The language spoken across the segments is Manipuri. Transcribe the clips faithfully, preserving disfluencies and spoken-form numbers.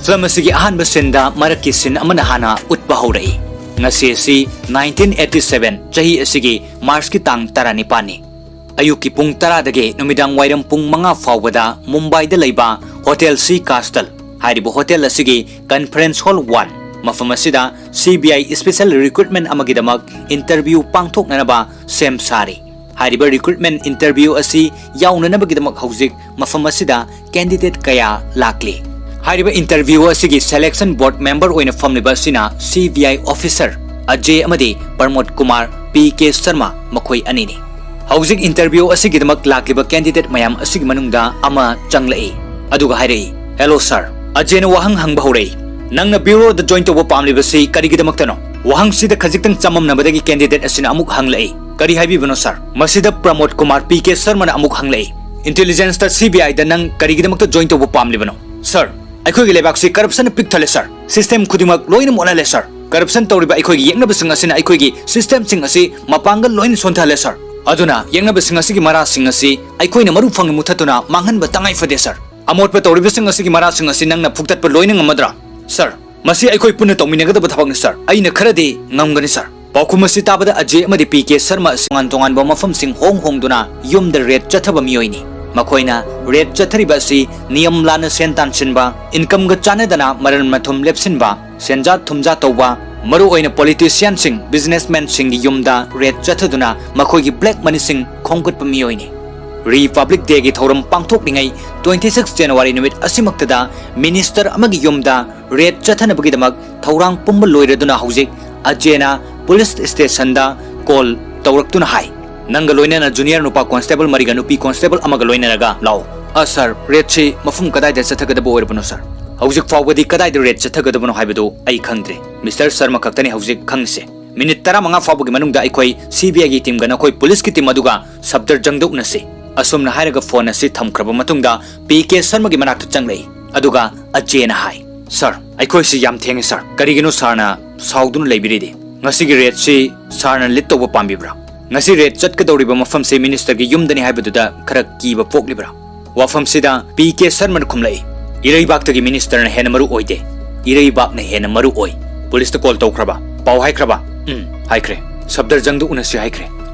Film ꯑꯁꯤꯒꯤ ꯑꯍꯥꯟꯕ scene ꯗ ꯃꯔꯛꯀꯤ scene ꯑꯃꯅ ꯍꯥꯟꯅ ꯎꯠꯄ ꯍꯧꯔꯛꯏ꯫ ꯉꯁꯤ ꯑꯁꯤ nineteen eighty seven, ꯆꯍꯤ ꯑꯁꯤꯒꯤ March ꯀꯤ ꯇꯥꯡ ꯇꯔꯥꯅꯤꯄꯥꯟꯅꯤ꯫ ꯑꯌꯨꯛꯀꯤ ꯄꯨꯡ ꯇꯔꯥꯗꯒꯤ ꯅꯨꯃꯤꯗꯥꯡ ꯋꯥꯏꯔꯝ ꯄꯨꯡ ꯃꯉꯥ ꯐꯥꯎꯕꯗ ꯃꯨꯝꯕꯥꯏꯗ ꯂꯩꯕ Hotel Sea Castle ꯍꯥꯏꯔꯤꯕ hotel ꯑꯁꯤꯒꯤ conference hall one, ꯃꯐꯝ ꯑꯁꯤꯗ C B I special recruitment ꯑꯃꯒꯤꯗꯃꯛ interview ꯄꯥꯡꯊꯣꯛꯅꯅꯕ ꯁꯦꯝ ꯁꯥꯔꯤ꯫ ꯍꯥꯏꯔꯤꯕ recruitment interview ꯑꯁꯤ ꯌꯥꯎꯅꯅꯕꯒꯤꯗꯃꯛ ꯍꯧꯖꯤꯛ ꯃꯐꯝ ꯑꯁꯤꯗ candidate ꯀꯌꯥ ꯂꯥꯛꯂꯤ꯫ ꯍꯥꯏꯔꯤꯕ interview ꯑꯁꯤꯒꯤ selection board member ꯑꯣꯏꯅ ꯐꯝꯂꯤꯕ ꯑꯁꯤꯅ C B I officer ꯑꯖꯦ ꯑꯃꯗꯤ ꯄ꯭ꯔꯃꯣꯗ ꯀꯨꯃꯥꯔ P K ꯁꯔꯃ, ꯃꯈꯣꯏ ꯑꯅꯤꯅꯤ꯫ ꯍꯧꯖꯤꯛ interview ꯑꯁꯤꯒꯤꯗꯃꯛ ꯂꯥꯛꯂꯤꯕ candidate ꯃꯌꯥꯝ ꯑꯁꯤꯒꯤ ꯃꯅꯨꯡꯗ ꯑꯃ ꯆꯪꯂꯛꯏ꯫ ꯑꯗꯨꯒ ꯍꯥꯏꯔꯛꯏ, "Hello sir." ꯑꯖꯦꯅ ꯋꯥꯍꯪ ꯍꯪꯕ ꯍꯧꯔꯛꯏ, "ꯅꯪꯅ ꯕ꯭ꯌꯨꯔꯣꯗ ꯖꯣꯏꯟ ꯇꯧꯕ ꯄꯥꯝꯂꯤꯕꯁꯤ ꯀꯔꯤꯒꯤꯗꯃꯛꯇꯅꯣ?" ꯋꯥꯍꯪꯁꯤꯗ ꯈꯖꯤꯛꯇꯪ ꯆꯃꯝꯅꯕꯗꯒꯤ ꯀꯦꯟꯗꯤꯗꯦꯠ ꯑꯁꯤꯅ ꯑꯃꯨꯛ ꯍꯪꯂꯛꯏ, "ꯀꯔꯤ ꯍꯥꯏꯕꯤꯕꯅꯣ ꯁꯥꯔ?" ꯃꯁꯤꯗ ꯄ꯭ꯔꯃꯣꯗ ꯀꯨꯃꯥꯔ ꯄꯤ ꯀꯦ ꯁꯔꯃꯅ ꯑꯃꯨꯛ ꯍꯪꯂꯛꯏ, "ꯏꯟꯇꯦꯂꯤꯖꯦꯟꯁꯇ ꯁꯤ ꯕꯤ ꯑꯥꯏꯗ ꯅꯪ ꯀꯔꯤꯒꯤꯗꯃꯛꯇ ꯖꯣꯏꯟ ꯇꯧꯕ ꯄꯥꯝꯂꯤꯕꯅꯣ?" "ꯁꯥꯔ, ꯑꯩꯈꯣꯏꯒꯤ ꯂꯩꯕꯥꯛꯁꯤ ꯀꯔꯞꯁꯟꯅ ꯄꯤꯛ ꯊꯜꯂꯦ ꯁꯥꯔ꯫ ꯁꯤꯁꯇꯦꯝ ꯈꯨꯗꯤꯡꯃꯛ ꯂꯣꯏꯅ ꯃꯣꯠꯍꯜꯂꯦ ꯁꯥꯔ꯫ ꯀꯔꯞꯁꯟ ꯇꯧꯔꯤꯕ ꯑꯩꯈꯣꯏꯒꯤ ꯌꯦꯛꯅꯕꯁꯤꯡ ꯑꯁꯤꯅ ꯑꯩꯈꯣꯏꯒꯤ ꯁꯤꯁꯇꯦꯝꯁꯤꯡ ꯑꯁꯤ ꯃꯄꯥꯡꯒꯜ ꯂꯣꯏꯅ ꯁꯣꯟꯊꯍꯜꯂꯦ ꯁꯥꯔ꯫ ꯑꯗꯨꯅ ꯌꯦꯛꯅꯕꯁꯤꯡ ꯑꯁꯤꯒꯤ ꯃꯔꯥꯁꯤꯡ ꯑꯁꯤ ꯑꯩꯈꯣꯏꯅ ꯃꯔꯨ ꯐꯪꯅ ꯃꯨꯊꯠꯇꯨꯅ ꯃꯥꯡꯍꯟꯕ ꯇꯉꯥꯏ ꯐꯗꯦ ꯁꯥꯔ꯫ ꯑꯃꯣꯠꯄ ꯇꯧꯔꯤꯕꯁꯤꯡ ꯑꯁꯤꯒꯤ ꯃꯔꯥꯁꯤꯡ ꯑꯁꯤ ꯅꯪꯅ ꯐꯨꯛꯇꯠꯄ ꯂꯣꯏꯅ ꯉꯝꯃꯗ꯭ꯔꯥ?" "ꯁꯥꯔ, ꯃꯁꯤ ꯑꯩꯈꯣꯏ ꯄꯨꯟꯅ ꯇꯧꯃꯤꯟꯅꯒꯗꯕ ꯊꯕꯛꯅꯤ ꯁꯥꯔ꯫ ꯑꯩꯅ ꯈꯔꯗꯤ ꯉꯝꯒꯅꯤ ꯁꯥꯔ"꯫ ꯄꯥꯎꯈꯨꯝ ꯑꯁꯤ ꯇꯥꯕꯗ ꯑꯖꯦ ꯑꯃꯗꯤ ꯄꯤ ꯀꯦ ꯁꯔꯃ ꯑꯁꯤ ꯇꯣꯉꯥꯟ ꯇꯣꯉꯥꯟꯕ ꯃꯐꯝꯁꯤꯡ ꯍꯣꯡ ꯍꯣꯡꯗꯨꯅ ꯌꯨꯝꯗ ꯔꯦꯗ ꯆꯠꯊꯕ ꯃꯤꯑꯣꯏꯅꯤ꯫ ꯃꯈꯣꯏꯅ ꯔꯦꯗ ꯆꯠꯊꯔꯤꯕ ꯑꯁꯤ ꯅꯤꯌꯝ ꯂꯥꯟꯅ ꯁꯦꯟ ꯇꯥꯟꯁꯤꯟꯕ, ꯏꯟꯀꯝꯒ ꯆꯥꯟꯅꯗꯅ ꯃꯔꯟ ꯃꯊꯨꯝ ꯂꯦꯞꯁꯤꯟꯕ, ꯁꯦꯟꯖꯥ ꯊꯨꯝꯖꯥ ꯇꯧꯕ, ꯃꯔꯨꯑꯣꯏꯅ ꯄꯣꯂꯤꯇꯤꯁꯤꯌꯥꯟꯁꯤꯡ, ꯕꯤꯖꯤꯅꯦꯁꯃꯦꯟꯁꯤꯡꯒꯤ ꯌꯨꯝꯗ ꯔꯦꯗ ꯆꯠꯊꯗꯨꯅ ꯃꯈꯣꯏꯒꯤ ꯕ꯭ꯂꯦꯛ ꯃꯅꯤꯁꯤꯡ ꯈꯣꯝꯒꯠꯄ ꯃꯤꯑꯣꯏꯅꯤ꯫ ꯔꯤꯄꯕ꯭ꯂꯤꯛ ꯗꯦꯒꯤ ꯊꯧꯔꯝ ꯄꯥꯡꯊꯣꯛꯂꯤꯉꯩ, twenty six January ꯅꯨꯃꯤꯠ ꯑꯁꯤꯃꯛꯇꯗ ꯃꯤꯅꯤꯁꯇꯔ ꯑꯃꯒꯤ ꯌꯨꯝꯗ ꯔꯦꯗ ꯆꯠꯊꯅꯕꯒꯤꯗꯃꯛ ꯊꯧꯔꯥꯡ ꯄꯨꯝꯕ ꯂꯣꯏꯔꯗꯨꯅ ꯍꯧꯖꯤꯛ ꯑꯖꯦꯅ ꯄꯨꯂꯤꯁ ꯁ꯭ꯇꯦꯁꯟꯗ ꯀꯣꯜ ꯇꯧꯔꯛꯇꯨꯅ ꯍꯥꯏ, "ꯅꯪꯒ ꯂꯣꯏꯅꯅ ꯖꯨꯅꯤꯌꯔ ꯅꯨꯄꯥ ꯀꯣꯟꯁꯇꯦꯕꯜ ꯃꯔꯤꯒ ꯅꯨꯄꯤ ꯀꯣꯟꯁꯇꯦꯕꯜ ꯑꯃꯒ ꯂꯣꯏꯅꯔꯒ ꯂꯥꯛꯑꯣ"꯫ "ꯑ, ꯁꯥꯔ, ꯔꯦꯗꯁꯤ ꯃꯐꯝ ꯀꯗꯥꯏꯗ ꯆꯠꯊꯒꯗꯕ ꯑꯣꯏꯔꯕꯅꯣ, ꯁꯥꯔ?" "ꯍꯧꯖꯤꯛ ꯐꯥꯎꯕꯗꯤ ꯀꯗꯥꯏꯗ ꯔꯦꯗ ꯆꯠꯊꯒꯗꯕꯅꯣ ꯍꯥꯏꯕꯗꯨ ꯑꯩ ꯈꯪꯗ꯭ꯔꯤ꯫ ꯃꯤꯁꯇꯔ ꯁꯔꯃ ꯈꯛꯇꯅꯤ ꯍꯧꯖꯤꯛ ꯈꯪꯉꯤꯁꯦ꯫ ꯃꯤꯅꯤꯠ ꯇꯔꯥꯃꯉꯥ ꯐꯥꯎꯕꯒꯤ ꯃꯅꯨꯡꯗ ꯑꯩꯈꯣꯏ ꯁꯤ ꯕꯤ ꯑꯥꯏꯒꯤ ꯇꯤꯝꯒ ꯅꯈꯣꯏ ꯄꯨꯂꯤꯁꯀꯤ ꯇꯤꯝ ꯑꯗꯨꯒ ꯁꯐꯗꯔꯖꯪꯗ ꯎꯅꯁꯤ"꯫ ꯑꯁꯨꯝꯅ ꯍꯥꯏꯔꯒ ꯐꯣꯟ ꯑꯁꯤ ꯊꯝꯈ꯭ꯔꯕ ꯃꯇꯨꯡꯗ ꯄꯤ ꯀꯦ ꯁꯔꯃꯒꯤ ꯃꯅꯥꯛꯇ ꯆꯪꯂꯛꯏ꯫ ꯑꯗꯨꯒ ꯑꯖꯦꯅ ꯍꯥꯏ, "ꯁꯥꯔ, ꯑꯩꯈꯣꯏꯁꯤ ꯌꯥꯝ ꯊꯦꯡꯉꯦ ꯁꯥꯔ꯫ ꯀꯔꯤꯒꯤꯅꯣ ꯁꯥꯔꯅ ꯁꯥꯎꯗꯨꯅ ꯂꯩꯕꯤꯔꯤꯗꯤ? ꯉꯁꯤꯒꯤ ꯔꯦꯗꯁꯤ ꯁꯥꯔꯅ ꯂꯤꯗ ꯇꯧꯕ ꯄꯥꯝꯕꯤꯕ꯭ꯔꯥ? ꯉꯁꯤ ꯔꯦꯗ ꯆꯠꯀꯗꯧꯔꯤꯕ ꯃꯐꯝꯁꯤ ꯃꯤꯅꯤꯁꯇꯔꯒꯤ ꯌꯨꯝꯗꯅꯤ ꯍꯥꯏꯕꯗꯨꯗ ꯈꯔ ꯀꯤꯕ ꯄꯣꯛꯂꯤꯕ꯭ꯔꯥ?" ꯋꯥꯐꯝꯁꯤꯗ ꯄꯤ ꯀꯦ ꯁꯔꯃꯅ ꯈꯨꯝꯂꯛꯏ, "ꯏꯔꯩꯕꯥꯛꯇꯒꯤ ꯃꯤꯅꯤꯁꯇꯔꯅ ꯍꯦꯟꯅ ꯃꯔꯨ ꯑꯣꯏꯗꯦ, ꯏꯔꯩꯕꯥꯛꯅ ꯍꯦꯟꯅ ꯃꯔꯨ ꯑꯣꯏ"꯫ "ꯄꯨꯂꯤꯁꯇ ꯀꯣꯜ ꯇꯧꯈ꯭ꯔꯕ? ꯄꯥꯎ ꯍꯥꯏꯈ꯭ꯔꯕ?" "ꯎꯝ, ꯍꯥꯏꯈ꯭ꯔꯦ꯫ ꯁꯐꯗꯔꯖꯪꯗ ꯎꯅꯁꯤ ꯍꯥꯏꯈ꯭ꯔꯦ"꯫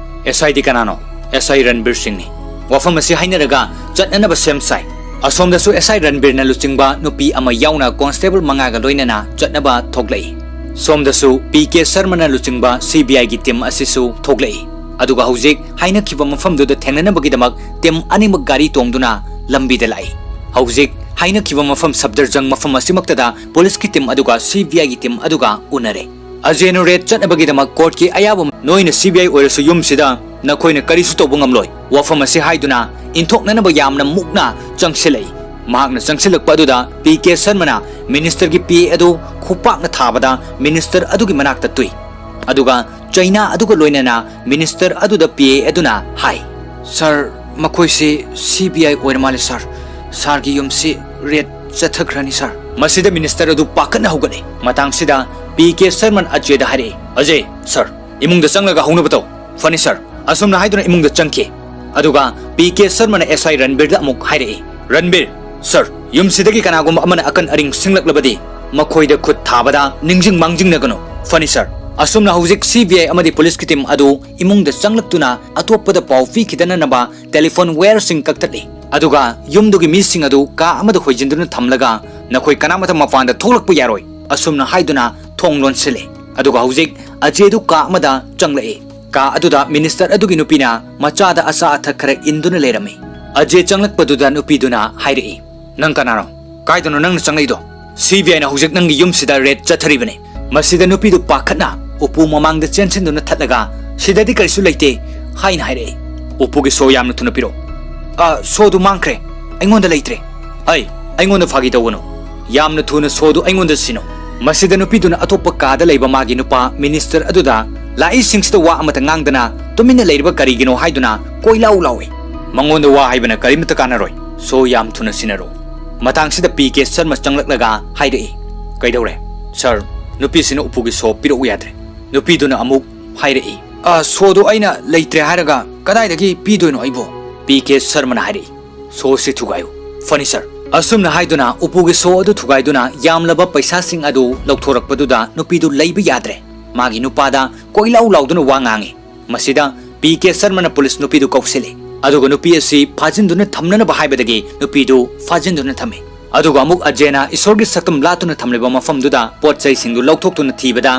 "ꯑꯦꯁ ꯑꯥꯏꯗꯤ ꯀꯅꯥꯅꯣ?" "ꯑꯦꯁ ꯑꯥꯏ ꯔꯟꯕꯤꯔ ꯁꯤꯡꯅꯤ"꯫ ꯋꯥꯐꯝ ꯑꯁꯤ ꯍꯥꯏꯅꯔꯒ ꯆꯠꯅꯅꯕ ꯁꯦꯝ ꯁꯥꯏ꯫ ꯑꯁꯣꯝꯗꯁꯨ ꯑꯦꯁ ꯑꯥꯏ ꯔꯟꯕꯤꯔꯅ ꯂꯨꯆꯤꯡꯕ ꯅꯨꯄꯤ ꯑꯃ ꯌꯥꯎꯅ ꯀꯣꯟꯁꯇꯦꯕꯜ ꯃꯉꯥꯒ ꯂꯣꯏꯅꯅ ꯆꯠꯅꯕ ꯊꯣꯛꯂꯛꯏ꯫ ꯁꯣꯝꯗꯁꯨ ꯄꯤ ꯀꯦ ꯁꯔꯃꯅ ꯂꯨꯆꯤꯡꯕ ꯁꯤ ꯕꯤ ꯑꯥꯏꯒꯤ ꯇꯤꯝ ꯑꯁꯤꯁꯨ ꯊꯣꯛꯂꯛꯏ꯫ ꯑꯗꯨꯒ ꯍꯧꯖꯤꯛ ꯍꯥꯏꯅꯈꯤꯕ ꯃꯐꯝꯗꯨꯗ ꯊꯦꯡꯅꯅꯕꯒꯤꯗꯃꯛ ꯇꯤꯝ ꯑꯅꯤꯃꯛ ꯒꯥꯔꯤ ꯇꯣꯡꯗꯨꯅ ꯂꯝꯕꯤꯗ ꯂꯥꯛꯏ꯫ ꯍꯧꯖꯤꯛ ꯍꯥꯏꯅꯈꯤꯕ ꯃꯐꯝ ꯁꯐꯗꯔꯖꯪ ꯃꯐꯝ ꯑꯁꯤꯃꯛꯇꯗ ꯄꯨꯂꯤꯁꯀꯤ ꯇꯤꯝ ꯑꯗꯨꯒ ꯁꯤ ꯕꯤ ꯑꯥꯏꯒꯤ ꯇꯤꯝ ꯑꯗꯨꯒ ꯎꯅꯔꯦ꯫ ꯑꯖꯦꯅ ꯔꯦꯗ ꯆꯠꯅꯕꯒꯤꯗꯃꯛ ꯀꯣꯔꯠꯀꯤ ꯑꯌꯥꯕ, "ꯅꯣꯏꯅ ꯁꯤ ꯕꯤ ꯑꯥꯏ ꯑꯣꯏꯔꯁꯨ ꯌꯨꯝꯁꯤꯗ ꯅꯈꯣꯏꯅ ꯀꯔꯤꯁꯨ ꯇꯧꯕ ꯉꯝꯂꯣꯏ"꯫ ꯋꯥꯐꯝ ꯑꯁꯤ ꯍꯥꯏꯗꯨꯅ ꯏꯟꯊꯣꯛꯅꯅꯕ ꯌꯥꯝꯅ ꯃꯨꯛꯅ ꯆꯪꯁꯤꯜꯂꯛꯏ꯫ ꯃꯍꯥꯛꯅ ꯆꯪꯁꯤꯜꯂꯛꯄ ꯑꯗꯨꯗ ꯄꯤ ꯀꯦ ꯁꯔꯃꯅ ꯃꯤꯅꯤꯁꯇꯔꯒꯤ ꯄꯤ ꯑꯦ ꯑꯗꯨ ꯈꯨꯄꯥꯛꯅ ꯊꯥꯕꯗ ꯃꯤꯅꯤꯁꯇꯔ ꯑꯗꯨꯒꯤ ꯃꯅꯥꯛꯇ ꯇꯨꯏ꯫ ꯑꯗꯨꯒ ꯆꯩꯅꯥ ꯑꯗꯨꯒ ꯂꯣꯏꯅꯅ ꯃꯤꯅꯤꯁꯇꯔ ꯑꯗꯨꯗ ꯄꯤ ꯑꯦ ꯑꯗꯨꯅ ꯍꯥꯏ, "ꯁꯥꯔ, ꯃꯈꯣꯏꯁꯤ ꯁꯤ ꯕꯤ ꯑꯥꯏ ꯑꯣꯏꯔ ꯃꯥꯜꯂꯦ ꯁꯥꯔ꯫ ꯁꯥꯔꯒꯤ ꯌꯨꯝꯁꯤ ꯔꯦꯗ ꯆꯠꯊꯈ꯭ꯔꯅꯤ ꯁꯥꯔ"꯫ ꯃꯁꯤꯗ ꯃꯤꯅꯤꯁꯇꯔ ꯑꯗꯨ ꯄꯥꯈꯠꯅ ꯍꯧꯒꯠꯂꯤ꯫ ꯃꯇꯥꯡꯁꯤꯗ ꯄꯤ ꯀꯦ ꯁꯔꯃꯟ ꯑꯖꯦꯗ ꯍꯥꯏꯔꯛꯏ, "ꯑꯖꯦ, ꯁꯥꯔ, ꯏꯃꯨꯡꯗ ꯆꯪꯂꯒ ꯍꯧꯅꯕ ꯇꯧ"꯫ "ꯐꯅꯤ ꯁꯥꯔ"꯫ ꯑꯁꯨꯝꯅ ꯍꯥꯏꯗꯨꯅ ꯏꯃꯨꯡꯗ ꯆꯪꯈꯤ꯫ ꯑꯗꯨꯒ ꯄꯤ ꯀꯦ ꯁꯔꯃꯅ ꯑꯦꯁ ꯑꯥꯏ ꯔꯟꯕꯤꯔꯗ ꯑꯃꯨꯛ ꯍꯥꯏꯔꯛꯏ, "ꯔꯟꯕꯤꯔ, ꯁꯥꯔ, ꯌꯨꯝꯁꯤꯗꯒꯤ ꯀꯅꯥꯒꯨꯝꯕ ꯑꯃꯅ ꯑꯀꯟ ꯑꯔꯤꯡ ꯁꯤꯡꯂꯛꯂꯕꯗꯤ ꯃꯈꯣꯏꯗ ꯈꯨꯠ ꯊꯥꯕꯗ ꯅꯤꯡꯁꯤꯡ ꯃꯥꯡꯖꯤꯡꯅꯒꯅꯨ"꯫ "ꯐꯅꯤ ꯁꯥꯔ"꯫ ꯑꯁꯨꯝꯅ ꯍꯧꯖꯤꯛ ꯁꯤ ꯕꯤ ꯑꯥꯏ ꯑꯃꯗꯤ ꯄꯨꯂꯤꯁꯀꯤ ꯇꯤꯝ ꯑꯗꯨ ꯏꯃꯨꯡꯗ ꯆꯪꯂꯛꯇꯨꯅ ꯑꯇꯣꯞꯄꯗ ꯄꯥꯎ ꯄꯤꯈꯤꯗꯅꯅꯕ ꯇꯦꯂꯤꯐꯣꯟ ꯋꯥꯌꯔꯁꯤꯡ ꯀꯛꯊꯠꯂꯤ꯫ ꯑꯗꯨꯒ ꯌꯨꯝꯗꯨꯒꯤ ꯃꯤꯁꯤꯡ ꯑꯗꯨ ꯀꯥ ꯑꯃꯗ ꯍꯣꯏꯖꯤꯟꯗꯨꯅ ꯊꯝꯂꯒ "ꯅꯈꯣꯏ ꯀꯅꯥꯃꯠꯇ ꯃꯄꯥꯟꯗ ꯊꯣꯛꯂꯛꯄ ꯌꯥꯔꯣꯏ" ꯑꯁꯨꯝꯅ ꯍꯥꯏꯗꯨꯅ ꯊꯣꯡ ꯂꯣꯟꯁꯤꯜꯂꯤ꯫ ꯑꯗꯨꯒ ꯍꯧꯖꯤꯛ ꯑꯖꯦꯗꯨ ꯀꯥ ꯑꯃꯗ ꯆꯪꯂꯛꯏ꯫ ꯀꯥ ꯑꯗꯨꯗ ꯃꯤꯅꯤꯁꯇꯔ ꯑꯗꯨꯒꯤ ꯅꯨꯄꯤꯅ ꯃꯆꯥꯗ ꯑꯆꯥ ꯑꯊꯛ ꯈꯔ ꯏꯟꯗꯨꯅ ꯂꯩꯔꯝꯃꯤ꯫ ꯑꯖꯦ ꯆꯪꯂꯛꯄꯗꯨꯗ ꯅꯨꯄꯤꯗꯨꯅ ꯍꯥꯏꯔꯛꯏ, "ꯅꯪ ꯀꯅꯥꯅꯣ? ꯀꯥꯏꯗꯅꯣ ꯅꯪꯅ ꯆꯪꯂꯛꯏꯗꯣ? ꯁꯤ ꯕꯤ ꯑꯥꯏꯅ ꯍꯧꯖꯤꯛ ꯅꯪꯒꯤ ꯌꯨꯝꯁꯤꯗ ꯔꯦꯗ ꯆꯠꯊꯔꯤꯕꯅꯤ"꯫ ꯃꯁꯤꯗ ꯅꯨꯄꯤꯗꯨ ꯄꯥꯈꯠꯅ ꯎꯄꯨ ꯃꯃꯥꯡꯗ ꯆꯦꯟꯁꯤꯟꯗꯨꯅ ꯊꯠꯂꯒ, "ꯁꯤꯗꯗꯤ ꯀꯔꯤꯁꯨ ꯂꯩꯇꯦ" ꯍꯥꯏꯅ ꯍꯥꯏꯔꯛꯏ꯫ "ꯎꯄꯨꯒꯤ ꯁꯣ ꯌꯥꯝꯅ ꯊꯨꯅ ꯄꯤꯔꯛꯑꯣ"꯫ "ꯑ, ꯁꯣꯗꯨ ꯃꯥꯡꯈ꯭ꯔꯦ, ꯑꯩꯉꯣꯟꯗ ꯂꯩꯇ꯭ꯔꯦ"꯫ "ꯑꯩ, ꯑꯩꯉꯣꯟꯗ ꯐꯥꯒꯤ ꯇꯧꯒꯅꯨ, ꯌꯥꯝꯅ ꯊꯨꯅ ꯁꯣꯗꯨ ꯑꯩꯉꯣꯟꯗ ꯁꯤꯟꯅꯧ"꯫ ꯃꯁꯤꯗ ꯅꯨꯄꯤꯗꯨꯅ ꯑꯇꯣꯞꯄ ꯀꯥꯗ ꯂꯩꯕ ꯃꯥꯒꯤ ꯅꯨꯄꯥ ꯃꯤꯅꯤꯁꯇꯔ ꯑꯗꯨꯗ ꯂꯥꯛꯏꯁꯤꯡꯁꯤꯗ ꯋꯥ ꯑꯃꯠꯇ ꯉꯥꯡꯗꯅ ꯇꯨꯃꯤꯟꯅ ꯂꯩꯔꯤꯕ ꯀꯔꯤꯒꯤꯅꯣ ꯍꯥꯏꯗꯨꯅ ꯀꯣꯏꯂꯥꯎ ꯂꯥꯎꯏ꯫ "ꯃꯉꯣꯟꯗ ꯋꯥ ꯍꯥꯏꯕꯅ ꯀꯔꯤꯃꯠꯇ ꯀꯥꯟꯅꯔꯣꯏ, ꯁꯣ ꯌꯥꯝ ꯊꯨꯅ ꯁꯤꯟꯅꯔꯣ"꯫ ꯃꯇꯥꯡꯁꯤꯗ ꯄꯤ ꯀꯦ ꯁꯔꯃ ꯆꯪꯂꯛꯂꯒ ꯍꯥꯏꯔꯛꯏ, "ꯀꯩꯗꯧꯔꯦ? ꯁꯥꯔ, ꯅꯨꯄꯤꯁꯤꯅ ꯎꯄꯨꯒꯤ ꯁꯣ ꯄꯤꯔꯛꯎ ꯌꯥꯗ꯭ꯔꯦ"꯫ ꯅꯨꯄꯤꯗꯨꯅ ꯑꯃꯨꯛ ꯍꯥꯏꯔꯛꯏ, "ꯑ, ꯁꯣꯗꯨ ꯑꯩꯅ ꯂꯩꯇ꯭ꯔꯦ ꯍꯥꯏꯔꯒ ꯀꯗꯥꯏꯗꯒꯤ ꯄꯤꯗꯣꯏꯅꯣ ꯑꯩꯕꯨ?" ꯄꯤ ꯀꯦ ꯁꯔꯃꯅ ꯍꯥꯏꯔꯛꯏ, "ꯁꯣꯁꯤ ꯊꯨꯒꯥꯏꯌꯨ"꯫ "ꯐꯅꯤ ꯁꯥꯔ"꯫ ꯑꯁꯨꯝꯅ ꯍꯥꯏꯗꯨꯅ ꯎꯄꯨꯒꯤ ꯁꯣ ꯑꯗꯨ ꯊꯨꯒꯥꯏꯗꯨꯅ ꯌꯥꯝꯂꯕ ꯄꯩꯁꯥꯁꯤꯡ ꯑꯗꯨ ꯂꯧꯊꯣꯔꯛꯄꯗꯨꯗ ꯅꯨꯄꯤꯗꯨ ꯂꯩꯕ ꯌꯥꯗ꯭ꯔꯦ꯫ ꯃꯥꯒꯤ ꯅꯨꯄꯥꯗ ꯀꯣꯏꯂꯥꯎ ꯂꯥꯎꯗꯨꯅ ꯋꯥ ꯉꯥꯡꯉꯤ꯫ ꯃꯁꯤꯗ ꯄꯤ ꯀꯦ ꯁꯔꯃꯅ ꯄꯨꯂꯤꯁ ꯅꯨꯄꯤꯗꯨ ꯀꯧꯁꯤꯜꯂꯤ꯫ ꯑꯗꯨꯒ ꯅꯨꯄꯤ ꯑꯁꯤ ꯐꯥꯖꯤꯟꯗꯨꯅ ꯊꯝꯅꯅꯕ ꯍꯥꯏꯕꯗꯒꯤ ꯅꯨꯄꯤꯗꯨ ꯐꯥꯖꯤꯟꯗꯨꯅ ꯊꯝꯃꯤ꯫ ꯑꯗꯨꯒ ꯑꯃꯨꯛ ꯑꯖꯦꯅ ꯏꯁꯣꯔꯒꯤ ꯁꯛꯇꯝ ꯂꯥꯠꯇꯨꯅ ꯊꯝꯂꯤꯕ ꯃꯐꯝꯗꯨꯗ ꯄꯣꯠ ꯆꯩꯁꯤꯡꯗꯨ ꯂꯧꯊꯣꯛꯇꯨꯅ ꯊꯤꯕꯗ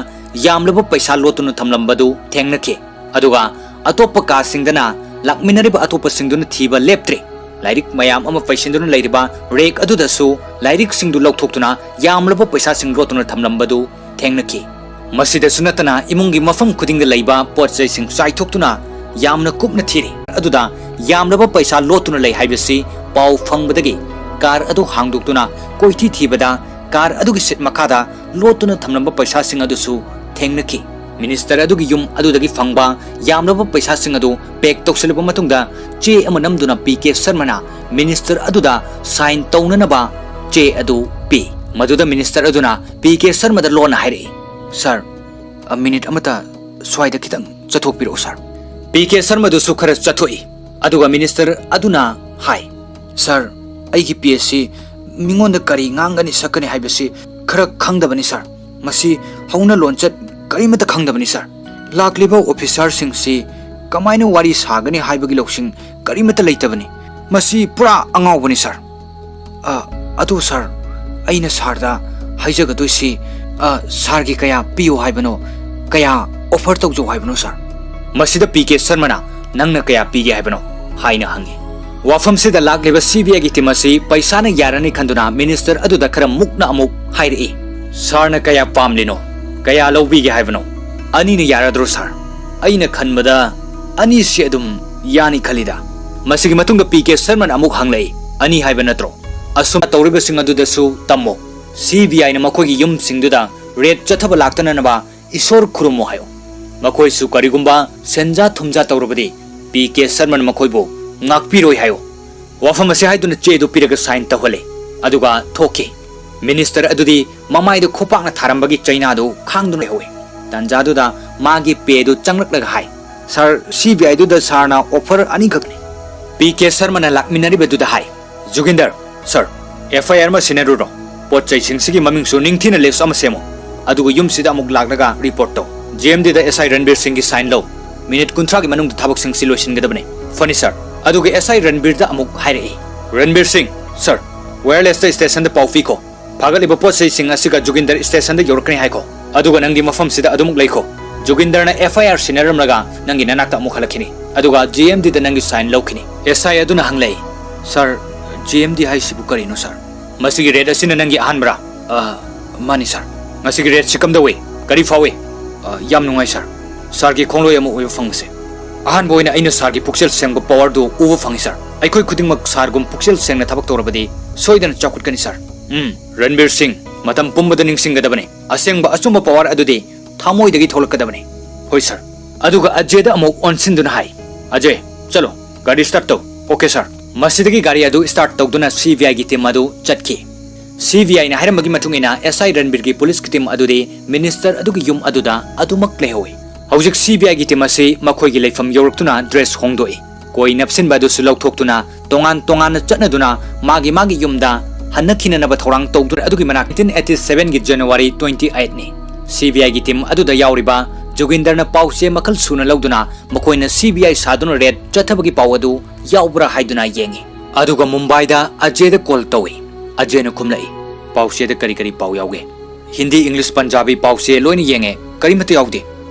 ꯌꯥꯝꯂꯕ ꯄꯩꯁꯥ ꯂꯣꯠꯇꯨꯅ ꯊꯝꯂꯝꯕꯗꯨ ꯊꯦꯡꯅꯈꯤ꯫ ꯑꯗꯨꯒ ꯑꯇꯣꯞꯄ ꯀꯥꯁꯤꯡꯗꯅ ꯂꯥꯛꯃꯤꯟꯅꯔꯤꯕ ꯑꯇꯣꯞꯄꯁꯤꯡꯗꯨꯅ ꯊꯤꯕ ꯂꯦꯞꯇ꯭ꯔꯤ꯫ ꯂꯥꯏꯔꯤꯛ ꯃꯌꯥꯝ ꯑꯃ ꯄꯩꯁꯤꯟꯗꯨꯅ ꯂꯩꯔꯤꯕ ꯔꯦꯛ ꯑꯗꯨꯗꯁꯨ ꯂꯥꯏꯔꯤꯛꯁꯤꯡꯗꯨ ꯂꯧꯊꯣꯛꯇꯨꯅ ꯌꯥꯝꯂꯕ ꯄꯩꯁꯥꯁꯤꯡ ꯂꯣꯠꯇꯨꯅ ꯊꯝꯂꯝꯕꯗꯨ ꯊꯦꯡꯅꯈꯤ꯫ ꯃꯁꯤꯗꯁꯨ ꯅꯠꯇꯅ ꯏꯃꯨꯡꯒꯤ ꯃꯐꯝ ꯈꯨꯗꯤꯡꯗ ꯂꯩꯕ ꯄꯣꯠ ꯆꯩꯁꯤꯡ ꯆꯥꯏꯊꯣꯛꯇꯨꯅ ꯌꯥꯝꯅ ꯀꯨꯞꯅ ꯊꯤꯔꯤ꯫ ꯑꯗꯨꯗ ꯌꯥꯝꯂꯕ ꯄꯩꯁꯥ ꯂꯣꯠꯇꯨꯅ ꯂꯩ ꯍꯥꯏꯕꯁꯤ ꯄꯥꯎ ꯐꯪꯕꯗꯒꯤ ꯀꯥꯔ ꯑꯗꯨ ꯍꯥꯡꯗꯣꯛꯇꯨꯅ ꯀꯣꯏꯊꯤ ꯊꯤꯕꯗ ꯀꯥꯔ ꯑꯗꯨꯒꯤ ꯁꯤꯠ ꯃꯈꯥꯗ ꯂꯣꯠꯇꯨꯅ ꯊꯝꯂꯝꯕ ꯄꯩꯁꯥꯁꯤꯡ ꯑꯗꯨꯁꯨ ꯊꯦꯡꯅꯈꯤ꯫ ꯃꯤꯅꯤꯁꯇꯔ ꯑꯗꯨꯒꯤ ꯌꯨꯝ ꯑꯗꯨꯗꯒꯤ ꯐꯪꯕ ꯌꯥꯝꯂꯕ ꯄꯩꯁꯥꯁꯤꯡ ꯑꯗꯨ ꯄꯦꯛ ꯇꯧꯁꯤꯜꯂꯕ ꯃꯇꯨꯡꯗ ꯆꯦ ꯑꯃ ꯅꯝꯗꯨꯅ ꯄꯤ ꯀꯦ ꯁꯔꯃꯅ ꯃꯤꯅꯤꯁꯇꯔ ꯑꯗꯨꯗ ꯁꯥꯏꯟ ꯇꯧꯅꯅꯕ ꯆꯦ ꯑꯗꯨ ꯄꯤ꯫ ꯃꯗꯨꯗ ꯃꯤꯅꯤꯁꯇꯔ ꯑꯗꯨꯅ ꯄꯤ ꯀꯦ ꯁꯔꯃꯗ ꯂꯣꯟꯅ ꯍꯥꯏꯔꯛꯏ, "ꯁꯥꯔ, ꯑ, ꯃꯤꯅꯤꯠ ꯑꯃꯇ ꯁ꯭ꯋꯥꯏꯗ ꯈꯤꯇꯪ ꯆꯠꯊꯣꯛꯄꯤꯔꯛꯎ ꯁꯥꯔ"꯫ ꯄꯤ ꯀꯦ ꯁꯔꯃꯗꯨꯁꯨ ꯈꯔ ꯆꯠꯊꯣꯛꯏ꯫ ꯑꯗꯨꯒ ꯃꯤꯅꯤꯁꯇꯔ ꯑꯗꯨꯅ ꯍꯥꯏ, "ꯁꯥꯔ, ꯑꯩꯒꯤ ꯄꯤ ꯑꯦꯁꯁꯤ ꯃꯤꯉꯣꯟꯗ ꯀꯔꯤ ꯉꯥꯡꯒꯅꯤ ꯁꯛꯀꯅꯤ ꯍꯥꯏꯕꯁꯤ ꯈꯔ ꯈꯪꯗꯕꯅꯤ ꯁꯥꯔ꯫ ꯃꯁꯤ ꯍꯧꯅ ꯂꯣꯟꯆꯠ ꯀꯔꯤꯃꯠꯇ ꯈꯪꯗꯕꯅꯤ ꯁꯥꯔ꯫ ꯂꯥꯛꯂꯤꯕ ꯑꯣꯐꯤꯁꯥꯔꯁꯤꯡꯁꯤ ꯀꯃꯥꯏꯅ ꯋꯥꯔꯤ ꯁꯥꯒꯅꯤ ꯍꯥꯏꯕꯒꯤ ꯂꯧꯁꯤꯡ ꯀꯔꯤꯃꯠꯇ ꯂꯩꯇꯕꯅꯤ꯫ ꯃꯁꯤ ꯄꯨꯔꯥ ꯑꯉꯥꯎꯕꯅꯤ ꯁꯥꯔ"꯫ "ꯑ, ꯑꯗꯨ ꯁꯥꯔ, ꯑꯩꯅ ꯁꯥꯔꯗ ꯍꯥꯏꯖꯒꯗꯣꯏꯁꯤ, ꯑ, ꯁꯥꯔꯒꯤ ꯀꯌꯥ ꯄꯤꯌꯨ ꯍꯥꯏꯕꯅꯣ, ꯀꯌꯥ ꯑꯣꯐꯔ ꯇꯧꯖꯧ ꯍꯥꯏꯕꯅꯣ ꯁꯥꯔ?" ꯃꯁꯤꯗ ꯄꯤ ꯀꯦ ꯁꯔꯃꯅ, "ꯅꯪꯅ ꯀꯌꯥ ꯄꯤꯒꯦ ꯍꯥꯏꯕꯅꯣ?" ꯍꯥꯏꯅ ꯍꯪꯉꯤ꯫ ꯋꯥꯐꯝꯁꯤꯗ ꯂꯥꯛꯂꯤꯕ ꯁꯤ ꯕꯤ ꯑꯥꯏꯒꯤ ꯇꯤꯝ ꯑꯁꯤ ꯄꯩꯁꯥꯅ ꯌꯥꯔꯅꯤ ꯈꯟꯗꯨꯅ ꯃꯤꯅꯤꯁꯇꯔ ꯑꯗꯨꯗ ꯈꯔ ꯃꯨꯛꯅ ꯑꯃꯨꯛ ꯍꯥꯏꯔꯛꯏ, "ꯁꯥꯔꯅ ꯀꯌꯥ ꯄꯥꯝꯂꯤꯅꯣ? ꯀꯌꯥ ꯂꯧꯕꯤꯒꯦ ꯍꯥꯏꯕꯅꯣ? ꯑꯅꯤꯅ ꯌꯥꯔꯗ꯭ꯔꯣ ꯁꯥꯔ? ꯑꯩꯅ ꯈꯟꯕꯗ ꯑꯅꯤꯁꯤ ꯑꯗꯨꯝ ꯌꯥꯅꯤ ꯈꯜꯂꯤꯗ"꯫ ꯃꯁꯤꯒꯤ ꯃꯇꯨꯡꯗ ꯄꯤ ꯀꯦ ꯁꯔꯃꯅ ꯑꯃꯨꯛ ꯍꯪꯂꯛꯏ, "ꯑꯅꯤ ꯍꯥꯏꯕ ꯅꯠꯇ꯭ꯔꯣ? ꯑꯁꯨꯝ ꯇꯧꯔꯤꯕꯁꯤꯡ ꯑꯗꯨꯗꯁꯨ ꯇꯝꯃꯣ꯫ ꯁꯤ ꯕꯤ ꯑꯥꯏꯅ ꯃꯈꯣꯏꯒꯤ ꯌꯨꯝꯁꯤꯡꯗꯨꯗ ꯔꯦꯗ ꯆꯠꯊꯕ ꯂꯥꯛꯇꯅꯅꯕ ꯏꯁꯣꯔ ꯈꯨꯔꯨꯝꯃꯣ ꯍꯥꯏꯌꯣ꯫ ꯃꯈꯣꯏꯁꯨ ꯀꯔꯤꯒꯨꯝꯕ ꯁꯦꯟꯖꯥ ꯊꯨꯝꯖꯥ ꯇꯧꯔꯕꯗꯤ ꯄꯤ ꯀꯦ ꯁꯔꯃꯅ ꯃꯈꯣꯏꯕꯨ ꯉꯥꯛꯄꯤꯔꯣꯏ ꯍꯥꯏꯌꯣ"꯫ ꯋꯥꯐꯝ ꯑꯁꯤ ꯍꯥꯏꯗꯨꯅ ꯆꯦꯗꯨ ꯄꯤꯔꯒ ꯁꯥꯏꯟ ꯇꯧꯍꯜꯂꯦ꯫ ꯑꯗꯨꯒ ꯊꯣꯛꯈꯤ꯫ ꯃꯤꯅꯤꯁꯇꯔ ꯑꯗꯨꯗꯤ ꯃꯃꯥꯏꯗ ꯈꯨꯄꯥꯛꯅ ꯊꯥꯔꯝꯕꯒꯤ ꯆꯩꯅꯥꯗꯨ ꯈꯥꯡꯗꯨꯅ ꯂꯩꯍꯧꯋꯤ꯫ ꯇꯥꯟꯖꯥꯗꯨꯗ ꯃꯥꯒꯤ ꯄꯦꯗꯨ ꯆꯪꯂꯛꯂꯒ ꯍꯥꯏ, "ꯁꯥꯔ, ꯁꯤ ꯕꯤ ꯑꯥꯏꯗꯨꯗ ꯁꯥꯔꯅ ꯑꯣꯐꯔ ꯑꯅꯤꯈꯛꯅꯤ"꯫ ꯄꯤ ꯀꯦ ꯁꯔꯃꯅ ꯂꯥꯛꯃꯤꯟꯅꯔꯤꯕꯗꯨꯗ ꯍꯥꯏ, "ꯖꯨꯒꯤꯟꯗꯔ, ꯁꯥꯔ, ꯑꯦꯐ ꯑꯥꯏ ꯑꯥꯔ ꯑꯃ ꯁꯤꯟꯅꯔꯨꯔꯣ꯫ ꯄꯣꯠ ꯆꯩꯁꯤꯡꯁꯤꯒꯤ ꯃꯃꯤꯡꯁꯨ ꯅꯤꯡꯊꯤꯅ ꯂꯤꯁ ꯑꯃ ꯁꯦꯝꯃꯨ꯫ ꯑꯗꯨꯒ ꯌꯨꯝꯁꯤꯗ ꯑꯃꯨꯛ ꯂꯥꯛꯂꯒ ꯔꯤꯄꯣꯔꯠ ꯇꯧ꯫ ꯖꯤ ꯑꯦꯝ ꯗꯤꯗ ꯑꯦꯁ ꯑꯥꯏ ꯔꯟꯕꯤꯔ ꯁꯤꯡꯒꯤ ꯁꯥꯏꯟ ꯂꯧ꯫ ꯃꯤꯅꯤꯠ ꯀꯨꯟꯊ꯭ꯔꯥꯒꯤ ꯃꯅꯨꯡꯗ ꯊꯕꯛꯁꯤꯡꯁꯤ ꯂꯣꯏꯁꯤꯟꯒꯗꯕꯅꯤ"꯫ "ꯐꯅꯤ ꯁꯥꯔ"꯫ ꯑꯗꯨꯒ ꯑꯦꯁ ꯑꯥꯏ ꯔꯟꯕꯤꯔꯗ ꯑꯃꯨꯛ ꯍꯥꯏꯔꯛꯏ, "ꯔꯟꯕꯤꯔ ꯁꯤꯡ, ꯁꯥꯔ, ꯋꯥꯌꯔꯂꯦꯁꯇ ꯁ꯭ꯇꯦꯁꯟꯗ ꯄꯥꯎ ꯄꯤꯈꯣ꯫ ꯐꯥꯒꯠꯂꯤꯕ ꯄꯣꯠ ꯆꯩꯁꯤꯡ ꯑꯁꯤꯒ ꯖꯨꯒꯤꯟꯗꯔ ꯁ꯭ꯇꯦꯁꯟꯗ ꯌꯧꯔꯛꯀꯅꯤ ꯍꯥꯏꯈꯣ꯫ ꯑꯗꯨꯒ ꯅꯪꯗꯤ ꯃꯐꯝꯁꯤꯗ ꯑꯗꯨꯃꯛ ꯂꯩꯈꯣ꯫ ꯖꯨꯒꯤꯟꯗꯔꯅ ꯑꯦꯐ ꯑꯥꯏ ꯑꯥꯔ ꯁꯤꯟꯅꯔꯝꯂꯒ ꯅꯪꯒꯤ ꯅꯅꯥꯛꯇ ꯑꯃꯨꯛ ꯍꯜꯂꯛꯈꯤꯅꯤ꯫ ꯑꯗꯨꯒ ꯖꯤ ꯑꯦꯝ ꯗꯤꯗ ꯅꯪꯒꯤ ꯁꯥꯏꯟ ꯂꯧꯈꯤꯅꯤ"꯫ ꯑꯦꯁ ꯑꯥꯏ ꯑꯗꯨꯅ ꯍꯪꯂꯛꯏ, "ꯁꯥꯔ, ꯖꯤ ꯑꯦꯝ ꯗꯤ ꯍꯥꯏꯁꯤꯕꯨ ꯀꯔꯤꯅꯣ ꯁꯥꯔ?" "ꯃꯁꯤꯒꯤ ꯔꯦꯗ ꯑꯁꯤꯅ ꯅꯪꯒꯤ ꯑꯍꯥꯟꯕꯔꯥ?" "ꯑ, ꯃꯥꯅꯤ ꯁꯥꯔ"꯫ "ꯉꯁꯤꯒꯤ ꯔꯦꯗꯁꯤ ꯀꯝꯗꯧꯏ? ꯀꯔꯤ ꯐꯥꯎꯏ?" "ꯑ, ꯌꯥꯝ ꯅꯨꯡꯉꯥꯏ ꯁꯥꯔ, ꯁꯥꯔꯒꯤ ꯈꯣꯡꯂꯣꯏ ꯑꯃ ꯑꯣꯏꯕ ꯐꯪꯕꯁꯦ꯫ ꯑꯍꯥꯟꯕ ꯑꯣꯏꯅ ꯑꯩꯅ ꯁꯥꯔꯒꯤ ꯄꯨꯛꯆꯦꯜ ꯁꯦꯡꯕ ꯄꯋꯥꯔꯗꯨ ꯎꯕ ꯐꯪꯉꯤ ꯁꯥꯔ"꯫ ꯑꯩꯈꯣꯏ ꯈꯨꯗꯤꯡꯃꯛ ꯁꯥꯔꯒꯨꯝ ꯄꯨꯛꯆꯦꯜ ꯁꯦꯡꯅ ꯊꯕꯛ ꯇꯧꯔꯕꯗꯤ ꯁꯣꯏꯗꯅ ꯆꯥꯎꯈꯠꯀꯅꯤ, ꯁꯥꯔ꯫ ꯎꯝ, ꯔꯟꯕꯤꯔ ꯁꯤꯡ, ꯃꯇꯝ ꯄꯨꯝꯕꯗ ꯅꯤꯡꯁꯤꯡꯒꯗꯕꯅꯤ꯫ ꯑꯁꯦꯡꯕ ꯑꯆꯨꯝꯕ ꯄꯋꯥꯔ ꯑꯗꯨꯗꯤ ꯊꯃꯣꯏꯗꯒꯤ ꯊꯣꯛꯂꯛꯀꯗꯕꯅꯤ꯫ ꯍꯣꯏ, ꯁꯥꯔ꯫ ꯑꯗꯨꯒ ꯑꯖꯦꯗ ꯑꯃꯨꯛ ꯑꯣꯟꯁꯤꯟꯗꯨꯅ ꯍꯥꯏ, "ꯑꯖꯦ, ꯆꯠꯂꯣ, ꯒꯥꯔꯤ ꯁ꯭ꯇꯥꯔꯠ ꯇꯧ꯫" "ꯑꯣꯀꯦ, ꯁꯥꯔ꯫" ꯃꯁꯤꯗꯒꯤ ꯒꯥꯔꯤ ꯑꯗꯨ ꯁ꯭ꯇꯥꯔꯠ ꯇꯧꯗꯨꯅ ꯁꯤ ꯕꯤ ꯑꯥꯏꯒꯤ ꯇꯤꯝ ꯑꯗꯨ ꯆꯠꯈꯤ꯫ ꯁꯤ ꯕꯤ ꯑꯥꯏꯅ ꯍꯥꯏꯔꯝꯕꯒꯤ ꯃꯇꯨꯡ ꯏꯟꯅ, ꯑꯦꯁ ꯑꯥꯏ ꯔꯟꯕꯤꯔꯒꯤ ꯄꯨꯂꯤꯁꯀꯤ ꯇꯤꯝ ꯑꯗꯨꯗꯤ ꯃꯤꯅꯤꯁꯇꯔ ꯑꯗꯨꯒꯤ ꯌꯨꯝ ꯑꯗꯨꯗ ꯑꯗꯨꯃꯛ ꯂꯩꯍꯧꯏ꯫ ꯍꯧꯖꯤꯛ ꯁꯤ ꯕꯤ ꯑꯥꯏꯒꯤ ꯇꯤꯝ ꯑꯁꯤ ꯃꯈꯣꯏꯒꯤ ꯂꯩꯐꯝ ꯌꯧꯔꯛꯇꯨꯅ ꯗ꯭ꯔꯦꯁ ꯍꯣꯡꯗꯣꯛꯏ꯫ ꯀꯣꯏ ꯅꯞꯁꯤꯟꯕ ꯑꯗꯨꯁꯨ ꯂꯧꯊꯣꯛꯇꯨꯅ ꯇꯣꯉꯥꯟ ꯇꯣꯉꯥꯟꯅ ꯆꯠꯅꯗꯨꯅ ꯃꯥꯒꯤ ꯃꯥꯒꯤ ꯌꯨꯝꯗ ꯍꯟꯅꯈꯤꯅꯅꯕ ꯊꯧꯔꯥꯡ ꯇꯧꯗꯨꯅ ꯑꯗꯨꯒꯤ ꯃꯅꯥꯛ nineteen eighty seven ꯒꯤ January twenty eight ꯅꯤ꯫ ꯁꯤ ꯕꯤ ꯑꯥꯏꯒꯤ ꯇꯤꯝ ꯑꯗꯨꯗ ꯌꯥꯎꯔꯤꯕ ꯖꯣꯒꯤꯟꯗꯔꯅ ꯄꯥꯎꯆꯦ ꯃꯈꯜ ꯁꯨꯅ ꯂꯧꯗꯨꯅ ꯃꯈꯣꯏꯅ ꯁꯤ ꯕꯤ ꯑꯥꯏ ꯁꯥꯗꯨꯅ ꯔꯦꯗ ꯆꯠꯊꯕꯒꯤ ꯄꯥꯎ ꯑꯗꯨ ꯌꯥꯎꯕ꯭ꯔꯥ ꯍꯥꯏꯗꯨꯅ ꯌꯦꯡꯏ꯫ ꯑꯗꯨꯒ ꯃꯨꯝꯕꯥꯏꯗ ꯑꯖꯦꯗ ꯀꯣꯜ ꯇꯧꯏ꯫ ꯑꯖꯦꯅ ꯈꯨꯝꯂꯛꯏ, "ꯄꯥꯎꯆꯦꯗ ꯀꯔꯤ ꯀꯔꯤ ꯄꯥꯎ ꯌꯥꯎꯒꯦ?" "ꯍꯤꯟꯗꯤ, ꯏꯪꯂꯤꯁ, ꯄꯟꯖꯥꯕꯤ ꯄꯥꯎꯆꯦ ꯂꯣꯏꯅ ꯌꯦꯡꯉꯦ, ꯀꯔꯤꯃꯠꯇ ꯌꯥꯎꯗꯦ꯫"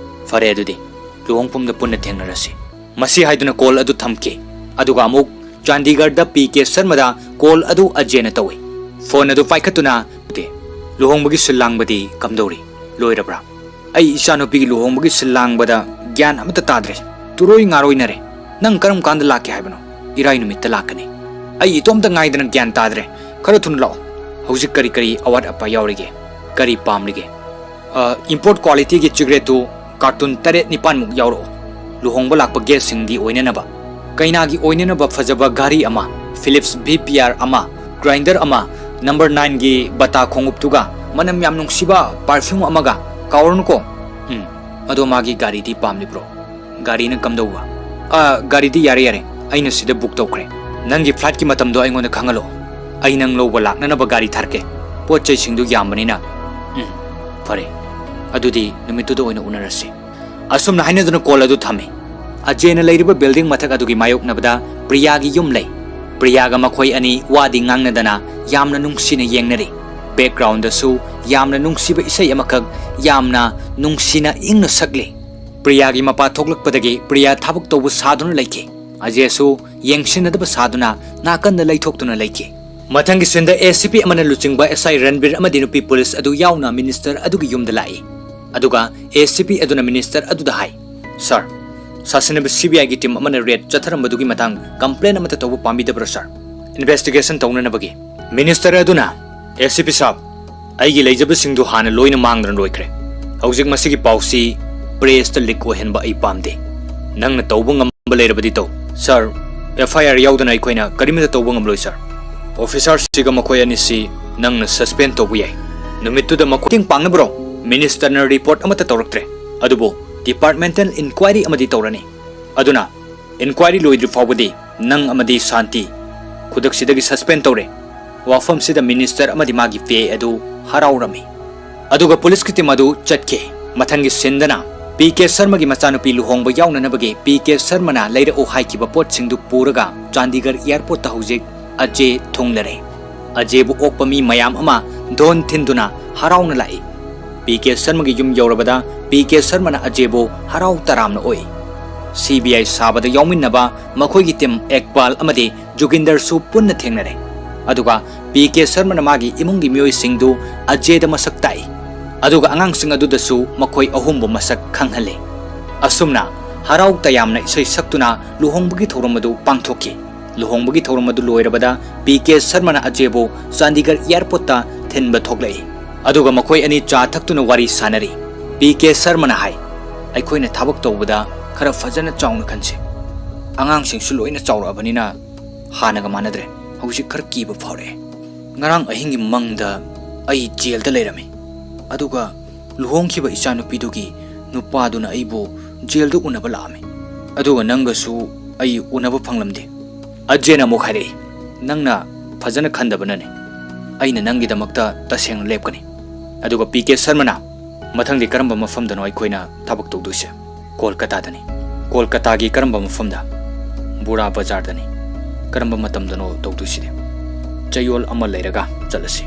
"ꯐꯔꯦ ꯑꯗꯨꯗꯤ, ꯂꯨꯍꯣꯡꯐꯝꯗ ꯄꯨꯟꯅ ꯊꯦꯡꯅꯔꯁꯤ꯫" ꯃꯁꯤ ꯍꯥꯏꯗꯨꯅ ꯀꯣꯜ ꯑꯗꯨ ꯊꯝꯈꯤ꯫ ꯑꯗꯨꯒ ꯑꯃꯨꯛ ꯆꯥꯟꯗꯤꯒꯔꯗ ꯄꯤ ꯀꯦ ꯁꯔꯃꯗ ꯀꯣꯜ ꯑꯗꯨ ꯑꯖꯦꯅ ꯇꯧꯏ꯫ ꯐꯣꯟ ꯑꯗꯨ ꯄꯥꯏꯈꯠꯇꯨꯅ, "ꯂꯨꯍꯣꯡꯕꯒꯤ ꯁꯤꯜ ꯂꯥꯡꯕꯗꯤ ꯀꯝꯗꯧꯔꯤ? ꯂꯣꯏꯔꯕ꯭ꯔꯥ?" "ꯑꯩ ꯏꯆꯥꯅꯨꯄꯤꯒꯤ ꯂꯨꯍꯣꯡꯕꯒꯤ ꯁꯤꯜ ꯂꯥꯡꯕꯗ ꯒ꯭ꯌꯥꯟ ꯑꯃꯠꯇ ꯇꯥꯗ꯭ꯔꯦ꯫ ꯇꯨꯔꯣꯏ ꯉꯥꯔꯣꯏꯅꯔꯦ꯫ ꯅꯪ ꯀꯔꯝ ꯀꯥꯟꯗ ꯂꯥꯛꯀꯦ ꯍꯥꯏꯕꯅꯣ?" "ꯏꯔꯥꯏ ꯅꯨꯃꯤꯠꯇ ꯂꯥꯛꯀꯅꯤ꯫" "ꯑꯩ ꯏꯇꯣꯝꯇ ꯉꯥꯏꯗꯅ ꯒ꯭ꯌꯥꯟ ꯇꯥꯗ꯭ꯔꯦ꯫ ꯈꯔ ꯊꯨꯅ ꯂꯥꯛꯑꯣ꯫" "ꯍꯧꯖꯤꯛ ꯀꯔꯤ ꯀꯔꯤ ꯑꯋꯥꯠ ꯑꯄꯥ ꯌꯥꯎꯔꯤꯒꯦ? ꯀꯔꯤ ꯄꯥꯝꯂꯤꯒꯦ?" "ꯑ, ꯏꯝꯄꯣꯔꯠ ꯀ꯭ꯋꯥꯂꯤꯇꯤꯒꯤ ꯆꯤꯒꯔꯦꯠꯇꯨ ꯀꯥꯔꯇꯨꯟ ꯇꯔꯦꯠ ꯅꯤꯄꯥꯟꯃꯨꯛ ꯌꯥꯎꯔꯛꯑꯣ꯫ ꯂꯨꯍꯣꯡꯕ ꯂꯥꯛꯄ ꯒꯦꯁꯁꯤꯡꯒꯤ ꯑꯣꯏꯅꯅꯕ꯫ ꯀꯩꯅꯥꯒꯤ ꯑꯣꯏꯅꯅꯕ ꯐꯖꯕ ꯘꯔꯤ ꯑꯃ, ꯐꯤꯂꯤꯞꯁ ꯚꯤ ꯄꯤ ꯑꯥꯔ ꯑꯃ, ꯒ꯭ꯔꯥꯏꯟꯗꯔ ꯑꯃ, ꯅꯝꯕꯔ ꯅꯥꯏꯟꯒꯤ ꯕꯇꯥ ꯈꯣꯡꯎꯞꯇꯨꯒ ꯃꯅꯝ ꯌꯥꯝ ꯅꯨꯡꯁꯤꯕ ꯄꯥꯔꯐ꯭ꯌꯨꯝ ꯑꯃꯒ꯫ ꯀꯥꯎꯔꯅꯨꯀꯣ꯫" "ꯎꯝ, ꯑꯗꯣ ꯃꯥꯒꯤ ꯒꯥꯔꯤꯗꯤ ꯄꯥꯝꯂꯤꯕ꯭ꯔꯣ?" "ꯒꯥꯔꯤꯅ ꯀꯝꯗꯧꯕ?" "ꯑ, ꯒꯥꯔꯤꯗꯤ ꯌꯥꯔꯦ, ꯌꯥꯔꯦ, ꯑꯩꯅ ꯁꯤꯗ ꯕꯨꯛ ꯇꯧꯈ꯭ꯔꯦ꯫ ꯅꯪꯒꯤ ꯐ꯭ꯂꯥꯏꯠꯀꯤ ꯃꯇꯝꯗꯣ ꯑꯩꯉꯣꯟꯗ ꯈꯪꯍꯜꯂꯣ꯫ ꯑꯩ ꯅꯪ ꯂꯧꯕ ꯂꯥꯛꯅꯅꯕ ꯒꯥꯔꯤ ꯊꯥꯔꯛꯀꯦ꯫ ꯄꯣꯠ ꯆꯩꯁꯤꯡꯗꯨ ꯌꯥꯝꯕꯅꯤꯅ꯫" "ꯎꯝ, ꯐꯔꯦ꯫ ꯑꯗꯨꯗꯤ ꯅꯨꯃꯤꯠꯇꯨꯗ ꯑꯣꯏꯅ ꯎꯅꯔꯁꯤ꯫" ꯑꯁꯨꯝꯅ ꯍꯥꯏꯅꯗꯨꯅ ꯀꯣꯜ ꯑꯗꯨ ꯊꯝꯃꯤ꯫ ꯑꯖꯦꯅ ꯂꯩꯔꯤꯕ ꯕꯤꯜꯗꯤꯡ ꯃꯊꯛ ꯑꯗꯨꯒꯤ ꯃꯥꯌꯣꯛꯅꯕꯗ ꯄ꯭ꯔꯤꯌꯥꯒꯤ ꯌꯨꯝ ꯂꯩ꯫ ꯄ꯭ꯔꯤꯌꯥꯒ ꯃꯈꯣꯏ ꯑꯅꯤ ꯋꯥꯗꯤ ꯉꯥꯡꯅꯗꯅ ꯌꯥꯝꯅ ꯅꯨꯡꯁꯤꯅ ꯌꯦꯡꯅꯔꯤ꯫ ꯕꯦꯛꯒ꯭ꯔꯥꯎꯟꯗꯁꯨ ꯌꯥꯝꯅ ꯅꯨꯡꯁꯤꯕ ꯏꯁꯩ ꯑꯃꯈꯛ ꯌꯥꯝꯅ ꯅꯨꯡꯁꯤꯅ ꯏꯪꯅ ꯁꯛꯂꯤ꯫ ꯄ꯭ꯔꯤꯌꯥꯒꯤ ꯃꯄꯥ ꯊꯣꯛꯂꯛꯄꯗꯒꯤ ꯄ꯭ꯔꯤꯌꯥ ꯊꯕꯛ ꯇꯧꯕ ꯁꯥꯗꯨꯅ ꯂꯩꯈꯤ꯫ ꯑꯖꯦꯁꯨ ꯌꯦꯡꯁꯤꯟꯅꯗꯕ ꯁꯥꯗꯨꯅ ꯅꯥꯀꯟꯗ ꯂꯩꯊꯣꯛꯇꯨꯅ ꯂꯩꯈꯤ꯫ ꯃꯊꯪꯒꯤ ꯁꯤꯟꯗ ꯑꯦ ꯁꯤ ꯄꯤ ꯑꯃꯅ ꯂꯨꯆꯤꯡꯕ ꯑꯦꯁ ꯑꯥꯏ ꯔꯟꯕꯤꯔ ꯑꯃꯗꯤ ꯅꯨꯄꯤ ꯄꯨꯂꯤꯁ ꯑꯗꯨ ꯌꯥꯎꯅ ꯃꯤꯅꯤꯁꯇꯔ ꯑꯗꯨꯒꯤ ꯌꯨꯝꯗ ꯂꯥꯛꯏ꯫ ꯑꯗꯨꯒ ꯑꯦ ꯁꯤ ꯄꯤ ꯑꯗꯨꯅ ꯃꯤꯅꯤꯁꯇꯔ ꯑꯗꯨꯗ ꯍꯥꯏ, "ꯁꯥꯔ, ꯁꯥꯁꯤꯟꯅꯕ C B I ꯒꯤ team ꯑꯃꯅ raid ꯆꯠꯊꯔꯝꯕꯗꯨꯒꯤ ꯃꯇꯥꯡ complaint ꯑꯃꯠꯇ ꯇꯧꯕ ꯄꯥꯝꯕꯤꯗꯕ꯭ꯔꯥ, sir? Investigation ꯇꯧꯅꯅꯕꯒꯤ꯫ Minister ꯑꯗꯨꯅ, "A C P ꯁꯥꯍꯕ, ꯑꯩꯒꯤ ꯂꯩꯖꯕꯁꯤꯡꯗꯨ ꯍꯥꯟꯅ ꯂꯣꯏꯅ ꯃꯥꯡꯗꯅ ꯂꯣꯏꯈ꯭ꯔꯦ꯫ ꯍꯧꯖꯤꯛ ꯃꯁꯤꯒꯤ ꯄꯥꯎꯁꯤ press ꯇ leak ꯑꯣꯏꯍꯟꯕ ꯑꯩ ꯄꯥꯝꯗꯦ꯫ ꯅꯪꯅ ꯇꯧꯕ ꯉꯝꯕ ꯂꯩꯔꯕꯗꯤ ꯇꯧ, sir꯫ F I R ꯌꯥꯎꯗꯅ ꯑꯩꯈꯣꯏꯅ ꯀꯔꯤꯃꯠꯇ ꯇꯧꯕ ꯉꯝꯂꯣꯏ, sir꯫ Officer ꯁꯤꯒ ꯃꯈꯣꯏ ꯑꯅꯤꯁꯤ ꯅꯪꯅ suspend ꯇꯧꯕ ꯌꯥꯏ꯫ ꯅꯨꯃꯤꯠꯇꯨꯗ ꯃꯈꯣꯏ ꯃꯇꯦꯡ ꯄꯥꯡꯅꯕ꯭ꯔꯣ?" Minister ꯅ report ꯑꯃꯠꯇ ꯇꯧꯔꯛꯇ꯭ꯔꯦ, ꯑꯗꯨꯕꯨ departmental inquiry ꯑꯃꯗꯤ ꯇꯧꯔꯅꯤ꯫ ꯑꯗꯨꯅ inquiry ꯂꯣꯏꯗ꯭ꯔꯤ ꯐꯥꯎꯕꯗꯤ ꯅꯪ ꯑꯃꯗꯤ ꯁꯥꯟꯇꯤ ꯈꯨꯗꯛꯁꯤꯗꯒꯤ suspend ꯇꯧꯔꯦ꯫ ꯋꯥꯐꯝꯁꯤꯗ minister ꯑꯃꯗꯤ ꯃꯥꯒꯤ ꯄꯦ ꯑꯗꯨ ꯍꯔꯥꯎꯔꯝꯃꯤ꯫ ꯑꯗꯨꯒ police ꯀꯤ team ꯑꯗꯨ ꯆꯠꯈꯤ꯫ ꯃꯊꯪꯒꯤ scene ꯗꯅ ꯄꯤ ꯀꯦ ꯁꯔꯃꯒꯤ ꯃꯆꯥꯅꯨꯄꯤ ꯂꯨꯍꯣꯡꯕ ꯌꯥꯎꯅꯅꯕꯒꯤ ꯄꯤ ꯀꯦ ꯁꯔꯃꯅ ꯂꯩꯔꯛꯎ ꯍꯥꯏꯈꯤꯕ ꯄꯣꯠꯁꯤꯡꯗꯨ ꯄꯨꯔꯒ ꯆꯥꯟꯗꯤꯒꯔ airport ꯇ ꯍꯧꯖꯤꯛ ꯑꯖꯦ ꯊꯨꯡꯂꯔꯦ꯫ ꯑꯖꯦꯕꯨ ꯑꯣꯛꯄ ꯃꯤ ꯃꯌꯥꯝ ꯑꯃ ꯙꯣꯟ ꯊꯤꯟꯗꯨꯅ ꯍꯔꯥꯎꯅ ꯂꯥꯛꯏ꯫ ꯄꯤ ꯀꯦ ꯁꯔꯃꯒꯤ ꯌꯨꯝ ꯌꯧꯔꯕꯗ ꯄꯤ ꯀꯦ ꯁꯔꯃꯅ ꯑꯖꯦꯕꯨ ꯍꯔꯥꯎ ꯇꯔꯥꯝꯅ ꯑꯣꯛꯏ꯫ C B I ꯁꯥꯕꯗ ꯌꯥꯎꯃꯤꯟꯅꯕ ꯃꯈꯣꯏꯒꯤ team ꯑꯦꯛꯕꯥꯜ ꯑꯃꯗꯤ ꯖꯨꯒꯤꯟꯗꯔꯁꯨ ꯄꯨꯟꯅ ꯊꯦꯡꯅꯔꯦ꯫ ꯑꯗꯨꯒ ꯄꯤ ꯀꯦ ꯁꯔꯃꯅ ꯃꯥꯒꯤ ꯏꯃꯨꯡꯒꯤ ꯃꯤꯑꯣꯏꯁꯤꯡꯗꯨ ꯑꯖꯦꯗ ꯃꯁꯛ ꯇꯥꯛꯏ꯫ ꯑꯗꯨꯒ ꯑꯉꯥꯡꯁꯤꯡ ꯑꯗꯨꯗꯁꯨ ꯃꯈꯣꯏ ꯑꯍꯨꯝꯕꯨ ꯃꯁꯛ ꯈꯪꯍꯜꯂꯤ꯫ ꯑꯁꯨꯝꯅ ꯍꯔꯥꯎ ꯇꯌꯥꯝꯅ ꯏꯁꯩ ꯁꯛꯇꯨꯅ ꯂꯨꯍꯣꯡꯕꯒꯤ ꯊꯧꯔꯝ ꯑꯗꯨ ꯄꯥꯡꯊꯣꯛꯈꯤ꯫ ꯂꯨꯍꯣꯡꯕꯒꯤ ꯊꯧꯔꯝ ꯑꯗꯨ ꯂꯣꯏꯔꯕꯗ ꯄꯤ ꯀꯦ ꯁꯔꯃꯅ ꯑꯖꯦꯕꯨ ꯆꯥꯟꯗꯤꯒꯔ airport ꯇ ꯊꯤꯟꯕ ꯊꯣꯛꯂꯛꯏ꯫ ꯑꯗꯨꯒ ꯃꯈꯣꯏ ꯑꯅꯤ ꯆꯥ ꯊꯛꯇꯨꯅ ꯋꯥꯔꯤ ꯁꯥꯅꯔꯤ꯫ ꯄꯤ ꯀꯦ ꯁꯔꯃꯅ ꯍꯥꯏ, "ꯑꯩꯈꯣꯏꯅ ꯊꯕꯛ ꯇꯧꯕꯗ ꯈꯔ ꯐꯖꯅ ꯆꯥꯎꯅ ꯈꯟꯁꯤ꯫ ꯑꯉꯥꯡꯁꯤꯡꯁꯨ ꯂꯣꯏꯅ ꯆꯥꯎꯔꯛꯑꯕꯅꯤꯅ ꯍꯥꯟꯅꯒ ꯃꯥꯟꯅꯗ꯭ꯔꯦ꯫ ꯍꯧꯖꯤꯛ ꯈꯔ ꯀꯤꯕ ꯐꯥꯎꯔꯛꯑꯦ꯫ ꯉꯔꯥꯡ ꯑꯍꯤꯡꯒꯤ ꯃꯪꯗ ꯑꯩ ꯖꯦꯜꯗ ꯂꯩꯔꯝꯃꯤ, ꯑꯗꯨꯒ ꯂꯨꯍꯣꯡꯈꯤꯕ ꯏꯆꯥꯅꯨꯄꯤꯗꯨꯒꯤ ꯅꯨꯄꯥꯗꯨꯅ ꯑꯩꯕꯨ ꯖꯦꯜꯗ ꯎꯅꯕ ꯂꯥꯛꯑꯝꯃꯤ꯫ ꯑꯗꯨꯒ ꯅꯪꯒꯁꯨ ꯑꯩ ꯎꯅꯕ ꯐꯪꯂꯝꯗꯦ꯫" ꯑꯖꯦꯅ ꯑꯃꯨꯛ ꯍꯥꯏꯔꯛꯏ, "ꯅꯪꯅ ꯐꯖꯅ ꯈꯟꯗꯕꯅꯅꯤ꯫ ꯑꯩꯅ ꯅꯪꯒꯤꯗꯃꯛꯇ ꯇꯁꯦꯡꯅ ꯂꯦꯞꯀꯅꯤ꯫" ꯑꯗꯨꯒ ꯄꯤ ꯀꯦ ꯁꯔꯃꯅ, "ꯃꯊꯪꯗꯤ ꯀꯔꯝꯕ ꯃꯐꯝꯗꯅꯣ ꯑꯩꯈꯣꯏꯅ ꯊꯕꯛ ꯇꯧꯗꯣꯏꯁꯦ?" "ꯀꯣꯜꯀꯇꯥꯗꯅꯤ꯫" "ꯀꯣꯜꯀꯇꯥꯒꯤ ꯀꯔꯝꯕ ꯃꯐꯝꯗ?" "ꯕꯨꯔꯥ ꯕꯖꯥꯔꯗꯅꯤ꯫" "ꯀꯔꯝꯕ ꯃꯇꯝꯗꯅꯣ ꯇꯧꯗꯣꯏꯁꯤꯗꯤ?" "ꯆꯌꯣꯜ ꯑꯃ ꯂꯩꯔꯒ ꯆꯠꯂꯁꯤ꯫"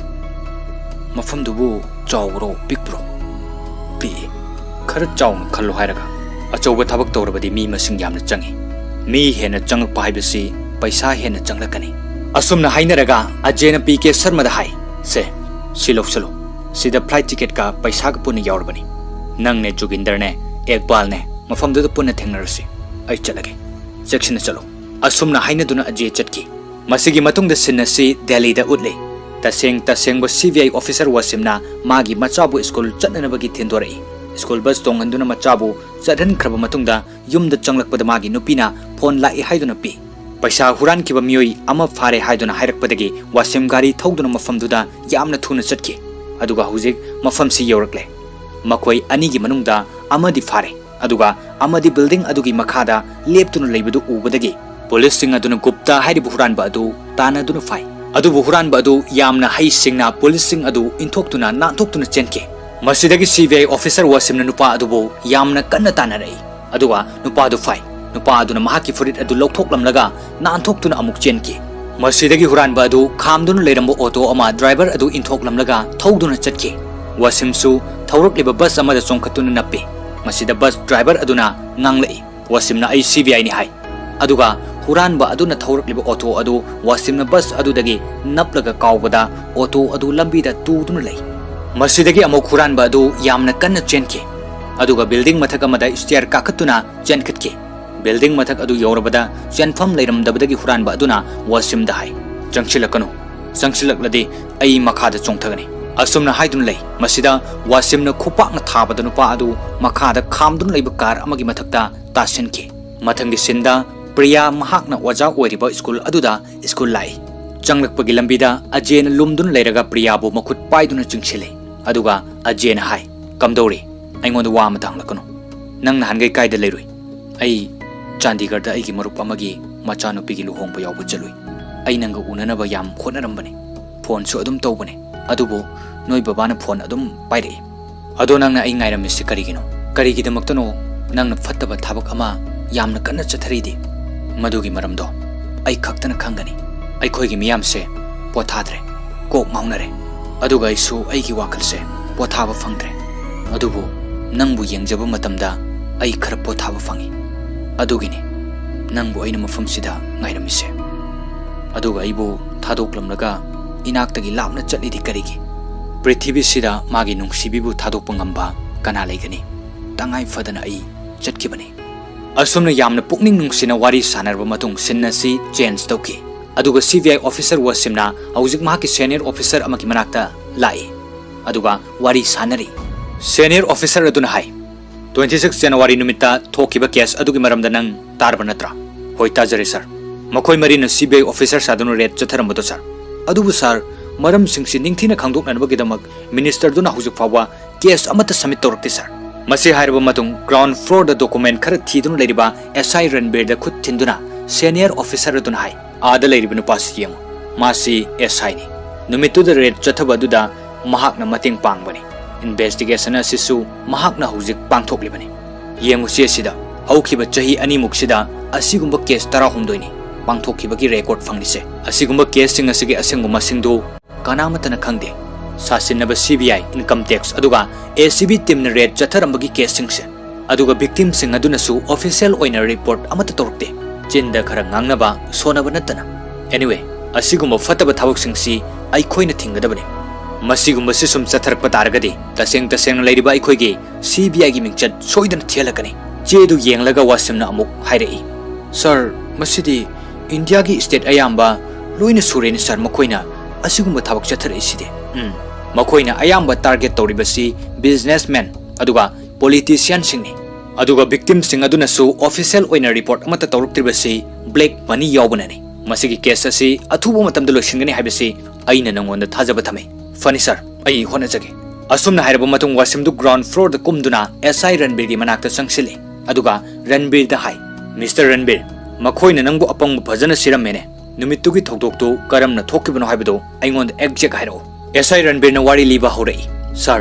"ꯃꯐꯝꯗꯨꯕꯨ ꯆꯥꯎꯕ꯭ꯔꯣ, ꯄꯤꯛꯄ꯭ꯔꯣ?" "ꯄꯤꯛꯏ꯫" "ꯈꯔ ꯆꯥꯎꯅ ꯈꯜꯂꯣ ꯍꯥꯏꯔꯒ?" "ꯑꯆꯧꯕ ꯊꯕꯛ ꯇꯧꯔꯕꯗꯤ ꯃꯤ ꯃꯁꯤꯡ ꯌꯥꯝꯅ ꯆꯪꯏ꯫ ꯃꯤ ꯍꯦꯟꯅ ꯆꯪꯂꯛꯄ ꯍꯥꯏꯕꯁꯤ ꯄꯩꯁꯥ ꯍꯦꯟꯅ ꯆꯪꯂꯛꯀꯅꯤ꯫" ꯑꯁꯨꯝꯅ ꯍꯥꯏꯅꯔꯒ ꯑꯖꯦꯅ ꯄꯤ ꯀꯦ ꯁꯔꯃꯗ ꯍꯥꯏ, "ꯁꯦ, ꯁꯤ ꯂꯧꯁꯜꯂꯨ꯫ ꯁꯤꯗ flight ticket ꯀ ꯄꯩꯁꯥꯒ ꯄꯨꯟꯅ ꯌꯥꯎꯔꯕꯅꯤ꯫ ꯅꯪꯅꯦ, ꯖꯨꯒꯤꯟꯗꯔꯅꯦ, ꯑꯦꯛꯕꯥꯜꯅꯦ, ꯃꯐꯝꯗꯨꯗ ꯄꯨꯟꯅ ꯊꯦꯡꯅꯔꯁꯤ꯫ ꯑꯩ ꯆꯠꯂꯒꯦ꯫ ꯆꯦꯛꯁꯤꯟꯅ ꯆꯠꯂꯨ꯫" ꯑꯁꯨꯝꯅ ꯍꯥꯏꯅꯗꯨꯅ ꯑꯖꯦ ꯆꯠꯈꯤ꯫ ꯃꯁꯤꯒꯤ ꯃꯇꯨꯡꯗ scene ꯑꯁꯤ ꯗꯦꯜꯂꯤꯗ ꯎꯠꯂꯤ꯫ ꯇꯁꯦꯡ ꯇꯁꯦꯡꯕ C B I officer ꯋꯥꯁꯤꯝꯅ ꯃꯥꯒꯤ ꯃꯆꯥꯕꯨ ꯁ꯭ꯀꯨꯜ ꯆꯠꯅꯅꯕꯒꯤ ꯊꯤꯟꯗꯣꯔꯛꯏ꯫ ꯁ꯭ꯀꯨꯜ ꯕꯁ ꯇꯣꯡꯍꯟꯗꯨꯅ ꯃꯆꯥꯕꯨ ꯆꯠꯍꯟꯈ꯭ꯔꯕ ꯃꯇꯨꯡꯗ ꯌꯨꯝꯗ ꯆꯪꯂꯛꯄꯗ ꯃꯥꯒꯤ ꯅꯨꯄꯤꯅ ꯐꯣꯟ ꯂꯥꯛꯏ ꯍꯥꯏꯗꯨꯅ ꯄꯤ꯫ ꯄꯩꯁꯥ ꯍꯨꯔꯥꯟꯈꯤꯕ ꯃꯤꯑꯣꯏ ꯑꯃ ꯐꯥꯔꯦ ꯍꯥꯏꯗꯨꯅ ꯍꯥꯏꯔꯛꯄꯗꯒꯤ ꯋꯥꯁꯤꯝ ꯒꯥꯔꯤ ꯊꯧꯗꯨꯅ ꯃꯐꯝꯗꯨꯗ ꯌꯥꯝꯅ ꯊꯨꯅ ꯆꯠꯈꯤ꯫ ꯑꯗꯨꯒ ꯍꯧꯖꯤꯛ ꯃꯐꯝꯁꯤ ꯌꯧꯔꯛꯂꯦ꯫ ꯃꯈꯣꯏ ꯑꯅꯤꯒꯤ ꯃꯅꯨꯡꯗ ꯑꯃꯗꯤ ꯐꯥꯔꯦ, ꯑꯗꯨꯒ ꯑꯃꯗꯤ building ꯑꯗꯨꯒꯤ ꯃꯈꯥꯗ ꯂꯦꯞꯇꯨꯅ ꯂꯩꯕꯗꯨ ꯎꯕꯗꯒꯤ ꯄꯨꯂꯤꯁꯁꯤꯡ ꯑꯗꯨꯅ ꯒꯨꯞꯇꯥ ꯍꯥꯏꯔꯤꯕ ꯍꯨꯔꯥꯟꯕ ꯑꯗꯨ ꯇꯥꯟꯅꯗꯨꯅ ꯐꯥꯏ꯫ ꯑꯗꯨꯕꯨ ꯍꯨꯔꯥꯟꯕ ꯑꯗꯨ ꯌꯥꯝꯅ ꯍꯩꯁꯤꯡꯅ ꯄꯨꯂꯤꯁꯁꯤꯡ ꯑꯗꯨ ꯏꯟꯊꯣꯛꯇꯨꯅ ꯅꯥꯟꯊꯣꯛꯇꯨꯅ ꯆꯦꯟꯈꯤ꯫ ꯃꯁꯤꯗꯒꯤ C B I officer ꯋꯥꯁꯤꯝꯅ ꯅꯨꯄꯥ ꯑꯗꯨꯕꯨ ꯌꯥꯝꯅ ꯀꯟꯅ ꯇꯥꯟꯅꯔꯛꯏ꯫ ꯑꯗꯨꯒ ꯅꯨꯄꯥ ꯑꯗꯨ ꯐꯥꯏ꯫ ꯅꯨꯄꯥ ꯑꯗꯨꯅ ꯃꯍꯥꯛꯀꯤ ꯐꯨꯔꯤꯠ ꯑꯗꯨ ꯂꯧꯊꯣꯛꯂꯝꯂꯒ ꯅꯥꯟꯊꯣꯛꯇꯨꯅ ꯑꯃꯨꯛ ꯆꯦꯟꯈꯤ꯫ ꯃꯁꯤꯗꯒꯤ ꯍꯨꯔꯥꯟꯕ ꯑꯗꯨ ꯈꯥꯝꯗꯨꯅ ꯂꯩꯔꯝꯕ ꯑꯣꯇꯣ ꯑꯃ ꯗ꯭ꯔꯥꯏꯚꯔ ꯑꯗꯨ ꯏꯟꯊꯣꯛꯂꯝꯂꯒ ꯊꯧꯗꯨꯅ ꯆꯠꯈꯤ꯫ ꯋꯥꯁꯤꯝꯁꯨ ꯊꯧꯔꯛꯂꯤꯕ ꯕꯁ ꯑꯃꯗ ꯆꯣꯡꯈꯠꯇꯨꯅ ꯅꯞꯄꯤ꯫ ꯃꯁꯤꯗ ꯕꯁ ꯗ꯭ꯔꯥꯏꯚꯔ ꯑꯗꯨꯅ ꯉꯥꯡꯂꯛꯏ, "ꯋꯥꯁꯤꯝꯅ ꯑꯩ C B I ꯅꯤ ꯍꯥꯏ꯫" ꯑꯗꯨꯒ ꯍꯨꯔꯥꯟꯕ ꯑꯗꯨꯅ ꯊꯧꯔꯛꯂꯤꯕ ꯑꯣꯇꯣ ꯑꯗꯨ ꯋꯥꯁꯤꯝꯅ ꯕꯁ ꯑꯗꯨꯗꯒꯤ ꯅꯞꯂꯒ ꯀꯥꯎꯕꯗ ꯑꯣꯇꯣ ꯑꯗꯨ ꯂꯝꯕꯤꯗ ꯇꯨꯗꯨꯅ ꯂꯩ꯫ ꯃꯁꯤꯗꯒꯤ ꯑꯃꯨꯛ ꯍꯨꯔꯥꯟꯕ ꯑꯗꯨ ꯌꯥꯝꯅ ꯀꯟꯅ ꯆꯦꯟꯈꯤ꯫ ꯑꯗꯨꯒ building ꯃꯊꯛ ꯑꯃꯗ stair ꯀꯥꯈꯠꯇꯨꯅ ꯆꯦꯟꯈꯠꯈꯤ꯫ Building ꯃꯊꯛ ꯑꯗꯨ ꯌꯧꯔꯕꯗ ꯆꯦꯟꯐꯝ ꯂꯩꯔꯝꯗꯕꯗꯒꯤ ꯍꯨꯔꯥꯟꯕ ꯑꯗꯨꯅ ꯋꯥꯁꯤꯝꯗ ꯍꯥꯏ, "ꯆꯪꯁꯤꯜꯂꯛꯀꯅꯨ꯫ ꯆꯪꯁꯤꯜꯂꯛꯂꯗꯤ ꯑꯩ ꯃꯈꯥꯗ ꯆꯣꯡꯊꯒꯅꯤ꯫" ꯑꯁꯨꯝꯅ ꯍꯥꯏꯗꯨꯅ ꯂꯩ꯫ ꯃꯁꯤꯗ ꯋꯥꯁꯤꯝꯅ ꯈꯨꯄꯥꯛꯅ ꯊꯥꯕꯗ ꯅꯨꯄꯥ ꯑꯗꯨ ꯃꯈꯥꯗ ꯈꯥꯝꯗꯨꯅ ꯂꯩꯕ car ꯑꯃꯒꯤ ꯃꯊꯛꯇ ꯇꯥꯁꯤꯟꯈꯤ꯫ ꯃꯊꯪꯒꯤ sceneꯗ ꯄ꯭ꯔꯤꯌꯥ ꯃꯍꯥꯛꯅ ꯑꯣꯖꯥ ꯑꯣꯏꯔꯤꯕ ꯁ꯭ꯀꯨꯜ ꯑꯗꯨꯗ ꯁ꯭ꯀꯨꯜ ꯂꯥꯛꯏ꯫ ꯆꯪꯂꯛꯄꯒꯤ ꯂꯝꯕꯤꯗ ꯑꯖꯦꯅ ꯂꯨꯝꯗꯨꯅ ꯂꯩꯔꯒ ꯄ꯭ꯔꯤꯌꯥꯕꯨ ꯃꯈꯨꯠ ꯄꯥꯏꯗꯨꯅ ꯆꯤꯡꯁꯤꯜꯂꯤ꯫ ꯑꯗꯨꯒ ꯑꯖꯦꯅ ꯍꯥꯏ, "ꯀꯝꯗꯧꯔꯤ? ꯑꯩꯉꯣꯟꯗ ꯋꯥ ꯑꯃꯇ ꯍꯪꯂꯛꯀꯅꯨ꯫ ꯅꯪ ꯅꯍꯥꯟꯈꯩ ꯀꯥꯏꯗ ꯂꯩꯔꯨꯏ?" "ꯑꯩ ꯆꯥꯟꯗꯤꯒꯔꯗ ꯑꯩꯒꯤ ꯃꯔꯨꯞ ꯑꯃꯒꯤ ꯃꯆꯥꯅꯨꯄꯤꯒꯤ ꯂꯨꯍꯣꯡꯕ ꯌꯥꯎꯕ ꯆꯠꯂꯨꯏ꯫ ꯑꯩ ꯅꯪꯒ ꯎꯅꯅꯕ ꯌꯥꯝ ꯍꯣꯠꯅꯔꯝꯕꯅꯤ꯫ ꯐꯣꯟꯁꯨ ꯑꯗꯨꯝ ꯇꯧꯕꯅꯦ꯫ ꯑꯗꯨꯕꯨ ꯅꯣꯏ ꯕꯕꯥꯅ ꯐꯣꯟ ꯑꯗꯨꯝ ꯄꯥꯏꯔꯛꯏ꯫ ꯑꯗꯣ ꯅꯪꯅ ꯑꯩ ꯉꯥꯏꯔꯝꯃꯤꯁꯤ ꯀꯔꯤꯒꯤꯅꯣ? ꯀꯔꯤꯒꯤꯗꯃꯛꯇꯅꯣ ꯅꯪꯅ ꯐꯠꯇꯕ ꯊꯕꯛ ꯑꯃ ꯌꯥꯝꯅ ꯀꯟꯅ ꯆꯠꯊꯔꯤꯗꯤ? ꯃꯗꯨꯒꯤ ꯃꯔꯝꯗꯣ ꯑꯩ ꯈꯛꯇꯅ ꯈꯪꯒꯅꯤ꯫ ꯑꯩꯈꯣꯏꯒꯤ ꯃꯤꯌꯥꯝꯁꯦ ꯄꯣꯊꯥꯗ꯭ꯔꯦ, ꯀꯣꯛ ꯉꯥꯎꯅꯔꯦ꯫ ꯑꯗꯨꯒ ꯑꯩꯁꯨ ꯑꯩꯒꯤ ꯋꯥꯈꯜꯁꯦ ꯄꯣꯊꯥꯕ ꯐꯪꯗ꯭ꯔꯦ꯫ ꯑꯗꯨꯕꯨ ꯅꯪꯕꯨ ꯌꯦꯡꯖꯕ ꯃꯇꯝꯗ ꯑꯩ ꯈꯔ ꯄꯣꯊꯥꯕ ꯐꯪꯏ꯫ ꯑꯗꯨꯒꯤꯅꯤ ꯅꯪꯕꯨ ꯑꯩꯅ ꯃꯐꯝꯁꯤꯗ ꯉꯥꯏꯔꯝꯃꯤꯁꯦ꯫ ꯑꯗꯨꯒ ꯑꯩꯕꯨ ꯊꯥꯗꯣꯛꯂꯝꯂꯒ ꯏꯅꯥꯛꯇꯒꯤ ꯂꯥꯞꯅ ꯆꯠꯂꯤꯗꯤ ꯀꯔꯤꯒꯤ? ꯄ꯭ꯔꯤꯊꯤꯕꯤꯁꯤꯗ ꯃꯥꯒꯤ ꯅꯨꯡꯁꯤꯕꯤꯕꯨ ꯊꯥꯗꯣꯛꯄ ꯉꯝꯕ ꯀꯅꯥ ꯂꯩꯒꯅꯤ? ꯇꯉꯥꯏ ꯐꯗꯅ ꯑꯩ ꯆꯠꯈꯤꯕꯅꯤ꯫ ꯑꯁꯨꯝꯅ ꯌꯥꯝꯅ ꯄꯨꯛꯅꯤꯡ ꯅꯨꯡꯁꯤꯅ ꯋꯥꯔꯤ ꯁꯥꯟꯅꯔꯕ ꯃꯇꯨꯡ scene ꯑꯁꯤ change ꯇꯧꯈꯤ꯫ ꯑꯗꯨꯒ C B I officer ꯋꯥꯁꯤꯝꯅ ꯍꯧꯖꯤꯛ ꯃꯍꯥꯛꯀꯤ senior officer ꯑꯃꯒꯤ ꯃꯅꯥꯛꯇ ꯂꯥꯛꯏ꯫ ꯑꯗꯨꯒ ꯋꯥꯔꯤ ꯁꯥꯟꯅꯔꯤ꯫ Senior officer ꯑꯗꯨꯅ ꯍꯥꯏ, "Twenty six January ꯅꯨꯃꯤꯠꯇ ꯊꯣꯛꯈꯤꯕ case ꯑꯗꯨꯒꯤ ꯃꯔꯝꯗ ꯅꯪ ꯇꯥꯔꯕ ꯅꯠꯇ꯭ꯔꯥ?" "ꯍꯣꯏ, ꯇꯥꯖꯔꯦ, sir꯫ ꯃꯈꯣꯏ ꯃꯔꯤꯅ C B I officer ꯁꯥꯗꯨꯅ raid ꯆꯠꯊꯔꯝꯕꯗꯣ, sir꯫ ꯑꯗꯨꯕꯨ, sir, ꯃꯔꯝꯁꯤꯡꯁꯤ ꯅꯤꯡꯊꯤꯅ ꯈꯪꯗꯣꯛꯅꯅꯕꯒꯤꯗꯃꯛ minister ꯗꯨꯅ ꯍꯧꯖꯤꯛ ꯐꯥꯎꯕ case ꯑꯃꯠꯇ submit ꯇꯧꯔꯛꯇꯦ, sir꯫ ꯃꯁꯤ ꯍꯥꯏꯔꯕ ꯃꯇꯨꯡ ground floor ꯗ document ꯈꯔ ꯊꯤꯗꯨꯅ ꯂꯩꯔꯤꯕ S I ꯔꯟꯕꯤꯔꯗ ꯈꯨꯠ ꯊꯤꯟꯗꯨꯅ senior officer ꯑꯗꯨꯅ ꯍꯥꯏ, "ꯑꯥꯗ ꯂꯩꯔꯤꯕ ꯅꯨꯄꯥꯁꯤ ꯌꯦꯡꯉꯨ, ꯃꯥꯁꯤ S I ꯅꯤ꯫ ꯅꯨꯃꯤꯠꯇꯨꯗ raid ꯆꯠꯊꯕ ꯑꯗꯨꯗ ꯃꯍꯥꯛꯅ ꯃꯇꯦꯡ ꯄꯥꯡꯕꯅꯤ꯫ Investigation ꯑꯁꯤꯁꯨ ꯃꯍꯥꯛꯅ ꯍꯧꯖꯤꯛ ꯄꯥꯡꯊꯣꯛꯂꯤꯕꯅꯤ꯫ ꯌꯦꯡꯉꯨꯁꯤ, ꯑꯁꯤꯗ ꯍꯧꯈꯤꯕ ꯆꯍꯤ ꯑꯅꯤꯃꯨꯛꯁꯤꯗ ꯑꯁꯤꯒꯨꯝꯕ case ꯇꯔꯥꯍꯨꯝꯗꯣꯏꯅꯤ ꯄꯥꯡꯊꯣꯛꯈꯤꯕꯒꯤ record ꯐꯪꯂꯤꯁꯦ꯫ ꯑꯁꯤꯒꯨꯝꯕ case ꯁꯤꯡ ꯑꯁꯤꯒꯤ ꯑꯁꯦꯡꯕ ꯃꯁꯤꯡꯗꯨ ꯀꯅꯥꯃꯠꯇꯅ ꯈꯪꯗꯦ꯫ ꯁꯥꯁꯤꯟꯅꯕ C B I, income tax, ꯑꯗꯨꯒ A C B team ꯅ raid ꯆꯠꯊꯔꯝꯕꯒꯤ case ꯁꯤꯡꯁꯦ, ꯑꯗꯨꯒ victim ꯁꯤꯡ ꯑꯗꯨꯅꯁꯨ official ꯑꯣꯏꯅ report ꯑꯃꯠꯇ ꯇꯧꯔꯛꯇꯦ꯫ ꯆꯤꯟꯗ ꯈꯔ ꯉꯥꯡꯅꯕ, ꯁꯣꯟꯅꯕ ꯅꯠꯇꯅ꯫ Anyway, ꯑꯁꯤꯒꯨꯝꯕ ꯐꯠꯇꯕ ꯊꯕꯛꯁꯤꯡꯁꯤ ꯑꯩꯈꯣꯏꯅ ꯊꯤꯡꯒꯗꯕꯅꯤ꯫ ꯃꯁꯤꯒꯨꯝꯕꯁꯤ ꯁꯨꯝ ꯆꯠꯊꯔꯛꯄ ꯇꯥꯔꯒꯗꯤ ꯇꯁꯦꯡ ꯇꯁꯦꯡꯅ ꯂꯩꯔꯤꯕ ꯑꯩꯈꯣꯏꯒꯤ C B I ꯒꯤ ꯃꯤꯡꯆꯠ ꯁꯣꯏꯗꯅ ꯊꯤꯍꯜꯂꯛꯀꯅꯤ꯫" ꯆꯦꯗꯨ ꯌꯦꯡꯂꯒ ꯋꯥꯁꯤꯝꯅ ꯑꯃꯨꯛ ꯍꯥꯏꯔꯛꯏ, "Sir, ꯃꯁꯤꯗꯤ ꯏꯟꯗꯤꯌꯥꯒꯤ state ꯑꯌꯥꯝꯕ ꯂꯣꯏꯅ ꯁꯨꯔꯦꯅꯦ, sir, ꯃꯈꯣꯏꯅ ꯑꯁꯤꯒꯨꯝꯕ ꯊꯕꯛ ꯆꯠꯊꯔꯛꯏꯁꯤꯗꯤ꯫" "ꯎꯝ, ꯃꯈꯣꯏꯅ ꯑꯌꯥꯝꯕ target ꯇꯧꯔꯤꯕꯁꯤ businessman ꯑꯗꯨꯒ politician ꯁꯤꯡꯅꯤ꯫ ꯑꯗꯨꯒ victim ꯁꯤꯡ ꯑꯗꯨꯅꯁꯨ official ꯑꯣꯏꯅ report ꯑꯃꯠꯇ ꯇꯧꯔꯛꯇ꯭ꯔꯤꯕꯁꯤ black money ꯌꯥꯎꯕꯅꯅꯤ꯫ ꯃꯁꯤꯒꯤ case ꯑꯁꯤ ꯑꯊꯨꯕ ꯃꯇꯝꯗ ꯂꯣꯏꯁꯤꯟꯒꯅꯤ ꯍꯥꯏꯕꯁꯤ ꯑꯩꯅ ꯅꯉꯣꯟꯗ ꯊꯥꯖꯕ ꯊꯝꯃꯤ꯫" "ꯐꯅꯤ, sir, ꯑꯩ ꯍꯣꯠꯅꯖꯒꯦ꯫" ꯑꯁꯨꯝꯅ ꯍꯥꯏꯔꯕ ꯃꯇꯨꯡ ꯋꯥꯁꯤꯝꯗꯨ ground floor ꯗ ꯀꯨꯝꯗꯨꯅ S I ꯔꯟꯕꯤꯔꯒꯤ ꯃꯅꯥꯛꯇ ꯆꯪꯁꯤꯜꯂꯤ꯫ ꯑꯗꯨꯒ ꯔꯟꯕꯤꯔꯗ ꯍꯥꯏ, "Mister ꯔꯟꯕꯤꯔ, ꯃꯈꯣꯏꯅ ꯅꯪꯕꯨ ꯑꯄꯪꯕ ꯐꯖꯅ ꯁꯤꯔꯝꯃꯦꯅꯦ꯫ ꯅꯨꯃꯤꯠꯇꯨꯒꯤ ꯊꯧꯗꯣꯛꯇꯨ ꯀꯔꯝꯅ ꯊꯣꯛꯈꯤꯕꯅꯣ ꯍꯥꯏꯕꯗꯨ ꯑꯩꯉꯣꯟꯗ exact ꯍꯥꯏꯔꯛꯎ꯫" S I ꯔꯟꯕꯤꯔꯅ ꯋꯥꯔꯤ ꯂꯤꯕ ꯍꯧꯔꯛꯏ, "Sir,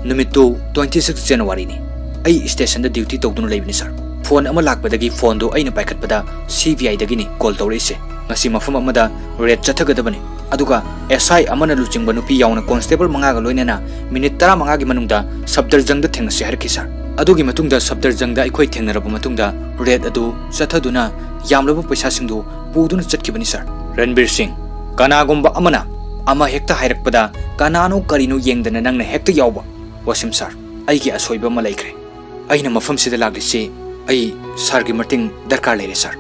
ꯅꯨꯃꯤꯠꯇꯨ twenty six January ꯅꯤ꯫ ꯑꯩ station ꯗ duty ꯇꯧꯗꯨꯅ ꯂꯩꯕꯅꯤ, sir꯫ Phone ꯑꯃ ꯂꯥꯛꯄꯗꯒꯤ phone ꯗꯨ ꯑꯩꯅ ꯄꯥꯏꯈꯠꯄꯗ C B I ꯗꯒꯤꯅꯤ call ꯇꯧꯔꯛꯏꯁꯦ꯫ ꯉꯁꯤ ꯃꯐꯝ ꯑꯃꯗ raid ꯆꯠꯊꯒꯗꯕꯅꯤ꯫ ꯑꯗꯨꯒ S I ꯑꯃꯅ ꯂꯨꯆꯤꯡꯕ ꯅꯨꯄꯤ ꯌꯥꯎꯅ constable ꯃꯉꯥꯒ ꯂꯣꯏꯅꯅ minute ꯇꯔꯥꯃꯉꯥꯒꯤ ꯃꯅꯨꯡꯗ ꯁꯐꯗꯔꯖꯪꯗ ꯊꯦꯡꯅꯁꯤ ꯍꯥꯏꯔꯛꯈꯤ, sir꯫ ꯑꯗꯨꯒꯤ ꯃꯇꯨꯡꯗ ꯁꯐꯗꯔꯖꯪꯗ ꯑꯩꯈꯣꯏ ꯊꯦꯡꯅꯔꯕ ꯃꯇꯨꯡꯗ raid ꯑꯗꯨ ꯆꯠꯊꯗꯨꯅ ꯌꯥꯝꯂꯕ ꯄꯩꯁꯥꯁꯤꯡꯗꯨ ꯄꯨꯗꯨꯅ ꯆꯠꯈꯤꯕꯅꯤ, sir꯫" "ꯔꯟꯕꯤꯔ ꯁꯤꯡ, ꯀꯅꯥꯒꯨꯝꯕ ꯑꯃꯅ ꯑꯃ ꯍꯦꯛꯇ ꯍꯥꯏꯔꯛꯄꯗ ꯀꯅꯥꯅꯣ ꯀꯔꯤꯅꯣ ꯌꯦꯡꯗꯅ ꯅꯪꯅ ꯍꯦꯛꯇ ꯌꯥꯎꯕ꯫" "ꯋꯥꯁꯤꯝ sir, ꯑꯩꯒꯤ ꯑꯁꯣꯏꯕ ꯑꯃ ꯂꯩꯈ꯭ꯔꯦ꯫ ꯑꯩꯅ ꯃꯐꯝꯁꯤꯗ ꯂꯥꯛꯂꯤꯁꯤ ꯑꯩ ꯁꯥꯔꯒꯤ ꯃꯇꯦꯡ ꯗꯔꯀꯥꯔ ꯂꯩꯔꯦ, ꯁꯥꯔ꯫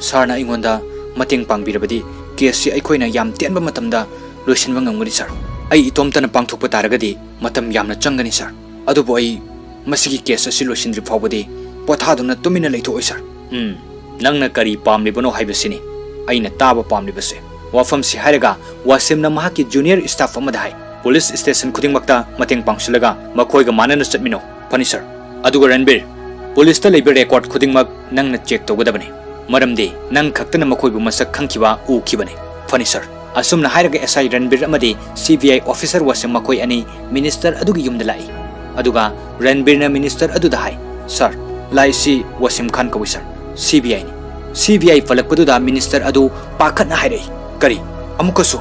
ꯁꯥꯔꯅ ꯑꯩꯉꯣꯟꯗ ꯃꯇꯦꯡ ꯄꯥꯡꯕꯤꯔꯕꯗꯤ ꯀꯦꯁꯁꯤ ꯑꯩꯈꯣꯏꯅ ꯌꯥꯝ ꯇꯦꯟꯕ ꯃꯇꯝꯗ ꯂꯣꯏꯁꯤꯟꯕ ꯉꯝꯒꯅꯤ, ꯁꯥꯔ꯫ ꯑꯩ ꯏꯇꯣꯝꯇꯅ ꯄꯥꯡꯊꯣꯛꯄ ꯇꯥꯔꯒꯗꯤ ꯃꯇꯝ ꯌꯥꯝꯅ ꯆꯪꯒꯅꯤ, ꯁꯥꯔ꯫ ꯑꯗꯨꯕꯨ ꯑꯩ ꯃꯁꯤꯒꯤ ꯀꯦꯁ ꯑꯁꯤ ꯂꯣꯏꯁꯤꯟꯗ꯭ꯔꯤ ꯐꯥꯎꯕꯗꯤ ꯄꯣꯊꯥꯗꯨꯅ ꯇꯨꯃꯤꯟꯅ ꯂꯩꯊꯣꯛꯑꯣꯏ, ꯁꯥꯔ꯫ ꯎꯝ, ꯅꯪꯅ ꯀꯔꯤ ꯄꯥꯝꯂꯤꯕꯅꯣ ꯍꯥꯏꯕꯁꯤꯅꯤ ꯑꯩꯅ ꯇꯥꯕ ꯄꯥꯝꯂꯤꯕꯁꯦ꯫ ꯋꯥꯐꯝꯁꯤ ꯍꯥꯏꯔꯒ ꯋꯥꯁꯤꯝꯅ ꯃꯍꯥꯛꯀꯤ ꯖꯨꯅꯤꯌꯔ ꯁ꯭ꯇꯥꯐ ꯑꯃꯗ ꯍꯥꯏ, "ꯄꯨꯂꯤꯁ ꯁ꯭ꯇꯦꯁꯟ ꯈꯨꯗꯤꯡꯃꯛꯇ ꯃꯇꯦꯡ ꯄꯥꯡꯁꯤꯜꯂꯒ ꯃꯈꯣꯏꯒ ꯃꯥꯟꯅꯅ ꯆꯠꯃꯤꯟꯅꯧ꯫ ꯐꯅꯤ, ꯁꯥꯔ꯫ ꯑꯗꯨꯒ ꯔꯟꯕꯤꯔ, ꯄꯨꯂꯤꯁꯇ ꯂꯩꯕ ꯔꯦꯀꯣꯔꯗ ꯈꯨꯗꯤꯡꯃꯛ ꯅꯪꯅ ꯆꯦꯛ ꯇꯧꯒꯗꯕꯅꯤ, ꯃꯔꯝꯗꯤ ꯅꯪ ꯈꯛꯇꯅ ꯃꯈꯣꯏꯕꯨ ꯃꯁꯛ ꯈꯪꯈꯤꯕ, ꯎꯈꯤꯕꯅꯤ꯫ ꯐꯅꯤ, ꯁꯥꯔ꯫" ꯑꯁꯨꯝꯅ ꯍꯥꯏꯔꯒ ꯑꯦꯁ ꯑꯥꯏ ꯔꯟꯕꯤꯔ ꯑꯃꯗꯤ ꯁꯤ ꯕꯤ ꯑꯥꯏ ꯑꯣꯐꯤꯁꯔ ꯋꯥꯁꯤꯝ ꯃꯈꯣꯏ ꯑꯅꯤ ꯃꯤꯅꯤꯁꯇꯔ ꯑꯗꯨꯒꯤ ꯌꯨꯝꯗ ꯂꯥꯛꯏ꯫ ꯑꯗꯨꯒ ꯔꯟꯕꯤꯔꯅ ꯃꯤꯅꯤꯁꯇꯔ ꯑꯗꯨꯗ ꯍꯥꯏ, "ꯁꯥꯔ, ꯂꯥꯛꯏꯁꯤ ꯋꯥꯁꯤꯝ ꯈꯥꯟ ꯀꯧꯏ, ꯁꯥꯔ꯫ C B ꯑꯥꯏꯅꯤ꯫" ꯁꯤ ꯕꯤ ꯑꯥꯏ ꯄꯜꯂꯛꯄꯗꯨꯗ ꯃꯤꯅꯤꯁꯇꯔ ꯑꯗꯨ ꯄꯥꯈꯠꯅ ꯍꯥꯏꯔꯛꯏ, "ꯀꯔꯤ? ꯑꯃꯨꯛꯀꯁꯨ?"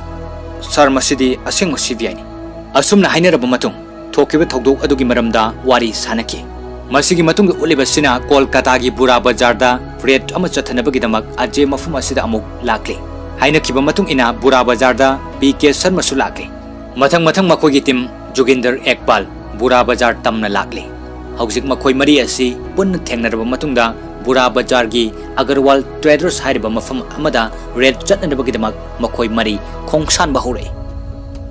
"ꯁꯥꯔ, ꯃꯁꯤꯗꯤ ꯑꯁꯦꯡꯕ ꯁꯤ ꯕꯤ ꯑꯥꯏꯅꯤ꯫" ꯑꯁꯨꯝꯅ ꯍꯥꯏꯅꯔꯕ ꯃꯇꯨꯡ ꯊꯣꯛꯈꯤꯕ ꯊꯧꯗꯣꯛ ꯑꯗꯨꯒꯤ ꯃꯔꯝꯗ ꯋꯥꯔꯤ ꯁꯥꯅꯈꯤ꯫ ꯃꯁꯤꯒꯤ ꯃꯇꯨꯡꯗ ꯎꯠꯂꯤꯕꯁꯤꯅ ꯀꯣꯜꯀꯥꯇꯥꯒꯤ ꯕꯨꯔꯥ ꯕꯖꯥꯔꯗ ꯔꯦꯗ ꯑꯃ ꯆꯠꯊꯅꯕꯒꯤꯗꯃꯛ ꯑꯖꯦ ꯃꯐꯝ ꯑꯁꯤꯗ ꯑꯃꯨꯛ ꯂꯥꯛꯂꯤ꯫ ꯍꯥꯏꯅꯈꯤꯕ ꯃꯇꯨꯡ ꯏꯟꯅ ꯕꯨꯔꯥ ꯕꯖꯥꯔꯗ ꯄꯤ ꯀꯦ ꯁꯔꯃꯁꯨ ꯂꯥꯛꯂꯤ꯫ ꯃꯊꯪ ꯃꯊꯪ ꯃꯈꯣꯏꯒꯤ ꯇꯤꯝ ꯖꯨꯒꯤꯟꯗꯔ ꯑꯦꯛꯄꯥꯜ, ꯕꯨꯔꯥ ꯕꯖꯥꯔ ꯇꯝꯅ ꯂꯥꯛꯂꯤ꯫ ꯍꯧꯖꯤꯛ ꯃꯈꯣꯏ ꯃꯔꯤ ꯑꯁꯤ ꯄꯨꯟꯅ ꯊꯦꯡꯅꯔꯕ ꯃꯇꯨꯡꯗ ꯕꯨꯔꯥ ꯕꯖꯥꯔꯒꯤ ꯑꯒꯔꯋꯥꯜ ꯇ꯭ꯔꯦꯗꯔꯁ ꯍꯥꯏꯔꯤꯕ ꯃꯐꯝ ꯑꯃꯗ ꯔꯦꯗ ꯆꯠꯅꯅꯕꯒꯤꯗꯃꯛ ꯃꯈꯣꯏ ꯃꯔꯤ ꯈꯣꯡꯁꯥꯟꯕ ꯍꯧꯔꯛꯏ꯫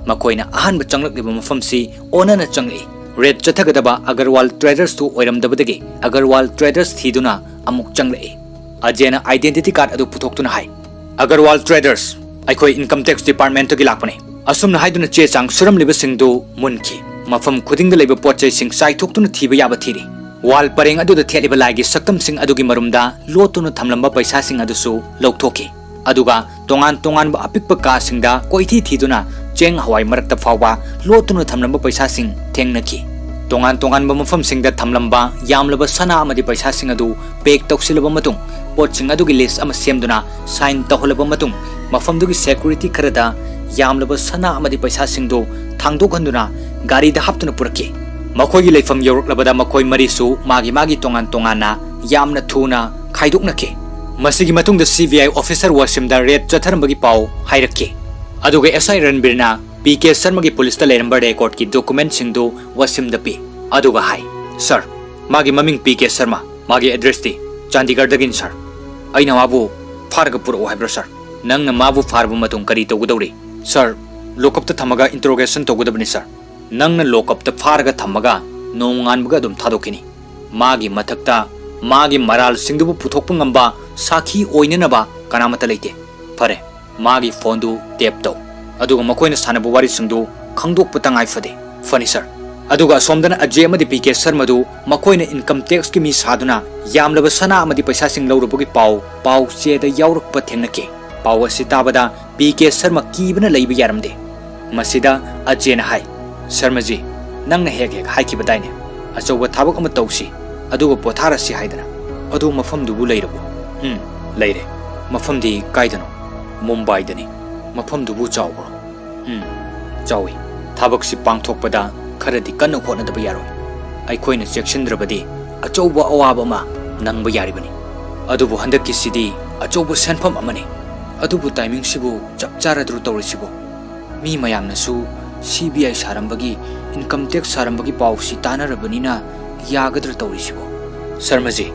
ꯃꯈꯣꯏꯅ ꯑꯍꯥꯟꯕ ꯆꯪꯂꯛꯂꯤꯕ ꯃꯐꯝꯁꯤ ꯑꯣꯟꯅꯅ ꯆꯪꯂꯛꯏ꯫ ꯔꯦꯗ ꯆꯠꯊꯒꯗꯕ ꯑꯒꯔꯋꯥꯜ ꯇ꯭ꯔꯦꯗꯔꯁꯇꯨ ꯑꯣꯏꯔꯝꯗꯕꯗꯒꯤ ꯑꯒꯔꯋꯥꯜ ꯇ꯭ꯔꯦꯗꯔꯁ ꯊꯤꯗꯨꯅ ꯑꯃꯨꯛ ꯆꯪꯂꯛꯏ꯫ ꯑꯖꯦꯅ ꯑꯥꯏꯗꯦꯟꯇꯤꯇꯤ ꯀꯥꯔꯗ ꯑꯗꯨ ꯄꯨꯊꯣꯛꯇꯨꯅ ꯍꯥꯏ, "ꯑꯒꯔꯋꯥꯜ ꯇ꯭ꯔꯦꯗꯔꯁ, ꯑꯩꯈꯣꯏ ꯏꯟꯀꯝ ꯇꯦꯛꯁ ꯗꯤꯄꯥꯔꯠꯃꯦꯟꯇꯒꯤ ꯂꯥꯛꯄꯅꯤ꯫" ꯑꯁꯨꯝꯅ ꯍꯥꯏꯗꯨꯅ ꯆꯦ ꯆꯥꯡ ꯁꯨꯔꯝꯂꯤꯕꯁꯤꯡꯗꯨ ꯃꯨꯟꯈꯤ꯫ ꯃꯐꯝ ꯈꯨꯗꯤꯡꯗ ꯂꯩꯕ ꯄꯣꯠ ꯆꯩꯁꯤꯡ ꯆꯥꯏꯊꯣꯛꯇꯨꯅ ꯊꯤꯕ ꯌꯥꯕ ꯊꯤꯔꯤ꯫ ꯋꯥꯜ ꯄꯔꯦꯡ ꯑꯗꯨꯗ ꯊꯦꯠꯂꯤꯕ ꯂꯥꯏꯒꯤ ꯁꯛꯇꯝꯁꯤꯡ ꯑꯗꯨꯒꯤ ꯃꯔꯨꯝꯗ ꯂꯣꯠꯇꯨꯅ ꯊꯝꯂꯝꯕ ꯄꯩꯁꯥꯁꯤꯡ ꯑꯗꯨꯁꯨ ꯂꯧꯊꯣꯛꯈꯤ꯫ ꯑꯗꯨꯒ ꯇꯣꯉꯥꯟ ꯇꯣꯉꯥꯟꯕ ꯑꯄꯤꯛꯄ ꯀꯥꯁꯤꯡꯗ ꯀꯣꯏꯊꯤ ꯊꯤꯗꯨꯅ ꯆꯦꯡ ꯍꯋꯥꯏ ꯃꯔꯛꯇ ꯐꯥꯎꯕ ꯂꯣꯠꯇꯨꯅ ꯊꯝꯂꯝꯕ ꯄꯩꯁꯥꯁꯤꯡ ꯊꯦꯡꯅꯈꯤ꯫ ꯇꯣꯉꯥꯟ ꯇꯣꯉꯥꯟꯕ ꯃꯐꯝꯁꯤꯡꯗ ꯊꯝꯂꯝꯕ ꯌꯥꯝꯂꯕ ꯁꯅꯥ ꯑꯃꯗꯤ ꯄꯩꯁꯥꯁꯤꯡ ꯑꯗꯨ ꯄꯦꯛ ꯇꯧꯁꯤꯜꯂꯕ ꯃꯇꯨꯡ, ꯄꯣꯠꯁꯤꯡ ꯑꯗꯨꯒꯤ ꯂꯤꯁ ꯑꯃ ꯁꯦꯝꯗꯨꯅ ꯁꯥꯏꯟ ꯇꯧꯍꯜꯂꯕ ꯃꯇꯨꯡ, ꯃꯐꯝꯗꯨꯒꯤ ꯁꯦꯀ꯭ꯌꯨꯔꯤꯇꯤ ꯈꯔꯗ ꯌꯥꯝꯂꯕ ꯁꯅꯥ ꯑꯃꯗꯤ ꯄꯩꯁꯥꯁꯤꯡꯗꯨ ꯊꯥꯡꯗꯣꯛꯍꯟꯗꯨꯅ ꯒꯥꯔꯤꯗ ꯍꯥꯞꯇꯨꯅ ꯄꯨꯔꯛꯈꯤ꯫ ꯃꯈꯣꯏꯒꯤ ꯂꯩꯐꯝ ꯌꯧꯔꯛꯂꯕꯗ ꯃꯈꯣꯏ ꯃꯔꯤꯁꯨ ꯃꯥꯒꯤ ꯃꯥꯒꯤ ꯇꯣꯉꯥꯟ ꯇꯣꯉꯥꯟꯅ ꯌꯥꯝꯅ ꯊꯨꯅ ꯈꯥꯏꯗꯣꯛꯅꯈꯤ꯫ ꯃꯁꯤꯒꯤ ꯃꯇꯨꯡꯗ ꯁꯤ ꯕꯤ ꯑꯥꯏ ꯑꯣꯐꯤꯁꯔ ꯋꯥꯁꯤꯝꯗ ꯔꯦꯗ ꯆꯠꯊꯔꯝꯕꯒꯤ ꯄꯥꯎ ꯍꯥꯏꯔꯛꯈꯤ꯫ ꯑꯗꯨꯒ ꯑꯦꯁ ꯑꯥꯏ ꯔꯟꯕꯤꯔꯅ ꯄꯤ ꯀꯦ ꯁꯔꯃꯒꯤ ꯄꯨꯂꯤꯁꯇ ꯂꯩꯔꯝꯕ ꯔꯦꯀꯣꯔꯗꯀꯤ ꯗꯣꯀꯨꯃꯦꯟꯠꯁꯤꯡꯗꯨ ꯋꯥꯁꯤꯝꯗ ꯄꯤ꯫ ꯑꯗꯨꯒ ꯍꯥꯏ, "ꯁꯥꯔ, ꯃꯥꯒꯤ ꯃꯃꯤꯡ ꯄꯤ ꯀꯦ ꯁꯔꯃ, ꯃꯥꯒꯤ ꯑꯦꯗ꯭ꯔꯦꯁꯇꯤ ꯆꯥꯟꯗꯤꯒꯔꯗꯒꯤꯅꯤ ꯁꯥꯔ꯫ ꯑꯩꯅ ꯃꯥꯕꯨ ꯐꯥꯔꯒ ꯄꯨꯔꯛꯑꯣ ꯍꯥꯏꯕ꯭ꯔꯣ ꯁꯥꯔ? ꯅꯪꯅ ꯃꯥꯕꯨ ꯐꯥꯔꯕ ꯃꯇꯨꯡ ꯀꯔꯤ ꯇꯧꯒꯗꯧꯔꯤ? ꯁꯥꯔ, ꯂꯣꯀꯞꯇ ꯊꯝꯃꯒ ꯏꯟꯇꯔꯣꯒꯦꯁꯟ ꯇꯧꯒꯗꯕꯅꯤ ꯁꯥꯔ꯫ ꯅꯪꯅ ꯂꯣꯀꯞꯇ ꯐꯥꯔꯒ ꯊꯝꯃꯒ ꯅꯣꯡꯉꯥꯟꯕꯒ ꯑꯗꯨꯝ ꯊꯥꯗꯣꯛꯈꯤꯅꯤ꯫ ꯃꯥꯒꯤ ꯃꯊꯛꯇ ꯃꯥꯒꯤ ꯃꯔꯥꯜꯁꯤꯡꯗꯨꯕꯨ ꯄꯨꯊꯣꯛꯄ ꯉꯝꯕ ꯁꯥꯈꯤ ꯑꯣꯏꯅꯅꯕ ꯀꯅꯥꯃꯠꯇ ꯂꯩꯇꯦ꯫ ꯐꯔꯦ, ꯃꯥꯒꯤ ꯐꯣꯟꯗꯨ ꯇꯦꯞ ꯇꯧ, ꯑꯗꯨꯒ ꯃꯈꯣꯏꯅ ꯁꯥꯟꯅꯕ ꯋꯥꯔꯤꯁꯤꯡꯗꯨ ꯈꯪꯗꯣꯛꯄ ꯇꯉꯥꯏ ꯐꯗꯦ꯫ ꯐꯅꯤ ꯁꯥꯔ꯫ ꯑꯗꯨꯒ ꯑꯁꯣꯝꯗꯅ ꯑꯖꯦ ꯑꯃꯗꯤ ꯄꯤ ꯀꯦ ꯁꯔꯃꯗꯨ ꯃꯈꯣꯏꯅ ꯏꯟꯀꯝ ꯇꯦꯛꯁꯀꯤ ꯃꯤ ꯁꯥꯗꯨꯅ ꯌꯥꯝꯂꯕ ꯁꯅꯥ ꯑꯃꯗꯤ ꯄꯩꯁꯥꯁꯤꯡ ꯂꯧꯔꯨꯕꯒꯤ ꯄꯥꯎ ꯄꯥꯎ ꯆꯦꯗ ꯌꯥꯎꯔꯛꯄ ꯊꯦꯡꯅꯈꯤ꯫ ꯄꯥꯎ ꯑꯁꯤ ꯇꯥꯕꯗ ꯄꯤ ꯀꯦ ꯁꯔꯃ ꯀꯤꯕꯅ ꯂꯩꯕ ꯌꯥꯔꯝꯗꯦ꯫ ꯃꯁꯤꯗ ꯑꯖꯦꯅ ꯍꯥꯏ, "ꯁꯔꯃꯖꯤ, ꯅꯪꯅ ꯍꯦꯛ ꯍꯦꯛ ꯍꯥꯏꯈꯤꯕꯗꯥꯏꯅꯦ, ꯑꯆꯧꯕ ꯊꯕꯛ ꯑꯃ ꯇꯧꯁꯤ, ꯑꯗꯨꯒ ꯄꯣꯊꯥꯔꯁꯤ ꯍꯥꯏꯗꯅ꯫ ꯑꯗꯨ ꯃꯐꯝꯗꯨꯕꯨ ꯂꯩꯔꯕꯣ?" "ꯎꯝ, ꯂꯩꯔꯦ꯫ ꯃꯐꯝꯗꯤ ꯀꯥꯏꯗꯅꯣ?" "ꯃꯨꯝꯕꯥꯏꯗꯅꯤ꯫ ꯃꯐꯝꯗꯨꯕꯨ ꯆꯥꯎꯕ꯭ꯔꯣ?" "ꯎꯝ, ꯆꯥꯎꯏ꯫ ꯊꯕꯛꯁꯤ ꯄꯥꯡꯊꯣꯛꯄꯗ ꯈꯔꯗꯤ ꯀꯟꯅ ꯍꯣꯠꯅꯗꯕ ꯌꯥꯔꯣꯏ꯫ ꯑꯩꯈꯣꯏꯅ ꯆꯦꯛꯁꯤꯟꯗ꯭ꯔꯕꯗꯤ ꯑꯆꯧꯕ ꯑꯋꯥꯕ ꯑꯃ ꯅꯪꯕ ꯌꯥꯔꯤꯕꯅꯤ꯫ ꯑꯗꯨꯕꯨ ꯍꯟꯗꯛꯀꯤꯁꯤꯗꯤ ꯑꯆꯧꯕ ꯁꯦꯟꯐꯝ ꯑꯃꯅꯤ꯫ ꯑꯗꯨꯕꯨ ꯇꯥꯏꯃꯤꯡꯁꯤꯕꯨ ꯆꯞ ꯆꯥꯔꯗ꯭ꯔꯣ ꯇꯧꯔꯤꯁꯤꯕꯨ? ꯃꯤ ꯃꯌꯥꯝꯅꯁꯨ ꯁꯤ ꯕꯤ ꯑꯥꯏ ꯁꯥꯔꯝꯕꯒꯤ, ꯏꯟꯀꯝ ꯇꯦꯛꯁ ꯁꯥꯔꯝꯕꯒꯤ ꯄꯥꯎꯁꯤ ꯇꯥꯅꯔꯕꯅꯤꯅ ꯌꯥꯒꯗ꯭ꯔꯥ ꯇꯧꯔꯤꯁꯤꯕꯨ?" "ꯁꯔꯃꯖꯤ,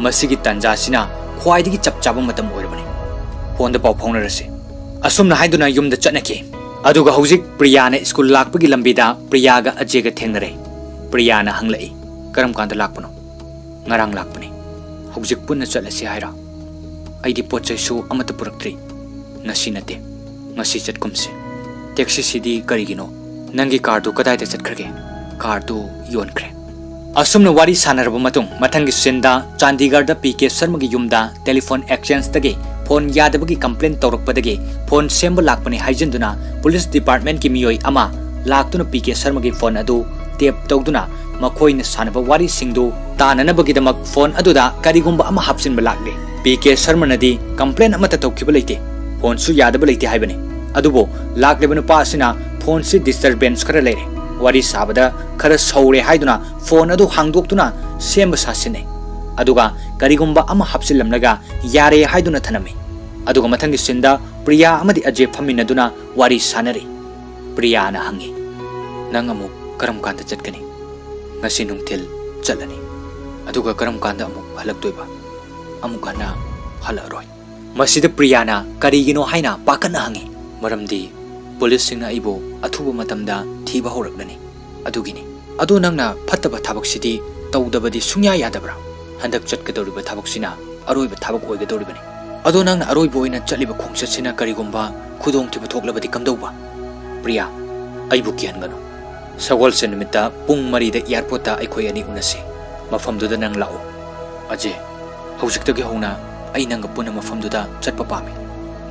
ꯃꯁꯤꯒꯤ ꯇꯥꯟꯖꯥꯁꯤꯅ ꯈ꯭ꯋꯥꯏꯗꯒꯤ ꯆꯞ ꯆꯥꯕ ꯃꯇꯝ ꯑꯣꯏꯔꯕꯅꯤ꯫ ꯐꯣꯟꯗ ꯄꯥꯎ ꯐꯥꯎꯅꯔꯁꯤ꯫" ꯑꯁꯨꯝꯅ ꯍꯥꯏꯗꯨꯅ ꯌꯨꯝꯗ ꯆꯠꯅꯈꯤ꯫ ꯑꯗꯨꯒ ꯍꯧꯖꯤꯛ ꯄ꯭ꯔꯤꯌꯥꯅ ꯁ꯭ꯀꯨꯜ ꯂꯥꯛꯄꯒꯤ ꯂꯝꯕꯤꯗ ꯄ꯭ꯔꯤꯌꯥꯒ ꯑꯖꯦꯒ ꯊꯦꯡꯅꯔꯦ꯫ ꯄ꯭ꯔꯤꯌꯥꯅ ꯍꯪꯂꯛꯏ, "ꯀꯔꯝ ꯀꯥꯟꯗ ꯂꯥꯛꯄꯅꯣ?" "ꯉꯔꯥꯡ ꯂꯥꯛꯄꯅꯤ꯫" "ꯍꯧꯖꯤꯛ ꯄꯨꯟꯅ ꯆꯠꯂꯁꯤ ꯍꯥꯏꯔꯣ?" "ꯑꯩꯗꯤ ꯄꯣꯠ ꯆꯩꯁꯨ ꯑꯃꯠꯇ ꯄꯨꯔꯛꯇ꯭ꯔꯤ꯫" "ꯉꯁꯤ ꯅꯠꯇꯦ, ꯉꯁꯤ ꯆꯠꯀꯨꯝꯁꯤ꯫ ꯇꯦꯛꯁꯤꯁꯤꯗꯤ ꯀꯔꯤꯒꯤꯅꯣ? ꯅꯪꯒꯤ ꯀꯥꯔꯗꯨ ꯀꯗꯥꯏꯗ ꯆꯠꯈ꯭ꯔꯒꯦ?" "ꯀꯥꯔꯗꯨ ꯌꯣꯟꯈ꯭ꯔꯦ꯫" ꯑꯁꯨꯝꯅ ꯋꯥꯔꯤ ꯁꯥꯟꯅꯔꯕ ꯃꯇꯨꯡ, ꯃꯊꯪꯒꯤ ꯁꯤꯟꯗ ꯆꯥꯟꯗꯤꯒꯔꯗ ꯄꯤ ꯀꯦ ꯁꯔꯃꯒꯤ ꯌꯨꯝꯗ ꯇꯦꯂꯤꯐꯣꯟ ꯑꯦꯛꯁꯆꯦꯟꯖꯇꯒꯤ ꯐꯣꯟ ꯌꯥꯗꯕꯒꯤ ꯀꯝꯄ꯭ꯂꯦꯟ ꯇꯧꯔꯛꯄꯗꯒꯤ ꯐꯣꯟ ꯁꯦꯝꯕ ꯂꯥꯛꯄꯅꯤ ꯍꯥꯏꯖꯤꯟꯗꯨꯅ ꯄꯨꯂꯤꯁ ꯗꯤꯄꯥꯔꯠꯃꯦꯟꯠꯀꯤ ꯃꯤꯑꯣꯏ ꯑꯃ ꯂꯥꯛꯇꯨꯅ ꯄꯤ ꯀꯦ ꯁꯔꯃꯒꯤ ꯐꯣꯟ ꯑꯗꯨ ꯇꯦꯞ ꯇꯧꯗꯨꯅ ꯃꯈꯣꯏꯅ ꯁꯥꯟꯅꯕ ꯋꯥꯔꯤꯁꯤꯡꯗꯨ ꯇꯥꯅꯅꯕꯒꯤꯗꯃꯛ ꯐꯣꯟ ꯑꯗꯨꯗ ꯀꯔꯤꯒꯨꯝꯕ ꯑꯃ ꯍꯥꯞꯆꯤꯟꯕ ꯂꯥꯛꯂꯤ꯫ ꯄꯤ ꯀꯦ ꯁꯔꯃꯅꯗꯤ ꯀꯝꯄ꯭ꯂꯦꯟ ꯑꯃꯠꯇ ꯇꯧꯈꯤꯕ ꯂꯩꯇꯦ, ꯐꯣꯟꯁꯨ ꯌꯥꯗꯕ ꯂꯩꯇꯦ ꯍꯥꯏꯕꯅꯤ꯫ ꯑꯗꯨꯕꯨ ꯂꯥꯛꯂꯤꯕ ꯅꯨꯄꯥ ꯑꯁꯤꯅ ꯐꯣꯟꯁꯤ ꯗꯤꯁꯇꯔꯕꯦꯟꯁ ꯈꯔ ꯂꯩꯔꯦ, ꯋꯥꯔꯤ ꯁꯥꯕꯗ ꯈꯔ ꯁꯧꯔꯦ ꯍꯥꯏꯗꯨꯅ ꯐꯣꯟ ꯑꯗꯨ ꯍꯥꯡꯗꯣꯛꯇꯨꯅ ꯁꯦꯝꯕ ꯁꯥꯁꯤꯟꯅꯩ꯫ ꯑꯗꯨꯒ ꯀꯔꯤꯒꯨꯝꯕ ꯑꯃ ꯍꯥꯞꯆꯤꯜꯂꯝꯂꯒ ꯌꯥꯔꯦ ꯍꯥꯏꯗꯨꯅ ꯊꯅꯝꯃꯤ꯫ ꯑꯗꯨꯒ ꯃꯊꯪꯒꯤ ꯁꯤꯟꯗ ꯄ꯭ꯔꯤꯌꯥ ꯑꯃꯗꯤ ꯑꯖꯦ ꯐꯝꯃꯤꯟꯅꯗꯨꯅ ꯋꯥꯔꯤ ꯁꯥꯟꯅꯔꯤ꯫ ꯄ꯭ꯔꯤꯌꯥꯅ ꯍꯪꯉꯤ, "ꯅꯪ ꯑꯃꯨꯛ ꯀꯔꯝ ꯀꯥꯟꯗ ꯆꯠꯀꯅꯤ?" "ꯉꯁꯤ ꯅꯨꯡꯊꯤꯜ ꯆꯠꯂꯅꯤ꯫" ꯑꯗꯨꯒ ꯀꯔꯝ ꯀꯥꯟꯗ ꯑꯃꯨꯛ ꯍꯜꯂꯛꯇꯣꯏꯕ? ꯑꯃꯨꯛ ꯍꯟꯅ ꯍꯜꯂꯛꯑꯔꯣꯏ꯫ ꯃꯁꯤꯗ ꯄ꯭ꯔꯤꯌꯥꯅ ꯀꯔꯤꯒꯤꯅꯣ ꯍꯥꯏꯅ ꯄꯥꯈꯠꯅ ꯍꯪꯉꯤ꯫ "ꯃꯔꯝꯗꯤ ꯄꯨꯂꯤꯁꯁꯤꯡꯅ ꯑꯩꯕꯨ ꯑꯊꯨꯕ ꯃꯇꯝꯗ ꯊꯤꯕ ꯍꯧꯔꯛꯂꯅꯤ, ꯑꯗꯨꯒꯤꯅꯤ꯫" "ꯑꯗꯣ ꯅꯪꯅ ꯐꯠꯇꯕ ꯊꯕꯛꯁꯤꯗꯤ ꯇꯧꯗꯕꯗꯤ ꯁꯨꯡꯌꯥ ꯌꯥꯗꯕ꯭ꯔꯥ? ꯍꯟꯗꯛ ꯆꯠꯀꯗꯧꯔꯤꯕ ꯊꯕꯛꯁꯤꯅ ꯑꯔꯣꯏꯕ ꯊꯕꯛ ꯑꯣꯏꯒꯗꯧꯔꯤꯕꯅꯤ꯫ ꯑꯗꯣ ꯅꯪꯅ ꯑꯔꯣꯏꯕ ꯑꯣꯏꯅ ꯆꯠꯂꯤꯕ ꯈꯣꯡꯆꯠꯁꯤꯅ ꯀꯔꯤꯒꯨꯝꯕ ꯈꯨꯗꯣꯡꯊꯤꯕ ꯊꯣꯛꯂꯕꯗꯤ ꯀꯝꯗꯧꯕ?" "ꯄ꯭ꯔꯤꯌꯥ, ꯑꯩꯕꯨ ꯀꯤꯍꯟꯒꯅꯨ꯫ ꯁꯒꯣꯜꯁꯦꯟ ꯅꯨꯃꯤꯠꯇ ꯄꯨꯡ ꯃꯔꯤꯗ ꯑꯦꯌꯥꯔꯄꯣꯔꯠꯇ ꯑꯩꯈꯣꯏ ꯑꯅꯤ ꯎꯅꯁꯤ꯫ ꯃꯐꯝꯗꯨꯗ ꯅꯪ ꯂꯥꯛꯎ꯫" "ꯑꯖꯦ, ꯍꯧꯖꯤꯛꯇꯒꯤ ꯍꯧꯅ ꯑꯩ ꯅꯪꯒ ꯄꯨꯟꯅ ꯃꯐꯝꯗꯨꯗ ꯆꯠꯄ ꯄꯥꯝꯃꯤ꯫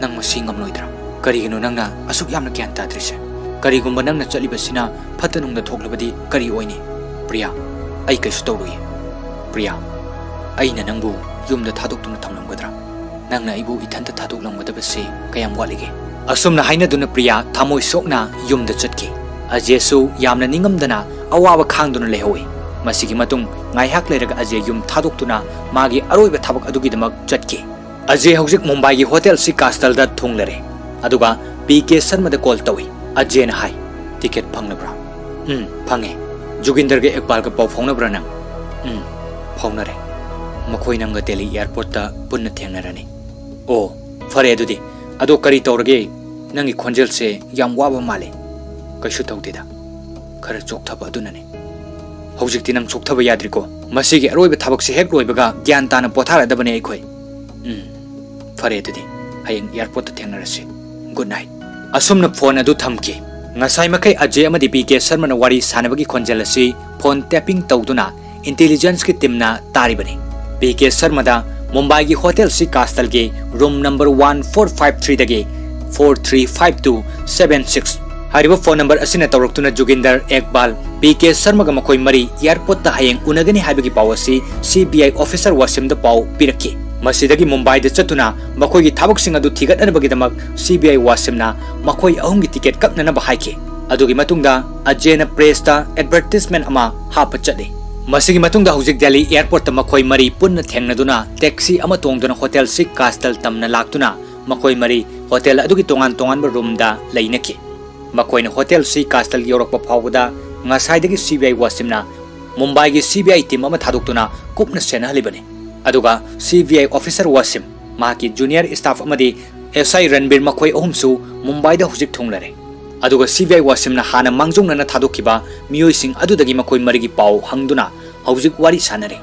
ꯅꯪ ꯃꯁꯤ ꯉꯝꯂꯣꯏꯗ꯭ꯔꯥ? ꯀꯔꯤꯒꯤꯅꯣ ꯅꯪꯅ ꯑꯁꯨꯛ ꯌꯥꯝꯅ ꯒ꯭ꯌꯥꯟ ꯇꯥꯗ꯭ꯔꯤꯁꯦ? ꯀꯔꯤꯒꯨꯝꯕ ꯅꯪꯅ ꯆꯠꯂꯤꯕꯁꯤꯅ ꯐꯠꯇ ꯅꯨꯡꯗ ꯊꯣꯛꯂꯕꯗꯤ ꯀꯔꯤ ꯑꯣꯏꯅꯤ?" "ꯄ꯭ꯔꯤꯌꯥ, ꯑꯩ ꯀꯩꯁꯨ ꯇꯧꯔꯣꯏꯌꯦ꯫ ꯄ꯭ꯔꯤꯌꯥ, ꯑꯩꯅ ꯅꯪꯕꯨ ꯌꯨꯝꯗ ꯊꯥꯗꯣꯛꯇꯨꯅ ꯊꯝꯂꯝꯒꯗ꯭ꯔꯥ? ꯅꯪꯅ ꯑꯩꯕꯨ ꯏꯊꯟꯇ ꯊꯥꯗꯣꯛꯂꯝꯒꯗꯕꯁꯤ ꯀꯌꯥꯝ ꯋꯥꯠꯂꯤꯒꯦ?" ꯑꯁꯨꯝꯅ ꯍꯥꯏꯅꯗꯨꯅ ꯄ꯭ꯔꯤꯌꯥ ꯊꯃꯣꯏ ꯁꯣꯛꯅ ꯌꯨꯝꯗ ꯆꯠꯈꯤ꯫ ꯑꯖꯦꯁꯨ ꯌꯥꯝꯅ ꯅꯤꯡꯉꯝꯗꯅ ꯑꯋꯥꯕ ꯈꯥꯡꯗꯨꯅ ꯂꯩꯍꯧꯏ꯫ ꯃꯁꯤꯒꯤ ꯃꯇꯨꯡ ꯉꯥꯏꯍꯥꯛ ꯂꯩꯔꯒ ꯑꯖꯦ ꯌꯨꯝ ꯊꯥꯗꯣꯛꯇꯨꯅ ꯃꯥꯒꯤ ꯑꯔꯣꯏꯕ ꯊꯕꯛ ꯑꯗꯨꯒꯤꯗꯃꯛ ꯆꯠꯈꯤ꯫ ꯑꯖꯦ ꯍꯧꯖꯤꯛ ꯃꯨꯝꯕꯥꯏꯒꯤ ꯍꯣꯇꯦꯜ ꯁꯤ ꯀꯥꯁꯇꯜꯗ ꯊꯨꯡꯂꯔꯦ꯫ ꯑꯗꯨꯒ ꯄꯤ ꯀꯦ ꯁꯔꯃꯗ ꯀꯣꯜ ꯇꯧꯏ꯫ ꯑꯖꯦꯅ ꯍꯥꯏ, "ꯇꯤꯀꯦꯠ ꯐꯪꯂꯕ꯭ꯔꯥ?" "ꯎꯝ, ꯐꯪꯉꯦ꯫" "ꯖꯨꯒꯤꯟꯗꯔꯒ ꯑꯦꯛꯕꯥꯜꯒ ꯄꯥꯎ ꯐꯥꯎꯅꯕ꯭ꯔꯥ ꯅꯪ?" "ꯎꯝ, ꯐꯥꯎꯅꯔꯦ꯫ ꯃꯈꯣꯏ ꯅꯪꯒ ꯗꯦꯜꯂꯤ ꯑꯦꯌꯥꯔꯄꯣꯔꯠꯇ ꯄꯨꯟꯅ ꯊꯦꯡꯅꯔꯅꯤ꯫" "ꯑꯣ, ꯐꯔꯦ ꯑꯗꯨꯗꯤ꯫ ꯑꯗꯣ ꯀꯔꯤ ꯇꯧꯔꯒꯦ? ꯅꯪꯒꯤ ꯈꯣꯟꯖꯦꯜꯁꯦ ꯌꯥꯝ ꯋꯥꯕ ꯃꯥꯜꯂꯦ꯫" "ꯀꯩꯁꯨ ꯇꯧꯗꯦꯗ, ꯈꯔ ꯆꯣꯛꯊꯕ ꯑꯗꯨꯅꯅꯦ꯫" "ꯍꯧꯖꯤꯛꯇꯤ ꯅꯪ ꯆꯣꯛꯊꯕ ꯌꯥꯗ꯭ꯔꯤꯀꯣ꯫ ꯃꯁꯤꯒꯤ ꯑꯔꯣꯏꯕ ꯊꯕꯛꯁꯦ ꯍꯦꯛ ꯂꯣꯏꯕꯒ ꯒ꯭ꯌꯥꯟ ꯇꯥꯅ ꯄꯣꯊꯥꯔꯗꯕꯅꯦ ꯑꯩꯈꯣꯏ꯫" "ꯎꯝ, ꯐꯔꯦ ꯑꯗꯨꯗꯤ, ꯍꯌꯦꯡ ꯑꯦꯌꯥꯔꯄꯣꯔꯠꯇ ꯊꯦꯡꯅꯔꯁꯤ꯫ Good night." ꯑꯁꯨꯝꯅ ꯐꯣꯟ ꯑꯗꯨ ꯊꯝꯈꯤ꯫ ꯉꯁꯥꯏ ꯃꯈꯩ ꯑꯖꯦ ꯑꯃꯗꯤ ꯄꯤ ꯀꯦ ꯁꯔꯃꯅ ꯋꯥꯔꯤ ꯁꯥꯟꯅꯕꯒꯤ ꯈꯣꯟꯖꯦꯜ ꯑꯁꯤ ꯐꯣꯟ ꯇꯦꯄꯤꯡ ꯇꯧꯗꯨꯅ ꯏꯟꯇꯦꯂꯤꯖꯦꯟꯁꯀꯤ ꯇꯤꯝꯅ ꯇꯥꯔꯤꯕꯅꯤ꯫ ꯄꯤ ꯀꯦ ꯁꯔꯃꯗ ꯃꯨꯝꯕꯥꯏꯒꯤ ꯍꯣꯇꯦꯜ ꯁꯤ ꯀꯥꯁꯇꯜꯒꯤ room number one four five ꯊ꯭ꯔꯤꯗꯒꯤ four three five two seven six ꯍꯥꯏꯔꯤꯕ ꯐꯣꯟ ꯅꯝꯕꯔ ꯑꯁꯤꯅ ꯇꯧꯔꯛꯇꯨꯅ ꯖꯨꯒꯤꯟꯗꯔ ꯑꯦꯛꯕꯥꯜ, ꯄꯤ ꯀꯦ ꯁꯔꯃꯒ ꯃꯈꯣꯏ ꯃꯔꯤ ꯑꯦꯌꯥꯔꯄꯣꯔꯠꯇ ꯍꯌꯦꯡ ꯎꯅꯒꯅꯤ ꯍꯥꯏꯕꯒꯤ ꯄꯥꯎ ꯑꯁꯤ ꯁꯤ ꯕꯤ ꯑꯥꯏ ꯑꯣꯐꯤꯁꯔ ꯋꯥꯁꯤꯝꯗ ꯄꯥꯎ ꯄꯤꯔꯛꯈꯤ꯫ ꯃꯁꯤꯗꯒꯤ ꯃꯨꯝꯕꯥꯏꯗ ꯆꯠꯇꯨꯅ ꯃꯈꯣꯏꯒꯤ ꯊꯕꯛꯁꯤꯡ ꯑꯗꯨ ꯊꯤꯒꯠꯅꯅꯕꯒꯤꯗꯃꯛ ꯁꯤ ꯕꯤ ꯑꯥꯏ ꯋꯥꯁꯤꯝꯅ ꯃꯈꯣꯏ ꯑꯍꯨꯝꯒꯤ ꯇꯤꯀꯦꯠ ꯀꯛꯅꯅꯕ ꯍꯥꯏꯈꯤ꯫ ꯑꯗꯨꯒꯤ ꯃꯇꯨꯡꯗ ꯑꯖꯦꯅ ꯄ꯭ꯔꯦꯁꯇ ꯑꯦꯗꯚꯔꯇꯤꯁꯃꯦꯟ ꯑꯃ ꯍꯥꯞꯄ ꯆꯠꯂꯤ꯫ ꯃꯁꯤꯒꯤ ꯃꯇꯨꯡꯗ ꯍꯧꯖꯤꯛ ꯗꯦꯜꯂꯤ ꯑꯦꯌꯥꯔꯄꯣꯔꯠꯇ ꯃꯈꯣꯏ ꯃꯔꯤ ꯄꯨꯟꯅ ꯊꯦꯡꯅꯗꯨꯅ ꯇꯦꯛꯁꯤ ꯑꯃ ꯇꯣꯡꯗꯨꯅ ꯍꯣꯇꯦꯜ ꯁꯤ ꯀꯥꯁꯇꯜ ꯇꯝꯅ ꯂꯥꯛꯇꯨꯅ ꯃꯈꯣꯏ ꯃꯔꯤ ꯍꯣꯇꯦꯜ ꯑꯗꯨꯒꯤ ꯇꯣꯉꯥꯟ ꯇꯣꯉꯥꯟꯕ ꯔꯨꯝꯗ ꯂꯩꯅꯈꯤ꯫ ꯃꯈꯣꯏꯅ ꯍꯣꯇꯦꯜ ꯁꯤ ꯀꯥꯁꯇꯜ ꯌꯧꯔꯛꯄ ꯐꯥꯎꯕꯗ ꯉꯁꯥꯏꯗꯒꯤ ꯁꯤ ꯕꯤ ꯑꯥꯏ ꯋꯥꯁꯤꯝꯅ ꯃꯨꯝꯕꯥꯏꯒꯤ C B I team ꯑꯃ ꯊꯥꯗꯣꯛꯇꯨꯅ ꯀꯨꯞꯅ ꯁꯦꯟꯅꯍꯜꯂꯤꯕꯅꯤ꯫ ꯑꯗꯨꯒ C B I officer Washim, ꯃꯍꯥꯛꯀꯤ junior staff ꯑꯃꯗꯤ S I ꯔꯟꯕꯤꯔ ꯃꯈꯣꯏ ꯑꯍꯨꯝꯁꯨ ꯃꯨꯝꯕꯥꯏꯗ ꯍꯧꯖꯤꯛ ꯊꯨꯡꯂꯔꯦ꯫ ꯑꯗꯨꯒ C B I ꯋꯥꯁꯤꯝꯅ ꯍꯥꯟꯅ ꯃꯥꯡꯖꯧꯅꯅ ꯊꯥꯗꯣꯛꯈꯤꯕ ꯃꯤꯑꯣꯏꯁꯤꯡ ꯑꯗꯨꯗꯒꯤ ꯃꯈꯣꯏ ꯃꯔꯤꯒꯤ ꯄꯥꯎ ꯍꯪꯗꯨꯅ ꯍꯧꯖꯤꯛ ꯋꯥꯔꯤ ꯁꯥꯅꯔꯤ꯫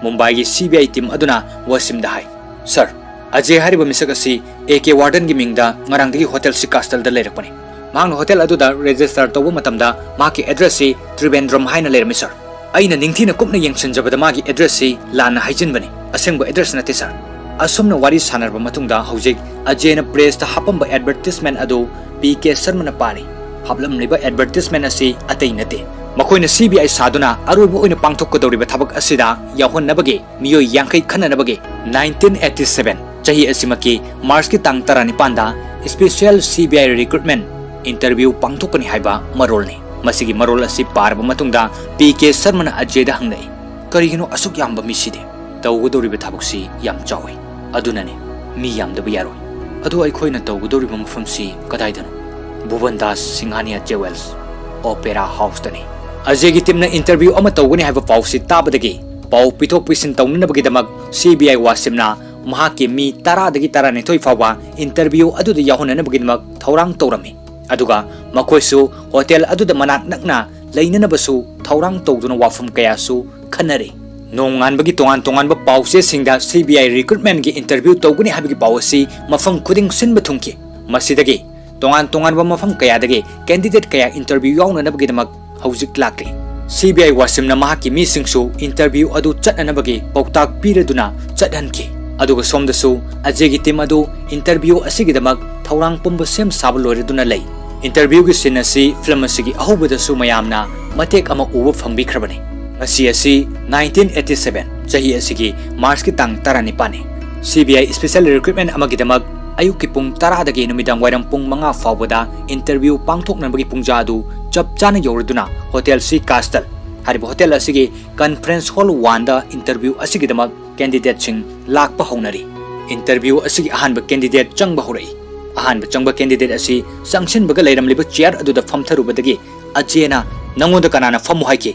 ꯃꯨꯝꯕꯥꯏꯒꯤ C B I team ꯑꯗꯨꯅ ꯋꯥꯁꯤꯝꯗ ꯍꯥꯏ, "Sir, ꯑꯖꯦ ꯍꯥꯏꯔꯤꯕ ꯃꯤꯁꯛ ꯑꯁꯤ A K Wardenꯒꯤ ꯃꯤꯡꯗ ꯉꯔꯥꯡꯗꯒꯤ hotel C Castle ꯗ ꯂꯩꯔꯛꯄꯅꯤ꯫ ꯃꯍꯥꯛꯅ hotel ꯑꯗꯨꯗ register ꯇꯧꯕ ꯃꯇꯝꯗ ꯃꯍꯥꯛꯀꯤ address ꯁꯤ ꯇ꯭ꯔꯤꯕꯦꯟꯗ꯭ꯔꯝ ꯍꯥꯏꯅ ꯂꯩꯔꯝꯃꯤ, sir꯫ ꯑꯩꯅ ꯅꯤꯡꯊꯤꯅ ꯀꯨꯞꯅ ꯌꯦꯡꯁꯤꯟꯖꯕꯗ ꯃꯥꯒꯤ address ꯁꯤ ꯂꯥꯟꯅ ꯍꯥꯏꯖꯤꯟꯕꯅꯤ, ꯑꯁꯦꯡꯕ address ꯅꯠꯇꯦ, sir꯫" ꯑꯁꯨꯝꯅ ꯋꯥꯔꯤ ꯁꯥꯟꯅꯔꯕ ꯃꯇꯨꯡꯗ ꯍꯧꯖꯤꯛ ꯑꯖꯦꯅ press ꯇ ꯍꯥꯞꯄꯝꯕ advertisement ꯑꯗꯨ P K ꯁꯔꯃꯅ ꯄꯥꯔꯤ꯫ ꯍꯥꯞꯂꯝꯂꯤꯕ advertisement ꯑꯁꯤ ꯑꯇꯩ ꯅꯠꯇꯦ, ꯃꯈꯣꯏꯅ C B I ꯁꯥꯗꯨꯅ ꯑꯔꯣꯏꯕ ꯑꯣꯏꯅ ꯄꯥꯡꯊꯣꯛꯀꯗꯧꯔꯤꯕ ꯊꯕꯛ ꯑꯁꯤꯗ ꯌꯥꯎꯍꯟꯅꯕꯒꯤ ꯃꯤꯑꯣꯏ ꯌꯥꯡꯈꯩ ꯈꯟꯅꯅꯕꯒꯤ nineteen eighty seven ꯆꯍꯤ ꯑꯁꯤꯃꯛꯀꯤ March ꯀꯤ ꯇꯥꯡ ꯇꯔꯥꯅꯤꯄꯥꯟꯗ special C B I recruitment interview ꯄꯥꯡꯊꯣꯛꯀꯅꯤ ꯍꯥꯏꯕ ꯃꯔꯣꯜꯅꯤ꯫ ꯃꯁꯤꯒꯤ ꯃꯔꯣꯜ ꯑꯁꯤ ꯄꯥꯔꯕ ꯃꯇꯨꯡꯗ P K ꯁꯔꯃꯅ ꯑꯖꯦꯗ ꯍꯪꯂꯛꯏ, "ꯀꯔꯤꯒꯤꯅꯣ ꯑꯁꯨꯛ ꯌꯥꯝꯕ ꯃꯤꯁꯤꯗꯤ? ꯇꯧꯒꯗꯧꯔꯤꯕ ꯊꯕꯛꯁꯤ ꯌꯥꯝ ꯆꯥꯎꯏ, ꯑꯗꯨꯅꯅꯤ ꯃꯤ ꯌꯥꯝꯗꯕ ꯌꯥꯔꯣꯏ꯫ ꯑꯗꯣ ꯑꯩꯈꯣꯏꯅ ꯇꯧꯒꯗꯧꯔꯤꯕ ꯃꯐꯝꯁꯤ ꯀꯗꯥꯏꯗꯅꯣ?" "ꯚꯨꯕꯟ ꯗꯥꯁ ꯁꯤꯡꯍꯥꯅꯤꯌꯥ ꯖꯦꯋꯦꯜꯁ ꯑꯣꯄꯦꯔꯥ ꯍꯥꯎꯁꯇꯅꯤ꯫" ꯑꯖꯦꯒꯤ team ꯅ interview ꯑꯃ ꯇꯧꯒꯅꯤ ꯍꯥꯏꯕ ꯄꯥꯎꯁꯤ ꯇꯥꯕꯗꯒꯤ ꯄꯥꯎ ꯄꯤꯊꯣꯛ ꯄꯤꯁꯤꯟ ꯇꯧꯅꯅꯕꯒꯤꯗꯃꯛ C B I ꯋꯥꯁꯤꯝꯅ ꯃꯍꯥꯛꯀꯤ ꯃꯤ ꯇꯔꯥꯗꯒꯤ ꯇꯔꯥꯅꯤꯊꯣꯏ ꯐꯥꯎꯕ interview ꯑꯗꯨꯗ ꯌꯥꯎꯍꯟꯅꯅꯕꯒꯤꯗꯃꯛ ꯊꯧꯔꯥꯡ ꯇꯧꯔꯝꯃꯤ꯫ ꯑꯗꯨꯒ ꯃꯈꯣꯏꯁꯨ hotel ꯑꯗꯨꯗ ꯃꯅꯥꯛ ꯅꯛꯅ ꯂꯩꯅꯅꯕꯁꯨ ꯊꯧꯔꯥꯡ ꯇꯧꯗꯨꯅ ꯋꯥꯐꯝ ꯀꯌꯥꯁꯨ ꯈꯟꯅꯔꯤ꯫ ꯅꯣꯡꯉꯥꯟꯕꯒꯤ ꯇꯣꯉꯥꯟ ꯇꯣꯉꯥꯟꯕ ꯄꯥꯎꯆꯦꯁꯤꯡꯗ C B I recruitment ꯒꯤ interview ꯇꯧꯒꯅꯤ ꯍꯥꯏꯕꯒꯤ ꯄꯥꯎ ꯑꯁꯤ ꯃꯐꯝ ꯈꯨꯗꯤꯡ ꯁꯤꯟꯕ ꯊꯨꯡꯈꯤ꯫ ꯃꯁꯤꯗꯒꯤ ꯇꯣꯉꯥꯟ ꯇꯣꯉꯥꯟꯕ ꯃꯐꯝ ꯀꯌꯥꯗꯒꯤ candidate ꯀꯌꯥ interview ꯌꯥꯎꯅꯅꯕꯒꯤꯗꯃꯛ ꯍꯧꯖꯤꯛ ꯂꯥꯛꯂꯤ꯫ C B I ꯋꯥꯁꯤꯝꯅ ꯃꯍꯥꯛꯀꯤ ꯃꯤꯁꯤꯡꯁꯨ interview ꯑꯗꯨ ꯆꯠꯅꯅꯕꯒꯤ ꯄꯥꯎꯇꯥꯛ ꯄꯤꯔꯗꯨꯅ ꯆꯠꯍꯟꯈꯤ꯫ ꯑꯗꯨꯒ ꯁꯣꯝꯗꯁꯨ ꯑꯖꯦꯒꯤ team ꯑꯗꯨ interview ꯑꯁꯤꯒꯤꯗꯃꯛ ꯊꯧꯔꯥꯡ ꯄꯨꯝꯕ ꯁꯦꯝ ꯁꯥꯕ ꯂꯣꯏꯔꯗꯨꯅ ꯂꯩ꯫ Interview ꯒꯤ scene ꯑꯁꯤ film ꯑꯁꯤꯒꯤ ꯑꯍꯧꯕꯗꯁꯨ ꯃꯌꯥꯝꯅ ꯃꯇꯦꯛ ꯑꯃ ꯎꯕ ꯐꯪꯕꯤꯈ꯭ꯔꯕꯅꯤ꯫ ꯉꯁꯤ ꯑꯁꯤ nineteen eighty seven, ꯆꯍꯤ ꯑꯁꯤꯒꯤ March ꯀꯤ ꯇꯥꯡ ꯇꯔꯥꯅꯤꯄꯥꯟꯅꯤ꯫ C B I special recruitment ꯑꯃꯒꯤꯗꯃꯛ ꯑꯌꯨꯛꯀꯤ ꯄꯨꯡ ꯇꯔꯥꯗꯒꯤ ꯅꯨꯃꯤꯗꯥꯡ ꯋꯥꯏꯔꯝ ꯄꯨꯡ ꯃꯉꯥ ꯐꯥꯎꯕꯗ interview ꯄꯥꯡꯊꯣꯛꯅꯕꯒꯤ ꯄꯨꯡꯖꯥ ꯑꯗꯨ ꯆꯞ ꯆꯥꯅ ꯌꯧꯔꯗꯨꯅ Hotel C Castle ꯍꯥꯏꯔꯤꯕ hotel ꯑꯁꯤꯒꯤ conference hall one ꯗ interview ꯑꯁꯤꯒꯤꯗꯃꯛ candidate ꯁꯤꯡ ꯂꯥꯛꯄ ꯍꯧꯅꯔꯤ꯫ Interview ꯑꯁꯤꯒꯤ ꯑꯍꯥꯟꯕ candidate ꯆꯪꯕ ꯍꯧꯔꯛꯏ꯫ ꯑꯍꯥꯟꯕ ꯆꯪꯕ candidate ꯑꯁꯤ ꯆꯪꯁꯤꯟꯕꯒ ꯂꯩꯔꯝꯂꯤꯕ chair ꯑꯗꯨꯗ ꯐꯝꯊꯔꯨꯕꯗꯒꯤ ꯑꯖꯦꯅ, "ꯅꯉꯣꯟꯗ ꯀꯅꯥꯅ ꯐꯝꯃꯨ ꯍꯥꯏꯈꯤ?"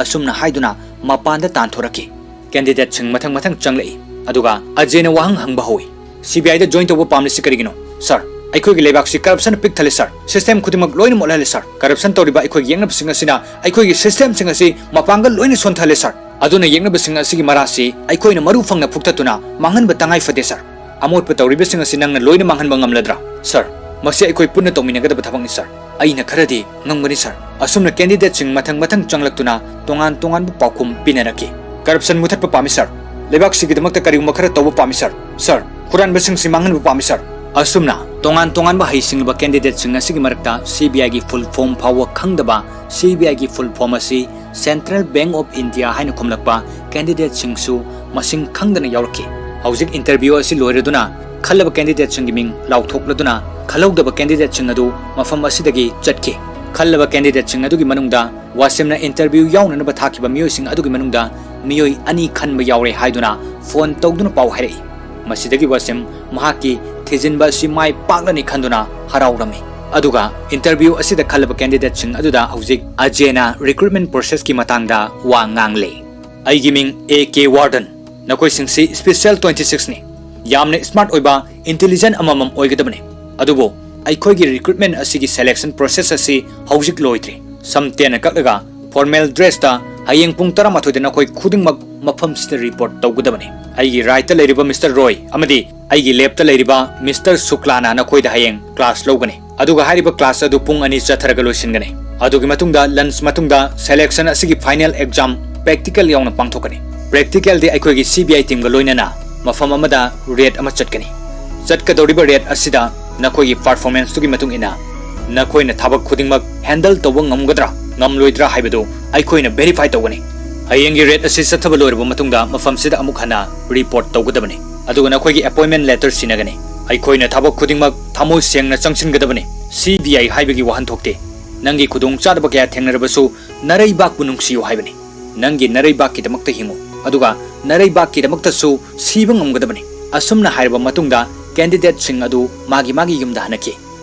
ꯑꯁꯨꯝꯅ ꯍꯥꯏꯗꯨꯅ ꯃꯄꯥꯟꯗ ꯇꯥꯟꯊꯣꯔꯛꯈꯤ꯫ Candidateꯁꯤꯡ ꯃꯊꯪ ꯃꯊꯪ ꯆꯪꯂꯛꯏ꯫ ꯑꯗꯨꯒ ꯑꯖꯦꯅ ꯋꯥꯍꯪ ꯍꯪꯕ ꯍꯧꯏ, "CBIꯗ join ꯇꯧꯕ ꯄꯥꯝꯂꯤꯁꯤ ꯀꯔꯤꯒꯤꯅꯣ?" "Sir, ꯑꯩꯈꯣꯏꯒꯤ ꯂꯩꯕꯥꯛꯁꯤ corruptionꯅ ꯄꯤꯛ ꯊꯜꯂꯦ sir꯫ System ꯈꯨꯗꯤꯡꯃꯛ ꯂꯣꯏꯅ ꯃꯣꯠꯍꯜꯂꯦ sir꯫ Corruption ꯇꯧꯔꯤꯕ ꯑꯩꯈꯣꯏꯒꯤ ꯌꯦꯛꯅꯕꯁꯤꯡ ꯑꯁꯤꯅ ꯑꯩꯈꯣꯏꯒꯤ systemꯁꯤꯡ ꯑꯁꯤ ꯃꯄꯥꯡꯒꯜ ꯂꯣꯏꯅ ꯁꯣꯟꯊꯍꯜꯂꯦ sir꯫ ꯑꯗꯨꯅ ꯌꯦꯛꯅꯕꯁꯤꯡ ꯑꯁꯤꯒꯤ ꯃꯔꯥꯁꯤ ꯑꯩꯈꯣꯏꯅ ꯃꯔꯨ ꯐꯪꯅ ꯐꯨꯛꯇꯠꯇꯨꯅ ꯃꯥꯡꯍꯟꯕ ꯇꯉꯥꯏ ꯐꯗꯦ sir꯫ ꯑꯃꯣꯠꯄ ꯇꯧꯔꯤꯕꯁꯤꯡ ꯑꯁꯤ ꯅꯪꯅ ꯂꯣꯏꯅ ꯃꯥꯡꯍꯟꯕ ꯉꯝꯂꯗ꯭ꯔꯥ?" "Sir, ꯃꯁꯤ ꯑꯩꯈꯣꯏ ꯄꯨꯟꯅ ꯇꯧꯃꯤꯟꯅꯒꯗꯕ ꯊꯕꯛꯅꯤ sir꯫ ꯑꯩꯅ ꯈꯔꯗꯤ ꯉꯝꯒꯅꯤ sir꯫" ꯑꯁꯨꯝꯅ candidateꯁꯤꯡ ꯃꯊꯪ ꯃꯊꯪ ꯆꯪꯂꯛꯇꯨꯅ ꯇꯣꯉꯥꯟ ꯇꯣꯉꯥꯟꯕ ꯄꯥꯎꯈꯨꯝ ꯄꯤꯅꯔꯛꯈꯤ꯫ "Corruption ꯃꯨꯊꯠꯄ ꯄꯥꯝꯃꯤ sir꯫ ꯂꯩꯕꯥꯛꯁꯤꯒꯤꯗꯃꯛꯇ ꯀꯔꯤꯒꯨꯝꯕ ꯈꯔ ꯇꯧꯕ ꯄꯥꯝꯃꯤ sir꯫ Sir, ꯍꯨꯔꯥꯟꯕꯁꯤꯡꯁꯤ ꯃꯥꯡꯍꯟꯕ ꯄꯥꯝꯃꯤ sir꯫" ꯑꯁꯨꯝꯅ ꯇꯣꯉꯥꯟ ꯇꯣꯉꯥꯟꯕ ꯍꯩꯁꯤꯡꯂꯕ candidateꯁꯤꯡ ꯑꯁꯤꯒꯤ ꯃꯔꯛꯇ CBIꯒꯤ full form ꯐꯥꯎꯕ ꯈꯪꯗꯕ, CBIꯒꯤ full form ꯑꯁꯤ Central Bank of India ꯍꯥꯏꯅ ꯈꯨꯝꯂꯛꯄ candidateꯁꯤꯡꯁꯨ ꯃꯁꯤꯡ ꯈꯪꯗꯅ ꯌꯥꯎꯔꯛꯈꯤ꯫ ꯍꯧꯖꯤꯛ interview ꯑꯁꯤ ꯂꯣꯏꯔꯗꯨꯅ ꯈꯜꯂꯕ candidateꯁꯤꯡꯒꯤ ꯃꯤꯡ ꯂꯥꯎꯊꯣꯛꯂꯗꯨꯅ ꯈꯜꯍꯧꯗꯕ candidateꯁꯤꯡ ꯑꯗꯨ ꯃꯐꯝ ꯑꯁꯤꯗꯒꯤ ꯆꯠꯈꯤ꯫ ꯈꯜꯂꯕ candidateꯁꯤꯡ ꯑꯗꯨꯒꯤ ꯃꯅꯨꯡꯗ ꯋꯥꯁꯤꯝꯅ interview ꯌꯥꯎꯅꯅꯕ ꯊꯥꯈꯤꯕ ꯃꯤꯑꯣꯏꯁꯤꯡ ꯑꯗꯨꯒꯤ ꯃꯅꯨꯡꯗ ꯃꯤꯑꯣꯏ ꯑꯅꯤ ꯈꯟꯕ ꯌꯥꯎꯔꯦ ꯍꯥꯏꯗꯨꯅ phone ꯇꯧꯗꯨꯅ ꯄꯥꯎ ꯍꯥꯏꯔꯛꯏ꯫ ꯃꯁꯤꯗꯒꯤ ꯋꯥꯁꯤꯝ ꯃꯍꯥꯛꯀꯤ ꯊꯤꯖꯤꯟꯕ ꯑꯁꯤ ꯃꯥꯏ ꯄꯥꯛꯂꯅꯤ ꯈꯟꯗꯨꯅ ꯍꯔꯥꯎꯔꯝꯃꯤ꯫ ꯑꯗꯨꯒ interview ꯑꯁꯤꯗ ꯈꯜꯂꯕ candidateꯁꯤꯡ ꯑꯗꯨꯗ ꯍꯧꯖꯤꯛ ꯑꯖꯦꯅ recruitment processꯀꯤ ꯃꯇꯥꯡꯗ ꯋꯥ ꯉꯥꯡꯂꯦ꯫ "ꯑꯩꯒꯤ ꯃꯤꯡ A K Warden꯫ ꯅꯈꯣꯏꯁꯤꯡꯁꯤ special twenty sixꯅꯤ꯫ ꯌꯥꯝꯅ smart ꯑꯣꯏꯕ, intelligent ꯑꯃꯃꯝ ꯑꯣꯏꯒꯗꯕꯅꯤ꯫ ꯑꯗꯨꯕꯨ ꯑꯩꯈꯣꯏꯒꯤ recruitment ꯑꯁꯤꯒꯤ selection process ꯑꯁꯤ ꯍꯧꯖꯤꯛ ꯂꯣꯏꯗ꯭ꯔꯤ꯫ ꯁꯝ ꯇꯦꯟꯅ ꯀꯛꯂꯒ formal dressꯇ ꯍꯌꯦꯡ ꯄꯨꯡ ꯇꯔꯥꯃꯥꯊꯣꯏꯗ ꯅꯈꯣꯏ ꯈꯨꯗꯤꯡꯃꯛ ꯃꯐꯝꯁꯤꯗ report ꯇꯧꯒꯗꯕꯅꯤ꯫ ꯑꯩꯒꯤ rightꯇ ꯂꯩꯔꯤꯕ Mister Roy ꯑꯃꯗꯤ ꯑꯩꯒꯤ leftꯇ ꯂꯩꯔꯤꯕ Mister Suklana ꯅꯈꯣꯏꯗ ꯍꯌꯦꯡ class ꯂꯧꯒꯅꯤ꯫ ꯑꯗꯨꯒ ꯍꯥꯏꯔꯤꯕ class ꯑꯗꯨ ꯄꯨꯡ ꯑꯅꯤ ꯆꯠꯊꯔꯒ ꯂꯣꯏꯁꯤꯟꯒꯅꯤ꯫ ꯑꯗꯨꯒꯤ ꯃꯇꯨꯡꯗ lunch ꯃꯇꯨꯡꯗ selection ꯑꯁꯤꯒꯤ final exam practical ꯌꯥꯎꯅ ꯄꯥꯡꯊꯣꯛꯀꯅꯤ꯫ Practicalꯗꯤ ꯑꯩꯈꯣꯏꯒꯤ CBI teamꯒ ꯂꯣꯏꯅꯅ ꯃꯐꯝ ꯑꯃꯗ raid ꯑꯃ ꯆꯠꯀꯅꯤ꯫ ꯆꯠꯀꯗꯧꯔꯤꯕ raid ꯑꯁꯤꯗ ꯅꯈꯣꯏꯒꯤ performanceꯇꯨꯒꯤ ꯃꯇꯨꯡ ꯏꯟꯅ ꯅꯈꯣꯏꯅ ꯊꯕꯛ ꯈꯨꯗꯤꯡꯃꯛ handle ꯇꯧꯕ ꯉꯝꯒꯗ꯭ꯔꯥ ꯉꯝꯂꯣꯏꯗ꯭ꯔꯥ ꯍꯥꯏꯕꯗꯨ ꯑꯩꯈꯣꯏꯅ verify ꯇꯧꯒꯅꯤ꯫ ꯍꯌꯦꯡꯒꯤ raid ꯑꯁꯤ ꯆꯠꯊꯕ ꯂꯣꯏꯔꯕ ꯃꯇꯨꯡꯗ ꯃꯐꯝꯁꯤꯗ ꯑꯃꯨꯛ ꯍꯟꯅ report ꯇꯧꯒꯗꯕꯅꯤ꯫ ꯑꯗꯨꯒ ꯅꯈꯣꯏꯒꯤ appointment letter ꯁꯤꯟꯅꯒꯅꯤ꯫ ꯑꯩꯈꯣꯏꯅ ꯊꯕꯛ ꯈꯨꯗꯤꯡꯃꯛ ꯊꯃꯣꯏ ꯁꯦꯡꯅ ꯆꯪꯁꯤꯟꯒꯗꯕꯅꯤ꯫ CBI ꯍꯥꯏꯕꯒꯤ ꯋꯥꯍꯟꯊꯣꯛꯇꯤ ꯅꯪꯒꯤ ꯈꯨꯗꯣꯡꯆꯥꯗꯕ ꯀꯌꯥ ꯊꯦꯡꯅꯔꯕꯁꯨ ꯅꯔꯩꯕꯥꯛꯄꯨ ꯅꯨꯡꯁꯤꯌꯨ ꯍꯥꯏꯕꯅꯤ꯫ ꯅꯪꯒꯤ ꯅꯔꯩꯕꯥꯛꯀꯤꯗꯃꯛꯇ ꯍꯤꯡꯉꯨ, ꯑꯗꯨꯒ ꯅꯔꯩꯕꯥꯛꯀꯤꯗꯃꯛꯇꯁꯨ ꯁꯤꯕ ꯉꯝꯒꯗꯕꯅꯤ꯫ ꯑꯁꯨꯝꯅ ꯍꯥꯏꯔꯕ ꯃꯇꯨꯡꯗ candidateꯁꯤꯡ ꯑꯗꯨ ꯃꯥꯒꯤ ꯃꯥꯒꯤ ꯌꯨꯝꯗ ꯍꯟꯅꯈꯤ꯫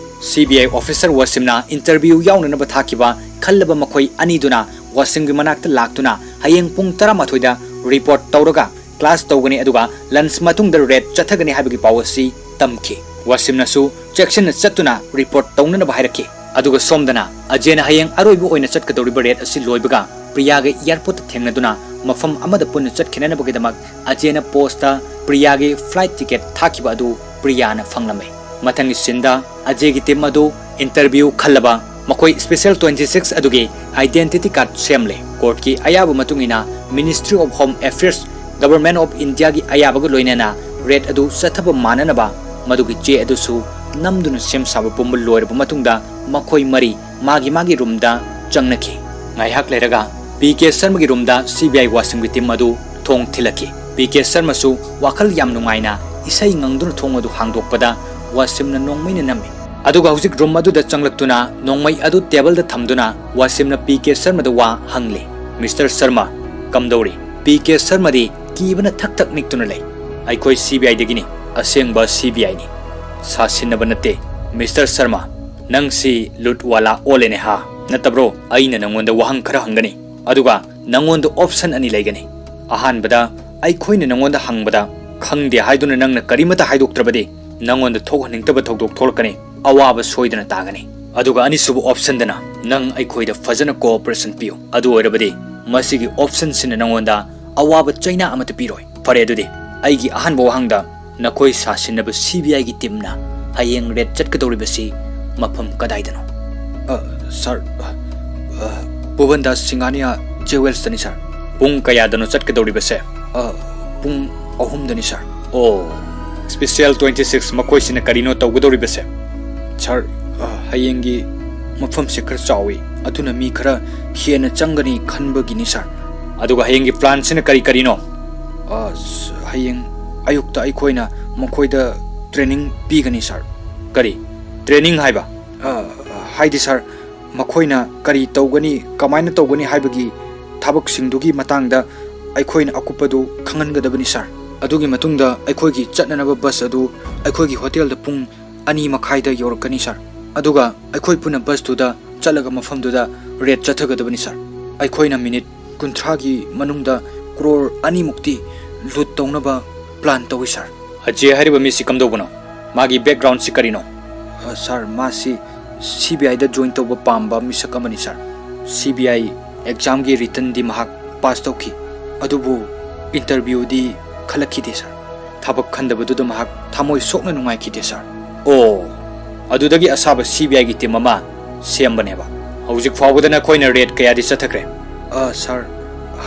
CBI officer ꯋꯥꯁꯤꯝꯅ interview ꯌꯥꯎꯅꯅꯕ ꯊꯥꯈꯤꯕ ꯈꯜꯂꯕ ꯃꯈꯣꯏ ꯑꯅꯤꯗꯨꯅ ꯋꯥꯁꯤꯝꯒꯤ ꯃꯅꯥꯛꯇ ꯂꯥꯛꯇꯨꯅ ꯍꯌꯦꯡ ꯄꯨꯡ ꯇꯔꯥꯃꯥꯊꯣꯏꯗ ꯔꯤꯄꯣꯔꯠ ꯇꯧꯔꯒ ꯀ꯭ꯂꯥꯁ ꯇꯧꯒꯅꯤ, ꯑꯗꯨꯒ ꯂꯟꯆ ꯃꯇꯨꯡꯗ ꯔꯦꯗ ꯆꯠꯊꯒꯅꯤ ꯍꯥꯏꯕꯒꯤ ꯄꯥꯎ ꯑꯁꯤ ꯇꯝꯈꯤ꯫ ꯋꯥꯁꯤꯝꯅꯁꯨ ꯆꯦꯛꯁꯤꯟꯅ ꯆꯠꯇꯨꯅ ꯔꯤꯄꯣꯔꯠ ꯇꯧꯅꯅꯕ ꯍꯥꯏꯔꯛꯈꯤ꯫ ꯑꯗꯨꯒ ꯁꯣꯝꯗꯅ ꯑꯖꯦꯅ ꯍꯌꯦꯡ ꯑꯔꯣꯏꯕ ꯑꯣꯏꯅ ꯆꯠꯀꯗꯧꯔꯤꯕ ꯔꯦꯗ ꯑꯁꯤ ꯂꯣꯏꯕꯒ ꯄ꯭ꯔꯤꯌꯥꯒ ꯑꯦꯌꯔꯄꯣꯔꯠꯇ ꯊꯦꯡꯅꯗꯨꯅ ꯃꯐꯝ ꯑꯃꯗ ꯄꯨꯟꯅ ꯆꯠꯈꯤꯅꯅꯕꯒꯤꯗꯃꯛ ꯑꯖꯦꯅ ꯄꯣꯁꯇ ꯄ꯭ꯔꯤꯌꯥꯒꯤ ꯐ꯭ꯂꯥꯏꯠ ꯇꯤꯀꯦꯠ ꯊꯥꯈꯤꯕ ꯑꯗꯨ ꯄ꯭ꯔꯤꯌꯥꯅ ꯐꯪꯂꯝꯃꯤ꯫ ꯃꯊꯪꯒꯤ ꯁꯤꯟꯗ ꯑꯖꯦꯒꯤ ꯇꯤꯝ ꯑꯗꯨ ꯏꯟꯇꯔꯚ꯭ꯌꯨ ꯈꯜꯂꯕ ꯃꯈꯣꯏ ꯁ꯭ꯄꯦꯁꯦꯜ ꯇ꯭ꯋꯦꯟꯇꯤ ꯁꯤꯛꯁ ꯑꯗꯨꯒꯤ ꯑꯥꯏꯗꯦꯟꯇꯤꯇꯤ ꯀꯥꯔꯗ ꯁꯦꯝꯂꯦ꯫ ꯀꯣꯔꯠꯀꯤ ꯑꯌꯥꯕ ꯃꯇꯨꯡ ꯏꯟꯅ Ministry of Home Affairs, Government of Indiaꯒꯤ ꯑꯌꯥꯕꯒ ꯂꯣꯏꯅꯅ ꯔꯦꯗ ꯑꯗꯨ ꯆꯠꯊꯕ ꯃꯥꯟꯅꯅꯕ ꯃꯗꯨꯒꯤ ꯆꯦ ꯑꯗꯨꯁꯨ ꯅꯝꯗꯨꯅ ꯁꯦꯝ ꯁꯥꯕ ꯄꯨꯝꯕ ꯂꯣꯏꯔꯕ ꯃꯇꯨꯡꯗ ꯃꯈꯣꯏ ꯃꯔꯤ ꯃꯥꯒꯤ ꯃꯥꯒꯤ ꯔꯨꯝꯗ ꯆꯪꯅꯈꯤ꯫ ꯉꯥꯏꯍꯥꯛ ꯂꯩꯔꯒ ꯄꯤ ꯀꯦ ꯁꯔꯃꯒꯤ ꯔꯨꯝꯗ ꯁꯤ ꯕꯤ ꯑꯥꯏ ꯋꯥꯁꯤꯝꯒꯤ ꯇꯤꯝ ꯑꯗꯨ ꯊꯣꯡ ꯊꯤꯜꯂꯛꯈꯤ꯫ ꯄꯤ ꯀꯦ ꯁꯔꯃꯁꯨ ꯋꯥꯈꯜ ꯌꯥꯝ ꯅꯨꯡꯉꯥꯏꯅ ꯏꯁꯩ ꯉꯪꯗꯨꯅ ꯊꯣꯡ ꯑꯗꯨ ꯍꯥꯡꯗꯣꯛꯄꯗ ꯋꯥꯁꯤꯝꯅ ꯅꯣꯡꯃꯩꯅ ꯅꯝꯃꯤ꯫ ꯑꯗꯨꯒ ꯍꯧꯖꯤꯛ ꯔꯨꯝ ꯑꯗꯨꯗ ꯆꯪꯂꯛꯇꯨꯅ ꯅꯣꯡꯃꯩ ꯑꯗꯨ ꯇꯦꯕꯜꯗ ꯊꯝꯗꯨꯅ ꯋꯥꯁꯤꯝꯅ ꯄꯤ ꯀꯦ ꯁꯔꯃꯗ ꯋꯥ ꯍꯪꯂꯤ꯫ "ꯃꯤꯁꯇꯔ ꯁꯔꯃ, ꯀꯝꯗꯧꯔꯤ?" ꯄꯤ ꯀꯦ ꯁꯔꯃꯗꯤ ꯀꯤꯕꯅ ꯊꯛ ꯊꯛ ꯅꯤꯛꯇꯨꯅ ꯂꯩ꯫ "ꯑꯩꯈꯣꯏ ꯁꯤ ꯕꯤ ꯑꯥꯏꯗꯒꯤꯅꯤ, ꯑꯁꯦꯡꯕ ꯁꯤ ꯕꯤ ꯑꯥꯏꯅꯤ꯫ ꯁꯥꯁꯤꯟꯅꯕ ꯅꯠꯇꯦ, ꯃꯤꯁꯇꯔ ꯁꯔꯃ꯫ ꯅꯪꯁꯤ ꯂꯨꯠꯋꯥꯂꯥ ꯑꯣꯜꯂꯦꯅꯦ ꯍꯥ, ꯅꯠꯇꯕ꯭ꯔꯣ? ꯑꯩꯅ ꯅꯪꯉꯣꯟꯗ ꯋꯥꯍꯪ ꯈꯔ ꯍꯪꯒꯅꯤ, ꯑꯗꯨꯒ ꯅꯪꯉꯣꯟꯗ ꯑꯣꯞꯁꯟ ꯑꯅꯤ ꯂꯩꯒꯅꯤ꯫ ꯑꯍꯥꯟꯕꯗ, ꯑꯩꯈꯣꯏꯅ ꯅꯪꯉꯣꯟꯗ ꯍꯪꯕꯗ ꯈꯪꯗꯦ ꯍꯥꯏꯗꯨꯅ ꯅꯪꯅ ꯀꯔꯤꯃꯠꯇ ꯍꯥꯏꯗꯣꯛꯇ꯭ꯔꯕꯗꯤ ꯅꯪꯉꯣꯟꯗ ꯊꯣꯛꯍꯟꯅꯤꯡꯗꯕ ꯊꯧꯗꯣꯛ ꯊꯣꯛꯂꯛꯀꯅꯤ, ꯑꯋꯥꯕ ꯁꯣꯏꯗꯅ ꯇꯥꯒꯅꯤ꯫ ꯑꯗꯨꯒ ꯑꯅꯤꯁꯨꯕ ꯑꯣꯞꯁꯟꯗꯅ ꯅꯪ ꯑꯩꯈꯣꯏꯗ ꯐꯖꯅ ꯀꯣꯑꯣꯄꯔꯦꯁꯟ ꯄꯤꯌꯨ꯫ ꯑꯗꯨ ꯑꯣꯏꯔꯕꯗꯤ ꯃꯁꯤꯒꯤ ꯑꯣꯞꯁꯟꯁꯤꯅ ꯅꯪꯉꯣꯟꯗ ꯑꯋꯥꯕ ꯆꯩꯅꯥ ꯑꯃꯠꯇ ꯄꯤꯔꯣꯏ꯫ ꯐꯔꯦ, ꯑꯗꯨꯗꯤ ꯑꯩꯒꯤ ꯑꯍꯥꯟꯕ ꯋꯥꯍꯪꯗ, ꯅꯈꯣꯏ ꯁꯥꯁꯤꯟꯅꯕ ꯁꯤ ꯕꯤ ꯑꯥꯏꯒꯤ ꯇꯤꯝꯅ ꯍꯌꯦꯡ ꯔꯦꯗ ꯆꯠꯀꯗꯧꯔꯤꯕꯁꯤ ꯃꯐꯝ ꯀꯗꯥꯏꯗꯅꯣ?" "ꯑ, ꯁꯥꯔ, ꯑ, ꯑ, ꯚꯨꯕꯟ ꯗꯥꯁ ꯁꯤꯡꯍꯥꯅꯤꯌꯥ ꯖꯦꯋꯦꯜꯁꯇꯅꯤ, ꯁꯥꯔ꯫" "ꯄꯨꯡ ꯀꯌꯥꯗꯅꯣ ꯆꯠꯀꯗꯧꯔꯤꯕꯁꯦ?" "ꯑ, ꯄꯨꯡ ꯑꯍꯨꯝꯗꯅꯤ, ꯁꯥꯔ꯫" "ꯑꯣ, ꯁ꯭ꯄꯦꯁꯦꯜ ꯇ꯭ꯋꯦꯟꯇꯤ ꯁꯤꯛꯁ ꯃꯈꯣꯏꯁꯤꯅ ꯀꯔꯤꯅꯣ ꯇꯧꯒꯗꯧꯔꯤꯕꯁꯦ?" "ꯁꯥꯔ, ꯑ, ꯍꯌꯦꯡꯒꯤ ꯃꯐꯝꯁꯦ ꯈꯔ ꯆꯥꯎꯏ, ꯑꯗꯨꯅ ꯃꯤ ꯈꯔ ꯍꯦꯟꯅ ꯆꯪꯒꯅꯤ ꯈꯟꯕꯒꯤꯅꯤ, ꯁꯥꯔ꯫" "ꯑꯗꯨꯒ ꯍꯌꯦꯡꯒꯤ ꯄ꯭ꯂꯥꯟꯁꯤꯅ ꯀꯔꯤ ꯀꯔꯤꯅꯣ?" "ꯑ, ꯁ-, ꯍꯌꯦꯡ ꯑꯌꯨꯛꯇ ꯑꯩꯈꯣꯏꯅ ꯃꯈꯣꯏꯗ ꯇ꯭ꯔꯦꯅꯤꯡ ꯄꯤꯒꯅꯤ, ꯁꯥꯔ꯫" "ꯀꯔꯤ? ꯇ꯭ꯔꯦꯅꯤꯡ ꯍꯥꯏꯕ?" "ꯑ, ꯍꯥꯏꯗꯤ, ꯁꯥꯔ, ꯃꯈꯣꯏꯅ ꯀꯔꯤ ꯇꯧꯒꯅꯤ, ꯀꯃꯥꯏꯅ ꯇꯧꯒꯅꯤ ꯍꯥꯏꯕꯒꯤ ꯊꯕꯛꯁꯤꯡꯗꯨꯒꯤ ꯃꯇꯥꯡꯗ ꯑꯩꯈꯣꯏꯅ ꯑꯀꯨꯞꯄꯗꯨ ꯈꯪꯍꯟꯒꯗꯕꯅꯤ, ꯁꯥꯔ꯫ ꯑꯗꯨꯒꯤ ꯃꯇꯨꯡꯗ ꯑꯩꯈꯣꯏꯒꯤ ꯆꯠꯅꯅꯕ ꯕꯁ ꯑꯗꯨ ꯑꯩꯈꯣꯏꯒꯤ ꯍꯣꯇꯦꯜꯗ ꯄꯨꯡ ꯑꯅꯤ ꯃꯈꯥꯏꯗ ꯌꯧꯔꯛꯀꯅꯤ, ꯁꯥꯔ꯫ ꯑꯗꯨꯒ ꯑꯩꯈꯣꯏ ꯄꯨꯟꯅ ꯕꯁꯇꯨꯗ ꯆꯠꯂꯒ ꯃꯐꯝꯗꯨꯗ ꯔꯦꯗ ꯆꯠꯊꯒꯗꯕꯅꯤ, ꯁꯥꯔ꯫" ꯑꯩꯈꯣꯏꯅ ꯃꯤꯅꯤꯠ ꯀꯨꯟꯊ꯭ꯔꯥꯒꯤ ꯃꯅꯨꯡꯗ ꯀ꯭ꯔꯣꯔ ꯑꯅꯤꯃꯨꯛꯇꯤ ꯂꯨꯠ ꯇꯧꯅꯕ ꯄ꯭ꯂꯥꯟ ꯇꯧꯏ, ꯁꯥꯔ꯫ ꯑꯖꯦ ꯍꯥꯏꯔꯤꯕ ꯃꯤꯁꯤ ꯀꯝꯗꯧꯕꯅꯣ? ꯃꯥꯒꯤ ꯕꯦꯛꯒ꯭ꯔꯥꯎꯟꯁꯤ ꯀꯔꯤꯅꯣ? ꯑ, ꯁꯥꯔ, ꯃꯥꯁꯤ ꯁꯤ ꯕꯤ ꯑꯥꯏꯗ ꯖꯣꯏꯟ ꯇꯧꯕ ꯄꯥꯝꯕ ꯃꯤꯁꯛ ꯑꯃꯅꯤ, ꯁꯥꯔ꯫ ꯁꯤ ꯕꯤ ꯑꯥꯏ ꯑꯦꯛꯖꯥꯝꯒꯤ ꯔꯤꯇꯟꯗꯤ ꯃꯍꯥꯛ ꯄꯥꯁ ꯇꯧꯈꯤ, ꯑꯗꯨꯕꯨ ꯏꯟꯇꯔꯚ꯭ꯌꯨꯗꯤ ꯈꯜꯂꯛꯈꯤꯗꯦ, ꯁꯥꯔ꯫ ꯊꯕꯛ ꯈꯟꯗꯕꯗꯨꯗ ꯃꯍꯥꯛ ꯊꯃꯣꯏ ꯁꯣꯛꯅ ꯅꯨꯡꯉꯥꯏꯈꯤꯗꯦ, ꯁꯥꯔ꯫ ꯑꯣ, ꯑꯗꯨꯗꯒꯤ ꯑꯁꯥꯕ ꯁꯤ ꯕꯤ ꯑꯥꯏꯒꯤ ꯇꯤꯝ ꯑꯃ ꯁꯦꯝꯕꯅꯦꯕ꯫ ꯍꯧꯖꯤꯛ ꯐꯥꯎꯕꯗ ꯅꯈꯣꯏꯅ ꯔꯦꯗ ꯀꯌꯥꯗꯤ ꯆꯠꯊꯈ꯭ꯔꯦ? ꯑ, ꯁꯥꯔ,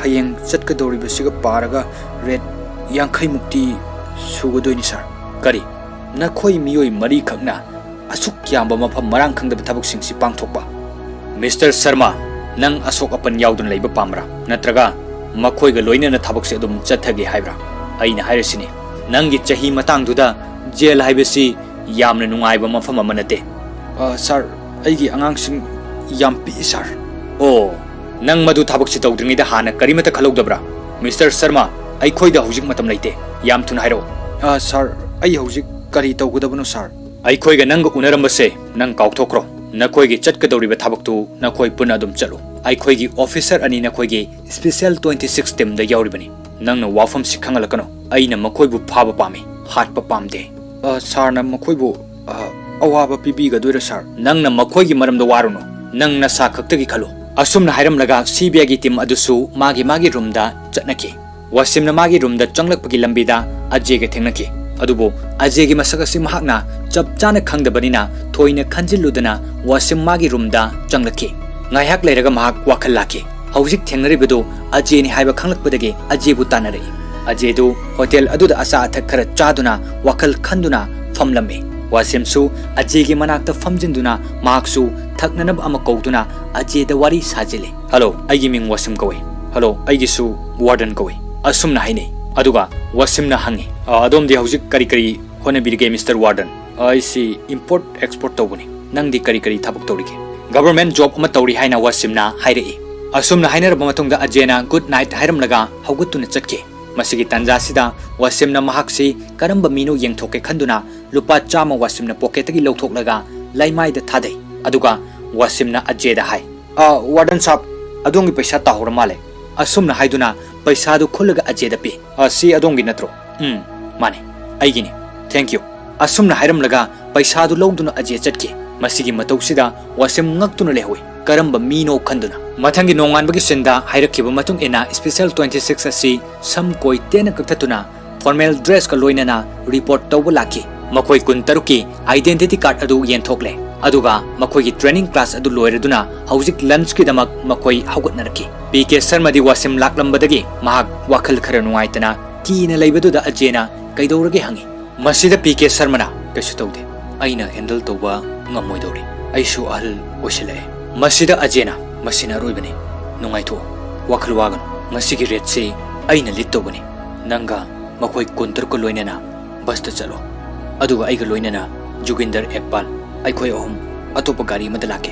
ꯍꯌꯦꯡ ꯆꯠꯀꯗꯧꯔꯤꯕꯁꯤꯒ ꯄꯥꯔꯒ ꯔꯦꯗ ꯌꯥꯡꯈꯩꯃꯨꯛꯇꯤ ꯁꯨꯒꯗꯣꯏꯅꯤ, ꯁꯥꯔ꯫ ꯀꯔꯤ? ꯅꯈꯣꯏ ꯃꯤꯑꯣꯏ ꯃꯔꯤꯈꯛꯅ ꯑꯁꯨꯛ ꯌꯥꯝꯕ ꯃꯐꯝ ꯃꯔꯥꯡ ꯈꯪꯗꯕ ꯊꯕꯛꯁꯤꯡꯁꯤ ꯄꯥꯡꯊꯣꯛꯄ? ꯃꯤꯁꯇꯔ ꯁꯔꯃ, ꯅꯪ ꯑꯁꯣꯛ ꯑꯄꯟ ꯌꯥꯎꯗꯅ ꯂꯩꯕ ꯄꯥꯝꯕ꯭ꯔꯥ? ꯅꯠꯇ꯭ꯔꯒ ꯃꯈꯣꯏꯒ ꯂꯣꯏꯅꯅ ꯊꯕꯛꯁꯦ ꯑꯗꯨꯝ ꯆꯠꯊꯒꯦ ꯍꯥꯏꯕ꯭ꯔꯥ? ꯑꯩꯅ ꯍꯥꯏꯔꯤꯁꯤꯅꯤ, ꯅꯪꯒꯤ ꯆꯍꯤ ꯃꯇꯥꯡꯗꯨꯗ ꯖꯦꯜ ꯍꯥꯏꯕꯁꯤ ꯌꯥꯝꯅ ꯅꯨꯡꯉꯥꯏꯕ ꯃꯐꯝ ꯑꯃ ꯅꯠꯇꯦ꯫ ꯑ, ꯁꯥꯔ, ꯑꯩꯒꯤ ꯑꯉꯥꯡꯁꯤꯡ ꯌꯥꯝ ꯄꯤꯛꯏ, ꯁꯥꯔ꯫ ꯑꯣ, ꯅꯪ ꯃꯗꯨ ꯊꯕꯛꯁꯤ ꯇꯧꯗ꯭ꯔꯤꯉꯩꯗ ꯍꯥꯟꯅ ꯀꯔꯤꯃꯠꯇ ꯈꯜꯍꯧꯗꯕ꯭ꯔꯥ? ꯃꯤꯁꯇꯔ ꯁꯔꯃ, ꯑꯩꯈꯣꯏꯗ ꯍꯧꯖꯤꯛ ꯃꯇꯝ ꯂꯩꯇꯦ꯫ ꯌꯥꯝ ꯊꯨꯅ ꯍꯥꯏꯔꯛꯎ꯫ ꯑ, ꯁꯥꯔ, ꯑꯩ ꯍꯧꯖꯤꯛ ꯀꯔꯤ ꯇꯧꯒꯗꯕꯅꯣ, ꯁꯥꯔ? ꯑꯩꯈꯣꯏꯒ ꯅꯪꯒ ꯎꯅꯔꯝꯕꯁꯦ ꯅꯪ ꯀꯥꯎꯊꯣꯛꯈ꯭ꯔꯣ꯫ ꯅꯈꯣꯏꯒꯤ ꯆꯠꯀꯗꯧꯔꯤꯕ ꯊꯕꯛꯇꯨ ꯅꯈꯣꯏ ꯄꯨꯟꯅ ꯑꯗꯨꯝ ꯆꯠꯂꯨ꯫ ꯑꯩꯈꯣꯏꯒꯤ ꯑꯣꯐꯤꯁꯔ ꯑꯅꯤ ꯅꯈꯣꯏꯒꯤ ꯁ꯭ꯄꯦꯁꯦꯜ ꯇ꯭ꯋꯦꯟꯇꯤ ꯁꯤꯛꯁ ꯇꯤꯝꯗ ꯌꯥꯎꯔꯤꯕꯅꯤ꯫ ꯅꯪꯅ ꯋꯥꯐꯝꯁꯤ ꯈꯪꯍꯜꯂꯛꯀꯅꯨ꯫ ꯑꯩꯅ ꯃꯈꯣꯏꯕꯨ ꯐꯥꯕ ꯄꯥꯝꯃꯤ, ꯍꯥꯠꯄ ꯄꯥꯝꯗꯦ꯫ ꯑ, ꯁꯥꯔꯅ ꯃꯈꯣꯏꯕꯨ, ꯑ, ꯑꯋꯥꯕ ꯄꯤꯕꯤꯒꯗꯣꯏꯔꯥ, ꯁꯥꯔ? ꯅꯪꯅ ꯃꯈꯣꯏꯒꯤ ꯃꯔꯝꯗ ꯋꯥꯔꯨꯅꯨ꯫ ꯅꯪ ꯅꯁꯥ ꯈꯛꯇꯒꯤ ꯈꯜꯂꯨ꯫ ꯑꯁꯨꯝꯅ ꯍꯥꯏꯔꯝꯂꯒ ꯁꯤ ꯕꯤ ꯑꯥꯏꯒꯤ ꯇꯤꯝ ꯑꯗꯨꯁꯨ ꯃꯥꯒꯤ ꯃꯥꯒꯤ ꯔꯨꯝꯗ ꯆꯠꯅꯈꯤ꯫ ꯋꯥꯁꯤꯝꯅ ꯃꯥꯒꯤ ꯔꯨꯝꯗ ꯆꯪꯂꯛꯄꯒꯤ ꯂꯝꯕꯤꯗ ꯑꯖꯦꯒ ꯊꯦꯡꯅꯈꯤ꯫ ꯑꯗꯨꯕꯨ ꯑꯖꯦꯒꯤ ꯃꯁꯛ ꯑꯁꯤ ꯃꯍꯥꯛꯅ ꯆꯞ ꯆꯥꯅ ꯈꯪꯗꯕꯅꯤꯅ ꯊꯣꯏꯅ ꯈꯟꯖꯤꯜꯂꯨꯗꯅ ꯋꯥꯁꯤꯝ ꯃꯥꯒꯤ ꯔꯨꯝꯗ ꯆꯪꯂꯛꯈꯤ꯫ ꯉꯥꯏꯍꯥꯛ ꯂꯩꯔꯒ ꯃꯍꯥꯛ ꯋꯥꯈꯜ ꯂꯥꯛꯈꯤ꯫ ꯍꯧꯖꯤꯛ ꯊꯦꯡꯅꯔꯤꯕꯗꯨ ꯑꯖꯦꯅꯤ ꯍꯥꯏꯕ ꯈꯪꯂꯛꯄꯗꯒꯤ ꯑꯖꯦꯕꯨ ꯇꯥꯟꯅꯔꯛꯏ꯫ ꯑꯖꯦꯗꯨ ꯍꯣꯇꯦꯜ ꯑꯗꯨꯗ ꯑꯆꯥ ꯑꯊꯛ ꯈꯔ ꯆꯥꯗꯨꯅ ꯋꯥꯈꯜ ꯈꯟꯗꯨꯅ ꯐꯝꯂꯝꯃꯤ꯫ ꯋꯥꯁꯤꯝꯁꯨ ꯑꯖꯦꯒꯤ ꯃꯅꯥꯛꯇ ꯐꯝꯖꯤꯟꯗꯨꯅ ꯃꯍꯥꯛꯁꯨ ꯊꯛꯅꯅꯕ ꯑꯃ ꯀꯧꯗꯨꯅ ꯑꯖꯦꯗ ꯋꯥꯔꯤ ꯁꯥꯖꯤꯜꯂꯤ꯫ "ꯍꯜꯂꯣ, ꯑꯩꯒꯤ ꯃꯤꯡ ꯋꯥꯁꯤꯝ ꯀꯧꯏ꯫" "ꯍꯜꯂꯣ, ꯑꯩꯒꯤꯁꯨ ꯋꯥꯔꯗꯟ ꯀꯧꯏ꯫" ꯑꯁꯨꯝꯅ ꯍꯥꯏꯅꯩ꯫ ꯑꯗꯨꯒ ꯋꯥꯁꯤꯝꯅ ꯍꯪꯉꯤ, "ꯑ, ꯑꯗꯣꯝꯗꯤ ꯍꯧꯖꯤꯛ ꯀꯔꯤ ꯀꯔꯤ ꯍꯣꯠꯅꯕꯤꯔꯤꯒꯦ, ꯃꯤꯁꯇꯔ ꯋꯥꯔꯗꯟ?" "ꯑꯩꯁꯤ ꯏꯝꯄꯣꯔꯠ ꯑꯦꯛꯁꯄꯣꯔꯠ ꯇꯧꯕꯅꯤ꯫ ꯅꯪꯗꯤ ꯀꯔꯤ ꯀꯔꯤ ꯊꯕꯛ ꯇꯧꯔꯤꯒꯦ?" "ꯒꯚꯔꯟꯃꯦꯟꯠ ꯖꯣꯕ ꯑꯃ ꯇꯧꯔꯤ" ꯍꯥꯏꯅ ꯋꯥꯁꯤꯝꯅ ꯍꯥꯏꯔꯛꯏ꯫ ꯑꯁꯨꯝꯅ ꯍꯥꯏꯅꯔꯕ ꯃꯇꯨꯡꯗ ꯑꯖꯦꯅ ꯒꯨꯗ ꯅꯥꯏꯠ ꯍꯥꯏꯔꯝꯂꯒ ꯍꯧꯒꯠꯇꯨꯅ ꯆꯠꯈꯤ꯫ ꯃꯁꯤꯒꯤ ꯇꯥꯟꯖꯥꯁꯤꯗ ꯋꯥꯁꯤꯝꯅ ꯃꯍꯥꯛꯁꯤ ꯀꯔꯝꯕ ꯃꯤꯅꯣ ꯌꯦꯡꯊꯣꯛꯀꯦ ꯈꯟꯗꯨꯅ ꯂꯨꯄꯥ ꯆꯥꯝꯃ ꯋꯥꯁꯤꯝꯅ ꯄꯣꯀꯦꯠꯇꯒꯤ ꯂꯧꯊꯣꯛꯂꯒ ꯂꯩꯃꯥꯏꯗ ꯊꯥꯗꯩ꯫ ꯑꯗꯨꯒ ꯋꯥꯁꯤꯝꯅ ꯑꯖꯦꯗ ꯍꯥꯏ, "ꯑ, ꯋꯥꯔꯗꯟ ꯁꯥꯕ, "ꯑꯗꯣꯝꯒꯤ ꯄꯩꯁꯥ ꯇꯥꯍꯧꯔ ꯃꯥꯜꯂꯦ"꯫ ꯑꯁꯨꯝꯅ ꯍꯥꯏꯗꯨꯅ ꯄꯩꯁꯥꯗꯨ ꯈꯨꯜꯂꯒ ꯑꯖꯦꯗ ꯄꯤ꯫ "ꯑ, ꯁꯤ ꯑꯗꯣꯝꯒꯤ ꯅꯠꯇ꯭ꯔꯣ?" "ꯎꯝ, ꯃꯥꯅꯦ, ꯑꯩꯒꯤꯅꯤ꯫ Thank you"꯫ ꯑꯁꯨꯝꯅ ꯍꯥꯏꯔꯝꯂꯒ ꯄꯩꯁꯥꯗꯨ ꯂꯧꯗꯨꯅ ꯑꯖꯦ ꯆꯠꯈꯤ꯫ ꯃꯁꯤꯒꯤ ꯃꯇꯧꯁꯤꯗ ꯋꯥꯁꯤꯝ ꯉꯛꯇꯨꯅ ꯂꯩꯍꯧꯏ꯫ ꯀꯔꯝꯕ ꯃꯤꯅꯣ ꯈꯟꯗꯨꯅ꯫ ꯃꯊꯪꯒꯤ ꯅꯣꯡꯉꯥꯟꯕꯒꯤ ꯁꯤꯟꯗ ꯍꯥꯏꯔꯛꯈꯤꯕ ꯃꯇꯨꯡ ꯏꯟꯅ, special twenty six ꯑꯁꯤ ꯁꯝ ꯀꯣꯏ ꯇꯦꯟꯅ ꯀꯛꯊꯠꯇꯨꯅ formal dressꯀ ꯂꯣꯏꯅꯅ report ꯇꯧꯕ ꯂꯥꯛꯈꯤ꯫ ꯃꯈꯣꯏ ꯀꯨꯟꯇꯔꯨꯛꯀꯤ identity card ꯑꯗꯨ ꯌꯦꯟꯊꯣꯛꯂꯦ, ꯑꯗꯨꯒ ꯃꯈꯣꯏꯒꯤ training class ꯑꯗꯨ ꯂꯣꯏꯔꯗꯨꯅ ꯍꯧꯖꯤꯛ lunchꯀꯤꯗꯃꯛ ꯃꯈꯣꯏ ꯍꯧꯒꯠꯅꯔꯛꯈꯤ꯫ ꯄꯤ ꯀꯦ ꯁꯔꯃꯗꯤ ꯋꯥꯁꯤꯝ ꯂꯥꯛꯂꯝꯕꯗꯒꯤ ꯃꯍꯥꯛ ꯋꯥꯈꯜ ꯈꯔ ꯅꯨꯡꯉꯥꯏꯇꯅ ꯀꯤꯅ ꯂꯩꯕꯗꯨꯗ ꯑꯖꯦꯅ ꯀꯩꯗꯧꯔꯒꯦ ꯍꯪꯉꯤ꯫ ꯃꯁꯤꯗ ꯄꯤ ꯀꯦ ꯁꯔꯃꯅ, "ꯀꯩꯁꯨ ꯇꯧꯗꯦ, ꯑꯩꯅ handle ꯇꯧꯕ ꯉꯝꯃꯣꯏꯗꯧꯔꯤ꯫ ꯑꯩꯁꯨ ꯑꯍꯜ ꯑꯣꯏꯁꯤꯜꯂꯛꯑꯦ"꯫ ꯃꯁꯤꯗ ꯑꯖꯦꯅ, "ꯃꯁꯤꯅ ꯑꯔꯣꯏꯕꯅꯤ, ꯅꯨꯡꯉꯥꯏꯊꯣꯛꯎ, ꯋꯥꯈꯜ ꯋꯥꯒꯅꯨ꯫ ꯃꯁꯤꯒꯤ raidꯁꯤ ꯑꯩꯅ lead ꯇꯧꯒꯅꯤ꯫ ꯅꯪꯒ ꯃꯈꯣꯏ ꯀꯨꯟꯇꯔꯨꯛꯀ ꯂꯣꯏꯅꯅ busꯇ ꯆꯠꯂꯣ, ꯑꯗꯨꯒ ꯑꯩꯒ ꯂꯣꯏꯅꯅ ꯖꯨꯒꯤꯟꯗꯔ ꯑꯦꯛꯄꯥꯜ, ꯑꯩꯈꯣꯏ ꯑꯍꯨꯝ ꯑꯇꯣꯞꯄ ꯒꯥꯔꯤ ꯑꯃꯗ ꯂꯥꯛꯀꯦ"꯫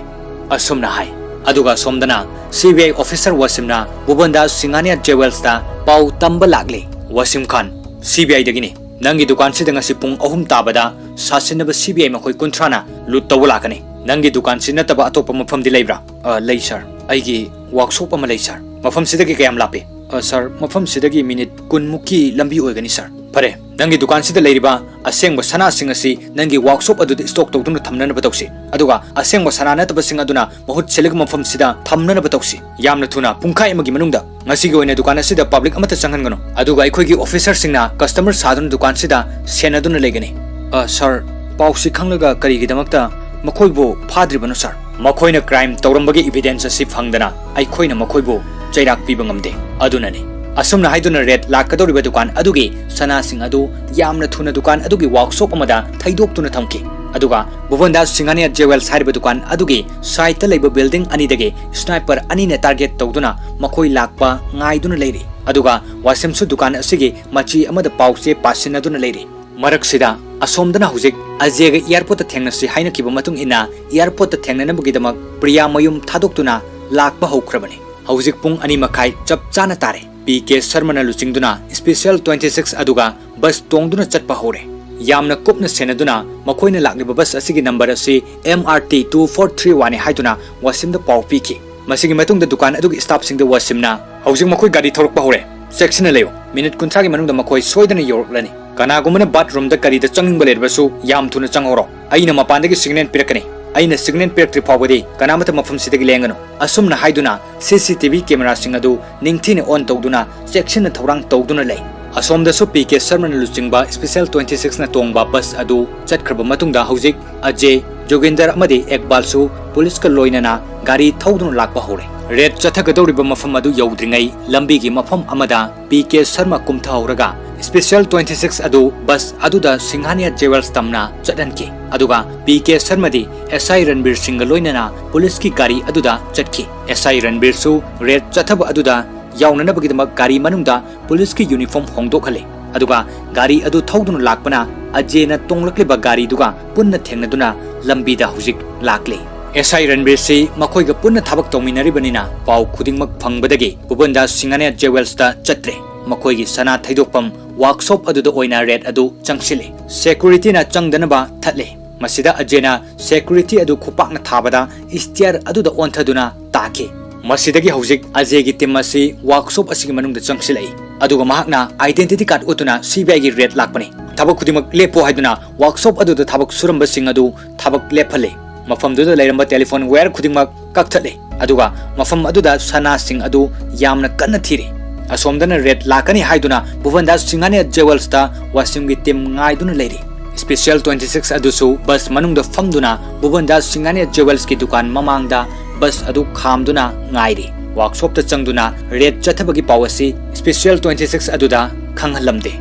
ꯑꯁꯨꯝꯅ ꯍꯥꯏ꯫ ꯑꯗꯨꯒ ꯑꯁꯣꯝꯗꯅ C B I officer ꯋꯥꯁꯤꯝꯅ ꯚꯨꯕꯟꯗꯥꯁ ꯁꯤꯡꯍꯥꯅꯤꯌꯥ ꯖꯦꯋꯦꯜꯁꯇ ꯄꯥꯎ ꯇꯝꯕ ꯂꯥꯛꯂꯦ꯫ "ꯋꯥꯁꯤꯝ ꯈꯥꯟ, C B Iꯗꯒꯤꯅꯤ꯫ ꯅꯪꯒꯤ ꯗꯨꯀꯥꯟꯁꯤꯗ ꯉꯁꯤ ꯄꯨꯡ ꯑꯍꯨꯝ ꯇꯥꯕꯗ ꯁꯥꯁꯤꯟꯅꯕ C B I ꯃꯈꯣꯏ ꯀꯨꯟꯊ꯭ꯔꯥꯅ loot ꯇꯧꯕ ꯂꯥꯛꯀꯅꯤ꯫ ꯅꯪꯒꯤ ꯗꯨꯀꯥꯟꯁꯤ ꯅꯠꯇꯕ ꯑꯇꯣꯞꯄ ꯃꯐꯝꯗꯤ ꯂꯩꯕ꯭ꯔꯥ?" "ꯑ, ꯂꯩ, sir꯫ ꯑꯩꯒꯤ workshop ꯑꯃ ꯂꯩ, sir"꯫ "ꯃꯐꯝꯁꯤꯗꯒꯤ ꯀꯌꯥꯝ ꯂꯥꯞꯄꯤ?" "ꯑ, sir, ꯃꯐꯝꯁꯤꯗꯒꯤ minute ꯀꯨꯟꯃꯨꯛꯀꯤ ꯂꯝꯕꯤ ꯑꯣꯏꯒꯅꯤ, sir"꯫ "ꯐꯔꯦ, ꯅꯪꯒꯤ ꯗꯨꯀꯥꯟꯁꯤꯗ ꯂꯩꯔꯤꯕ ꯑꯁꯦꯡꯕ ꯁꯅꯥꯁꯤꯡ ꯑꯁꯤ ꯅꯪꯒꯤ workshopꯇ stock ꯇꯧꯗꯨꯅ ꯊꯝꯅꯅꯕ ꯇꯧꯁꯤ, ꯑꯗꯨꯒ ꯑꯁꯦꯡꯕ ꯁꯅꯥ ꯅꯠꯇꯕꯁꯤꯡ ꯑꯗꯨꯅ ꯃꯍꯨꯠ ꯁꯤꯜꯂꯒ ꯃꯐꯝꯁꯤꯗ ꯊꯝꯅꯅꯕ ꯇꯧꯁꯤ꯫ ꯌꯥꯝꯅ ꯊꯨꯅ, ꯄꯨꯡꯈꯥꯏ ꯑꯃꯒꯤ ꯃꯅꯨꯡꯗ꯫ ꯉꯁꯤꯒꯤ ꯑꯣꯏꯅ ꯗꯨꯀꯥꯟ ꯑꯁꯤꯗ public ꯑꯃꯠꯇ ꯆꯪꯍꯟꯒꯅꯨ, ꯑꯗꯨꯒ ꯑꯩꯈꯣꯏꯒꯤ officerꯁꯤꯡꯅ customer ꯁꯥꯗꯨꯅ ꯗꯨꯀꯥꯟꯁꯤꯗ ꯁꯦꯟꯅꯗꯨꯅ ꯂꯩꯒꯅꯤ"꯫ "ꯑ, sir, ꯄꯥꯎꯁꯤ ꯈꯪꯂꯒ ꯀꯔꯤꯒꯤꯗꯃꯛꯇ ꯃꯈꯣꯏꯕꯨ ꯐꯥꯗ꯭ꯔꯤꯕꯅꯣ, sir?" "ꯃꯈꯣꯏꯅ crime ꯇꯧꯔꯝꯕꯒꯤ evidence ꯑꯁꯤ ꯐꯪꯗꯅ ꯑꯩꯈꯣꯏꯅ ꯃꯈꯣꯏꯕꯨ ꯆꯩꯔꯥꯛ ꯄꯤꯕ ꯉꯝꯗꯦ, ꯑꯗꯨꯅꯅꯤ"꯫ ꯑꯁꯨꯝꯅ ꯍꯥꯏꯗꯨꯅ raid ꯂꯥꯛꯀꯗꯧꯔꯤꯕ ꯗꯨꯀꯥꯟ ꯑꯗꯨꯒꯤ ꯁꯅꯥꯁꯤꯡ ꯑꯗꯨ ꯌꯥꯝꯅ ꯊꯨꯅ ꯗꯨꯀꯥꯟ ꯑꯗꯨꯒꯤ workshop ꯑꯃꯗ ꯊꯩꯗꯣꯛꯇꯨꯅ ꯊꯝꯈꯤ꯫ ꯑꯗꯨꯒ ꯚꯨꯕꯟꯗꯥꯁ ꯁꯤꯡꯍꯥꯅꯤꯌꯥ ꯖꯦꯋꯦꯜꯁ ꯍꯥꯏꯔꯤꯕ ꯗꯨꯀꯥꯟ ꯑꯗꯨꯒꯤ sideꯇ ꯂꯩꯕ building ꯑꯅꯤꯗꯒꯤ sniper ꯑꯅꯤꯅ target ꯇꯧꯗꯨꯅ ꯃꯈꯣꯏ ꯂꯥꯛꯄ ꯉꯥꯏꯗꯨꯅ ꯂꯩꯔꯤ꯫ ꯑꯗꯨꯒ ꯋꯥꯁꯤꯝꯁꯨ ꯗꯨꯀꯥꯟ ꯑꯁꯤꯒꯤ ꯃꯆꯤ ꯑꯃꯗ ꯄꯥꯎ ꯆꯦ ꯄꯥꯁꯤꯟꯅꯗꯨꯅ ꯂꯩꯔꯤ꯫ ꯃꯔꯛꯁꯤꯗ ꯑꯁꯣꯝꯗꯅ ꯍꯧꯖꯤꯛ ꯑꯖꯦꯒ airportꯇ ꯊꯦꯡꯅꯁꯤ ꯍꯥꯏꯅꯈꯤꯕ ꯃꯇꯨꯡ ꯏꯟꯅ airportꯇ ꯊꯦꯡꯅꯅꯕꯒꯤꯗꯃꯛ ꯄ꯭ꯔꯤꯌꯥ ꯃꯌꯨꯝ ꯊꯥꯗꯣꯛꯇꯨꯅ ꯂꯥꯛꯄ ꯍꯧꯈ꯭ꯔꯕꯅꯤ꯫ ꯍꯧꯖꯤꯛ ꯄꯨꯡ ꯑꯅꯤ ꯃꯈꯥꯏ ꯆꯞ ꯆꯥꯅ ꯇꯥꯔꯦ꯫ ꯄꯤ ꯀꯦ ꯁꯔꯃꯅ ꯂꯨꯆꯤꯡꯗꯨꯅ special twenty six ꯑꯗꯨꯒ bus ꯇꯣꯡꯗꯨꯅ ꯆꯠꯄ ꯍꯧꯔꯦ꯫ ꯌꯥꯝꯅ ꯀꯨꯞꯅ ꯁꯦꯟꯅꯗꯨꯅ ꯃꯈꯣꯏꯅ ꯂꯥꯛꯂꯤꯕ bus ꯑꯁꯤꯒꯤ number ꯑꯁꯤ M R T two four three one ꯅꯤ ꯍꯥꯏꯗꯨꯅ ꯋꯥꯁꯤꯝꯗ ꯄꯥꯎ ꯄꯤꯈꯤ꯫ ꯃꯁꯤꯒꯤ ꯃꯇꯨꯡꯗ ꯗꯨꯀꯥꯟ ꯑꯗꯨꯒꯤ staffꯁꯤꯡꯗ ꯋꯥꯁꯤꯝꯅ, "ꯍꯧꯖꯤꯛ ꯃꯈꯣꯏ ꯒꯥꯔꯤ ꯊꯧꯔꯛꯄ ꯍꯧꯔꯦ, ꯆꯦꯛꯁꯤꯟꯅ ꯂꯩꯌꯨ꯫ ꯃꯤꯅꯤꯠ ꯀꯨꯟꯊ꯭ꯔꯥꯒꯤ ꯃꯅꯨꯡꯗ ꯃꯈꯣꯏ ꯁꯣꯏꯗꯅ ꯌꯧꯔꯛꯂꯅꯤ꯫ ꯀꯅꯥꯒꯨꯝꯕꯅ bathroomꯗ ꯀꯔꯤꯗ ꯆꯪꯅꯤꯡꯕ ꯂꯩꯔꯕꯁꯨ ꯌꯥꯝ ꯊꯨꯅ ꯆꯪꯍꯧꯔꯣ꯫ ꯑꯩꯅ ꯃꯄꯥꯟꯗꯒꯤ signal ꯄꯤꯔꯛꯀꯅꯤ꯫ ꯑꯩꯅ signal ꯄꯤꯔꯛꯇ꯭ꯔꯤ ꯐꯥꯎꯕꯗꯤ ꯀꯅꯥꯃꯠꯇ ꯃꯐꯝꯁꯤꯗꯒꯤ ꯂꯦꯡꯒꯅꯨ"꯫ ꯑꯁꯨꯝꯅ ꯍꯥꯏꯗꯨꯅ CCTV cameraꯁꯤꯡ ꯑꯗꯨ ꯅꯤꯡꯊꯤꯅ on ꯇꯧꯗꯨꯅ ꯆꯦꯛꯁꯤꯟꯅ ꯊꯧꯔꯥꯡ ꯇꯧꯗꯨꯅ ꯂꯩ꯫ ꯑꯁꯣꯝꯗꯁꯨ ꯄꯤ ꯀꯦ ꯁꯔꯃꯅ ꯂꯨꯆꯤꯡꯕ Special twenty sixꯅ ꯇꯣꯡꯕ bus ꯑꯗꯨ ꯆꯠꯈ꯭ꯔꯕ ꯃꯇꯨꯡꯗ ꯍꯧꯖꯤꯛ ꯑꯖꯦ, ꯖꯣꯒꯤꯟꯗꯔ ꯑꯃꯗꯤ ꯑꯦꯛꯕꯥꯜꯁꯨ ꯄꯨꯂꯤꯁꯀ ꯂꯣꯏꯅꯅ ꯒꯥꯔꯤ ꯊꯧꯗꯨꯅ ꯂꯥꯛꯄ ꯍꯧꯔꯦ꯫ Raid ꯆꯠꯊꯒꯗꯧꯔꯤꯕ ꯃꯐꯝ ꯑꯗꯨ ꯌꯧꯗ꯭ꯔꯤꯉꯩ ꯂꯝꯕꯤꯒꯤ ꯃꯐꯝ ꯑꯃꯗ P K Sharma ꯀꯨꯝꯊꯍꯧꯔꯒ Special twenty six ꯑꯗꯨ bus ꯑꯗꯨꯗ ꯁꯤꯡꯍꯥꯅꯤꯌꯥ Jewels ꯇꯝꯅ ꯆꯠꯍꯟꯈꯤ꯫ ꯑꯗꯨꯒ ꯄꯤ ꯀꯦ ꯁꯔꯃꯗꯤ ꯑꯦꯁ ꯑꯥꯏ ꯔꯟꯕꯤꯔ ꯁꯤꯡꯒ ꯂꯣꯏꯅꯅ ꯄꯨꯂꯤꯁꯀꯤ ꯒꯥꯔꯤ ꯑꯗꯨꯗ ꯆꯠꯈꯤ꯫ ꯑꯦꯁ ꯑꯥꯏ ꯔꯟꯕꯤꯔꯁꯨ raid ꯆꯠꯊꯕ ꯑꯗꯨꯗ ꯌꯥꯎꯅꯅꯕꯒꯤꯗꯃꯛ ꯒꯥꯔꯤ ꯃꯅꯨꯡꯗ ꯄꯨꯂꯤꯁꯀꯤ uniform ꯍꯣꯡꯗꯣꯛꯍꯜꯂꯦ꯫ ꯑꯗꯨꯒ ꯒꯥꯔꯤ ꯑꯗꯨ ꯊꯧꯗꯨꯅ ꯂꯥꯛꯄꯅ ꯑꯖꯦꯅ ꯇꯣꯡꯂꯛꯂꯤꯕ ꯒꯥꯔꯤꯗꯨꯒ ꯄꯨꯟꯅ ꯊꯦꯡꯅꯗꯨꯅ ꯂꯝꯕꯤꯗ ꯍꯧꯖꯤꯛ ꯂꯥꯛꯂꯦ꯫ ꯑꯦꯁ ꯑꯥꯏ ꯔꯟꯕꯤꯔꯁꯤ ꯃꯈꯣꯏꯒ ꯄꯨꯟꯅ ꯊꯕꯛ ꯇꯧꯃꯤꯟꯅꯔꯤꯕꯅꯤꯅ ꯄꯥꯎ ꯈꯨꯗꯤꯡꯃꯛ ꯐꯪꯕꯗꯒꯤ ꯚꯨꯕꯟꯗꯥꯁ ꯁꯤꯡꯍꯥꯅꯤꯌꯥ Jewelsꯇ ꯆꯠꯇ꯭ꯔꯦ꯫ ꯃꯈꯣꯏꯒꯤ ꯁꯅꯥ ꯊꯩꯗꯣꯛꯐꯝ workshopꯇ ꯑꯣꯏꯅ raid ꯑꯗꯨ ꯆꯪꯁꯤꯜꯂꯦ꯫ Securityꯅ ꯆꯪꯗꯅꯕ ꯊꯠꯂꯦ꯫ ꯃꯁꯤꯗ ꯑꯖꯦꯅ security ꯑꯗꯨ ꯈꯨꯄꯥꯛꯅ ꯊꯥꯕꯗ stair ꯑꯗꯨꯗ ꯑꯣꯟꯊꯗꯨꯅ ꯇꯥꯈꯤ꯫ ꯃꯁꯤꯗꯒꯤ ꯍꯧꯖꯤꯛ ꯑꯖꯦꯒꯤ team ꯑꯁꯤ workshop ꯑꯁꯤꯒꯤ ꯃꯅꯨꯡꯗ ꯆꯪꯁꯤꯜꯂꯛꯏ꯫ ꯑꯗꯨꯒ ꯃꯍꯥꯛꯅ identity card ꯎꯠꯇꯨꯅ C B Iꯒꯤ raid ꯂꯥꯛꯄꯅꯤ꯫ ꯊꯕꯛ ꯈꯨꯗꯤꯡꯃꯛ ꯂꯦꯞꯄꯣ ꯍꯥꯏꯗꯨꯅ workshopꯇ ꯊꯕꯛ ꯁꯨꯔꯝꯕꯁꯤꯡ ꯑꯗꯨ ꯊꯕꯛ ꯂꯦꯞꯍꯜꯂꯦ꯫ ꯃꯐꯝꯗꯨꯗ ꯂꯩꯔꯝꯕ telephone wire ꯈꯨꯗꯤꯡꯃꯛ ꯀꯛꯊꯠꯂꯦ꯫ ꯑꯗꯨꯒ ꯃꯐꯝ ꯑꯗꯨꯗ ꯁꯅꯥꯁꯤꯡ ꯑꯗꯨ ꯌꯥꯝꯅ ꯀꯟꯅ ꯊꯤꯔꯤ꯫ ꯑꯁꯣꯝꯗꯅ raid ꯂꯥꯛꯀꯅꯤ ꯍꯥꯏꯗꯨꯅ ꯚꯨꯕꯟꯗꯥꯁ ꯁꯤꯡꯍꯥꯅꯤꯌꯥ Jewelsꯇ ꯋꯥꯁꯤꯝꯒꯤ team ꯉꯥꯏꯗꯨꯅ ꯂꯩꯔꯤ꯫ Special twenty six ꯑꯗꯨꯁꯨ bus ꯃꯅꯨꯡꯗ ꯐꯝꯗꯨꯅ ꯚꯨꯕꯟꯗꯥꯁ ꯁꯤꯡꯍꯥꯅꯤꯌꯥ Jewelsꯀꯤ ꯗꯨꯀꯥꯟ ꯃꯃꯥꯡꯗ bus ꯑꯗꯨ ꯈꯥꯝꯗꯨꯅ ꯉꯥꯏꯔꯤ꯫ Workshopꯇ ꯆꯪꯗꯨꯅ raid ꯆꯠꯊꯕꯒꯤ ꯄꯥꯎ ꯑꯁꯤ Special twenty six ꯑꯗꯨꯗ ꯈꯪꯍꯜꯂꯝꯗꯦ꯫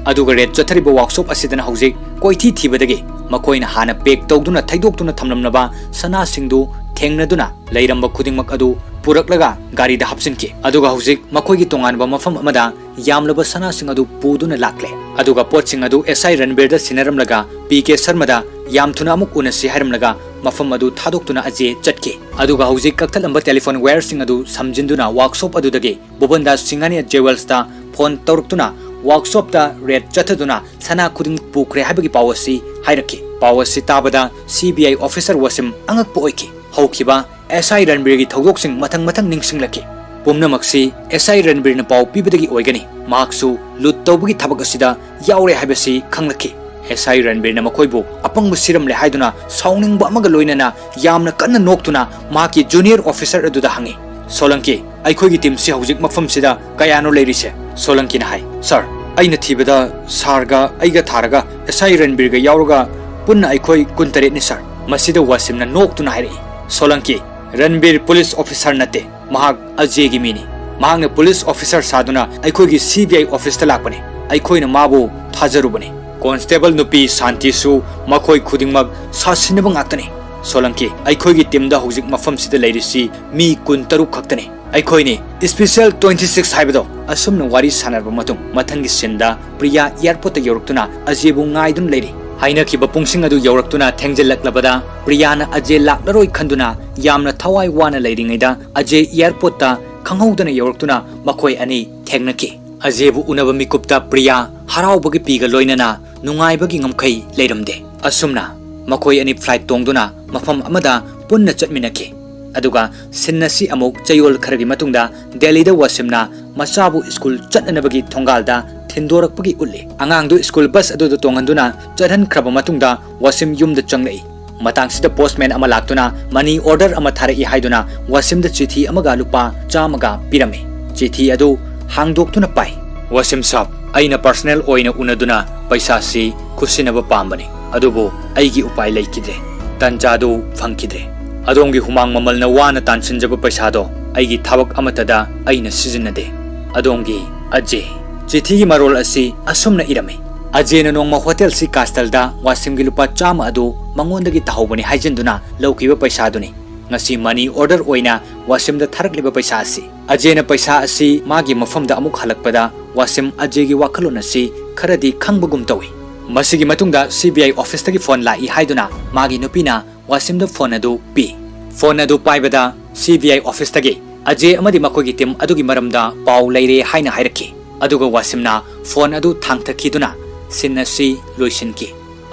ꯑꯗꯨꯒ raid ꯆꯠꯊꯔꯤꯕ workshop ꯑꯁꯤꯗꯅ ꯍꯧꯖꯤꯛ ꯀꯣꯏꯊꯤ ꯊꯤꯕꯗꯒꯤ ꯃꯈꯣꯏꯅ ꯍꯥꯟꯅ pack ꯇꯧꯗꯨꯅ ꯊꯩꯗꯣꯛꯇꯨꯅ ꯊꯝꯂꯝꯂꯕ ꯁꯅꯥꯁꯤꯡꯗꯨ ꯊꯦꯡꯅꯗꯨꯅ ꯂꯩꯔꯝꯕ ꯈꯨꯗꯤꯡꯃꯛ ꯑꯗꯨ ꯄꯨꯔꯛꯂꯒ ꯒꯥꯔꯤꯗ ꯍꯥꯞꯆꯤꯟꯈꯤ꯫ ꯑꯗꯨꯒ ꯍꯧꯖꯤꯛ ꯃꯈꯣꯏꯒꯤ ꯇꯣꯉꯥꯟꯕ ꯃꯐꯝ ꯑꯃꯗ ꯌꯥꯝꯂꯕ ꯁꯅꯥꯁꯤꯡ ꯑꯗꯨ ꯄꯨꯗꯨꯅ ꯂꯥꯛꯂꯦ꯫ ꯑꯗꯨꯒ ꯄꯣꯠꯁꯤꯡ ꯑꯗꯨ ꯑꯦꯁ ꯑꯥꯏ ꯔꯟꯕꯤꯔꯗ ꯁꯤꯟꯅꯔꯝꯂꯒ ꯄꯤ ꯀꯦ ꯁꯔꯃꯗ ꯌꯥꯝ ꯊꯨꯅ ꯑꯃꯨꯛ ꯎꯅꯁꯤ ꯍꯥꯏꯔꯝꯂꯒ ꯃꯐꯝ ꯑꯗꯨ ꯊꯥꯗꯣꯛꯇꯨꯅ ꯑꯖꯦ ꯆꯠꯈꯤ꯫ ꯑꯗꯨꯒ ꯍꯧꯖꯤꯛ ꯀꯛꯊꯠꯂꯝꯕ telephone wireꯁꯤꯡ ꯑꯗꯨ ꯁꯝꯖꯤꯟꯗꯨꯅ workshop ꯑꯗꯨꯗꯒꯤ ꯚꯨꯕꯟꯗꯥꯁ ꯁꯤꯡꯍꯥꯅꯤꯌꯥ Jewelsꯇ phone ꯇꯧꯔꯛꯇꯨꯅ workshopꯇ raid ꯆꯠꯊꯗꯨꯅ ꯁꯅꯥ ꯈꯨꯗꯤꯡꯃꯛ ꯄꯨꯈ꯭ꯔꯦ ꯍꯥꯏꯕꯒꯤ ꯄꯥꯎ ꯑꯁꯤ ꯍꯥꯏꯔꯛꯈꯤ꯫ ꯄꯥꯎ ꯑꯁꯤ ꯇꯥꯕꯗ C B I officer Washim ꯑꯉꯛꯄ ꯑꯣꯏꯈꯤ꯫ ꯍꯧꯈꯤꯕ ꯑꯦꯁ ꯑꯥꯏ ꯔꯟꯕꯤꯔꯒꯤ ꯊꯧꯗꯣꯛꯁꯤꯡ ꯃꯊꯪ ꯃꯊꯪ ꯅꯤꯡꯁꯤꯡꯂꯛꯈꯤ꯫ ꯄꯨꯝꯅꯃꯛꯁꯤ ꯑꯦꯁ ꯑꯥꯏ ꯔꯟꯕꯤꯔꯅ ꯄꯥꯎ ꯄꯤꯕꯗꯒꯤ ꯑꯣꯏꯒꯅꯤ꯫ ꯃꯍꯥꯛꯁꯨ ꯂꯨꯠ ꯇꯧꯕꯒꯤ ꯊꯕꯛ ꯑꯁꯤꯗ ꯌꯥꯎꯔꯦ ꯍꯥꯏꯕꯁꯤ ꯈꯪꯂꯛꯈꯤ꯫ ꯑꯦꯁ ꯑꯥꯏ ꯔꯟꯕꯤꯔꯅ ꯃꯈꯣꯏꯕꯨ ꯑꯄꯪꯕ ꯁꯤꯔꯝꯂꯦ ꯍꯥꯏꯗꯨꯅ ꯁꯥꯎꯅꯤꯡꯕ ꯑꯃꯒ ꯂꯣꯏꯅꯅ ꯌꯥꯝꯅ ꯀꯟꯅ ꯅꯣꯛꯇꯨꯅ ꯃꯍꯥꯛꯀꯤ ꯖꯨꯅꯤꯌꯔ ꯑꯣꯐꯤꯁꯔ ꯑꯗꯨꯗ ꯍꯪꯉꯤ, "ꯁꯣꯂꯪꯀꯤ, ꯑꯩꯈꯣꯏꯒꯤ ꯇꯤꯝꯁꯤ ꯍꯧꯖꯤꯛ ꯃꯐꯝꯁꯤꯗ ꯀꯌꯥꯅꯣ ꯂꯩꯔꯤꯁꯦ?" ꯁꯣꯂꯪꯀꯤꯅ ꯍꯥꯏ, "ꯁꯥꯔ, ꯑꯩꯅ ꯊꯤꯕꯗ ꯁꯥꯔꯒ ꯑꯩꯒ ꯊꯥꯔꯒ ꯑꯦꯁ ꯑꯥꯏ ꯔꯟꯕꯤꯔꯒ ꯌꯥꯎꯔꯒ ꯄꯨꯟꯅ ꯑꯩꯈꯣꯏ ꯀꯨꯟꯇꯔꯦꯠꯅꯤ ꯁꯥꯔ꯫" ꯃꯁꯤꯗ ꯋꯥꯁꯤꯝꯅ ꯅꯣꯛꯇꯨꯅ ꯍꯥꯏꯔꯛꯏ, "ꯁꯣꯂꯪꯀꯤ, ꯔꯟꯕꯤꯔ ꯄꯨꯂꯤꯁ ꯑꯣꯐꯤꯁꯥꯔ ꯅꯠꯇꯦ, ꯃꯍꯥꯛ ꯑꯖꯦꯒꯤ ꯃꯤꯅꯤ꯫ ꯃꯍꯥꯛꯅ ꯄꯨꯂꯤꯁ ꯑꯣꯐꯤꯁꯥꯔ ꯁꯥꯗꯨꯅ ꯑꯩꯈꯣꯏꯒꯤ ꯁꯤ ꯕꯤ ꯑꯥꯏ ꯑꯣꯐꯤꯁꯇ ꯂꯥꯛꯄꯅꯤ꯫ ꯑꯩꯈꯣꯏꯅ ꯃꯥꯕꯨ ꯊꯥꯖꯔꯨꯕꯅꯤ꯫ ꯀꯣꯟꯁꯇꯦꯕꯜ ꯅꯨꯄꯤ ꯁꯥꯟꯇꯤꯁꯨ ꯃꯈꯣꯏ ꯈꯨꯗꯤꯡꯃꯛ ꯁꯥꯁꯤꯟꯅꯕ ꯉꯥꯛꯇꯅꯤ꯫ ꯁꯣꯂꯪꯀꯤ, ꯑꯩꯈꯣꯏꯒꯤ ꯇꯤꯝꯗ ꯍꯧꯖꯤꯛ ꯃꯐꯝꯁꯤꯗ ꯂꯩꯔꯤꯁꯤ ꯃꯤ ꯀꯨꯟꯇꯔꯨꯛ ꯈꯛꯇꯅꯤ꯫ ꯑꯩꯈꯣꯏꯅꯤ ꯏꯁꯄꯤꯁꯦꯜ ꯇ꯭ꯋꯦꯟꯇꯤ ꯁꯤꯛꯁ ꯍꯥꯏꯕꯗꯣ꯫" ꯑꯁꯨꯝꯅ ꯋꯥꯔꯤ ꯁꯥꯟꯅꯔꯕ ꯃꯇꯨꯡ, ꯃꯊꯪꯒꯤ ꯁꯤꯟꯗ ꯄ꯭ꯔꯤꯌꯥ ꯑꯦꯌꯔꯄꯣꯔꯠꯇ ꯌꯧꯔꯛꯇꯨꯅ ꯑꯖꯦꯕꯨ ꯉꯥꯏꯗꯨꯅ ꯂꯩꯔꯤ꯫ ꯍꯥꯏꯅꯈꯤꯕ ꯄꯨꯡꯁꯤꯡ ꯑꯗꯨ ꯌꯧꯔꯛꯇꯨꯅ ꯊꯦꯡꯖꯤꯜꯂꯛꯂꯕꯗ ꯄ꯭ꯔꯤꯌꯥꯅ ꯑꯖꯦ ꯂꯥꯛꯂꯔꯣꯏ ꯈꯟꯗꯨꯅ ꯌꯥꯝꯅ ꯊꯋꯥꯏ ꯋꯥꯅ ꯂꯩꯔꯤꯉꯩꯗ ꯑꯖꯦ ꯑꯦꯌꯔꯄꯣꯔꯠꯇ ꯈꯪꯍꯧꯗꯅ ꯌꯧꯔꯛꯇꯨꯅ ꯃꯈꯣꯏ ꯑꯅꯤ ꯊꯦꯡꯅꯈꯤ꯫ ꯑꯖꯦꯕꯨ ꯎꯅꯕ ꯃꯤꯀꯨꯞꯇ ꯄ꯭ꯔꯤꯌꯥ ꯍꯔꯥꯎꯕꯒꯤ ꯄꯤꯒ ꯂꯣꯏꯅꯅ ꯅꯨꯡꯉꯥꯏꯕꯒꯤ ꯉꯝꯈꯩ ꯂꯩꯔꯝꯗꯦ꯫ ꯑꯁꯨꯝꯅ ꯃꯈꯣꯏ ꯑꯅꯤ ꯐ꯭ꯂꯥꯏꯠ ꯇꯣꯡꯗꯨꯅ ꯃꯐꯝ ꯑꯃꯗ ꯄꯨꯟꯅ ꯆꯠꯃꯤꯟꯅꯈꯤ꯫ ꯑꯗꯨꯒ ꯁꯤꯟ ꯑꯁꯤ ꯑꯃꯨꯛ ꯆꯌꯣꯜ ꯈꯔꯒꯤ ꯃꯇꯨꯡꯗ ꯗꯦꯜꯂꯤꯗ ꯋꯥꯁꯤꯝꯅ ꯃꯆꯥꯕꯨ ꯁ꯭ꯀꯨꯜ ꯆꯠꯅꯅꯕꯒꯤ ꯊꯣꯡꯒꯥꯜꯗ ꯊꯤꯟꯗꯣꯔꯛꯄꯒꯤ ꯎꯠꯂꯤ꯫ ꯑꯉꯥꯡꯗꯨ ꯁ꯭ꯀꯨꯜ ꯕꯁ ꯑꯗꯨꯗ ꯇꯣꯡꯍꯟꯗꯨꯅ ꯆꯠꯍꯟꯈ꯭ꯔꯕ ꯃꯇꯨꯡꯗ ꯋꯥꯁꯤꯝ ꯌꯨꯝꯗ ꯆꯪꯂꯛꯏ꯫ ꯃꯇꯥꯡꯁꯤꯗ ꯄꯣꯁꯃꯦꯟ ꯑꯃ ꯂꯥꯛꯇꯨꯅ ꯃꯅꯤ ꯑꯣꯔꯗꯔ ꯑꯃ ꯊꯥꯔꯛꯏ ꯍꯥꯏꯗꯨꯅ ꯋꯥꯁꯤꯝꯗ ꯆꯤꯊꯤ ꯑꯃꯒ ꯂꯨꯄꯥ ꯆꯥꯝꯃꯒ ꯄꯤꯔꯝꯃꯤ꯫ ꯆꯤꯊꯤ ꯑꯗꯨ ꯍꯥꯡꯗꯣꯛꯇꯨꯅ ꯄꯥꯏ꯫ "ꯋꯥꯁꯤꯝ ꯁꯥꯕ, ꯑꯩꯅ ꯄꯔꯁꯅꯦꯜ ꯑꯣꯏꯅ ꯎꯅꯗꯨꯅ ꯄꯩꯁꯥꯁꯤ ꯈꯨꯠꯁꯤꯟꯅꯕ ꯄꯥꯝꯕꯅꯤ, ꯑꯗꯨꯕꯨ ꯑꯩꯒꯤ ꯎꯄꯥꯏ ꯂꯩꯈꯤꯗ꯭ꯔꯦ꯫ ꯇꯟꯖꯥꯗꯨ ꯐꯪꯈꯤꯗ꯭ꯔꯦ꯫ ꯑꯗꯣꯝꯒꯤ ꯍꯨꯃꯥꯡ ꯃꯃꯜꯅ ꯋꯥꯅ ꯇꯥꯟꯁꯤꯟꯖꯕ ꯄꯩꯁꯥꯗꯣ ꯑꯩꯒꯤ ꯊꯕꯛ ꯑꯃꯠꯇꯗ ꯑꯩꯅ ꯁꯤꯖꯤꯟꯅꯗꯦ꯫ ꯑꯗꯣꯝꯒꯤ ꯑꯖꯦ꯫" ꯆꯤꯊꯤꯒꯤ ꯃꯔꯣꯜ ꯑꯁꯤ ꯑꯁꯨꯝꯅ ꯏꯔꯝꯃꯤ, "ꯑꯖꯦꯅ ꯅꯣꯡꯃ ꯍꯣꯇꯦꯜ ꯁꯤ ꯀꯥꯁꯇꯜꯗ ꯋꯥꯁꯤꯝꯒꯤ ꯂꯨꯄꯥ ꯆꯥꯝꯃ ꯑꯗꯨ ꯃꯉꯣꯟꯗꯒꯤ ꯇꯥꯍꯧꯕꯅꯤ ꯍꯥꯏꯖꯤꯟꯗꯨꯅ ꯂꯧꯈꯤꯕ ꯄꯩꯁꯥꯗꯨꯅꯤ꯫ ꯉꯁꯤ ꯃꯅꯤ ꯑꯣꯔꯗꯔ ꯑꯣꯏꯅ ꯋꯥꯁꯤꯝꯗ ꯊꯥꯔꯛꯂꯤꯕ ꯄꯩꯁꯥ ꯑꯁꯤ꯫" ꯑꯖꯦꯅ ꯄꯩꯁꯥ ꯑꯁꯤ ꯃꯥꯒꯤ ꯃꯐꯝꯗ ꯑꯃꯨꯛ ꯍꯜꯂꯛꯄꯗ ꯋꯥꯁꯤꯝ ꯑꯖꯦꯒꯤ ꯋꯥꯈꯜꯂꯣꯟ ꯑꯁꯤ ꯈꯔꯗꯤ ꯈꯪꯕꯒꯨꯝ ꯇꯧꯏ꯫ ꯃꯁꯤꯒꯤ ꯃꯇꯨꯡꯗ ꯁꯤ ꯕꯤ ꯑꯥꯏ ꯑꯣꯐꯤꯁꯇꯒꯤ ꯐꯣꯟ ꯂꯥꯛꯏ ꯍꯥꯏꯗꯨꯅ ꯃꯥꯒꯤ ꯅꯨꯄꯤꯅ ꯋꯥꯁꯤꯝꯗ ꯐꯣꯟ ꯑꯗꯨ ꯄꯤ꯫ ꯐꯣꯟ ꯑꯗꯨ ꯄꯥꯏꯕꯗ ꯁꯤ ꯕꯤ ꯑꯥꯏ ꯑꯣꯐꯤꯁꯇꯒꯤ ꯑꯖꯦ ꯑꯃꯗꯤ ꯃꯈꯣꯏꯒꯤ ꯇꯤꯝ ꯑꯗꯨꯒꯤ ꯃꯔꯝꯗ ꯄꯥꯎ ꯂꯩꯔꯦ ꯍꯥꯏꯅ ꯍꯥꯏꯔꯛꯈꯤ꯫ ꯑꯗꯨꯒ ꯋꯥꯁꯤꯝꯅ ꯐꯣꯟ ꯑꯗꯨ ꯊꯥꯡꯊꯈꯤꯗꯨꯅ ꯁꯤꯟ ꯑꯁꯤ ꯂꯣꯏꯁꯤꯟꯈꯤ꯫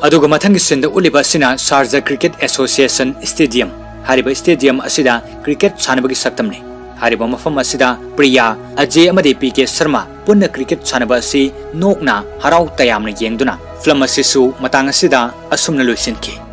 ꯑꯗꯨꯒ ꯃꯊꯪꯒꯤ ꯁꯤꯟꯗ ꯎꯠꯂꯤꯕ ꯑꯁꯤꯅ ꯁꯥꯔꯖꯥ ꯀ꯭ꯔꯤꯀꯦꯠ ꯑꯦꯁꯣꯁꯤꯌꯦꯁꯟ ꯁ꯭ꯇꯦꯗꯤꯌꯝ꯫ ꯍꯥꯏꯔꯤꯕ stadium ꯑꯁꯤꯗ cricket ꯁꯥꯟꯅꯕꯒꯤ ꯁꯛꯇꯝꯅꯤ꯫ ꯍꯥꯏꯔꯤꯕ ꯃꯐꯝ ꯑꯁꯤꯗ ꯄ꯭ꯔꯤꯌꯥ, ꯑꯖꯦ ꯑꯃꯗꯤ ꯄꯤ ꯀꯦ ꯁꯔꯃ ꯄꯨꯟꯅ cricket ꯁꯥꯟꯅꯕ ꯑꯁꯤ ꯅꯣꯛꯅ ꯍꯔꯥꯎ ꯇꯌꯥꯝꯅ ꯌꯦꯡꯗꯨꯅ film ꯑꯁꯤꯁꯨ ꯃꯇꯥꯡ ꯑꯁꯤꯗ ꯑꯁꯨꯝꯅ ꯂꯣꯏꯁꯤꯟꯈꯤ꯫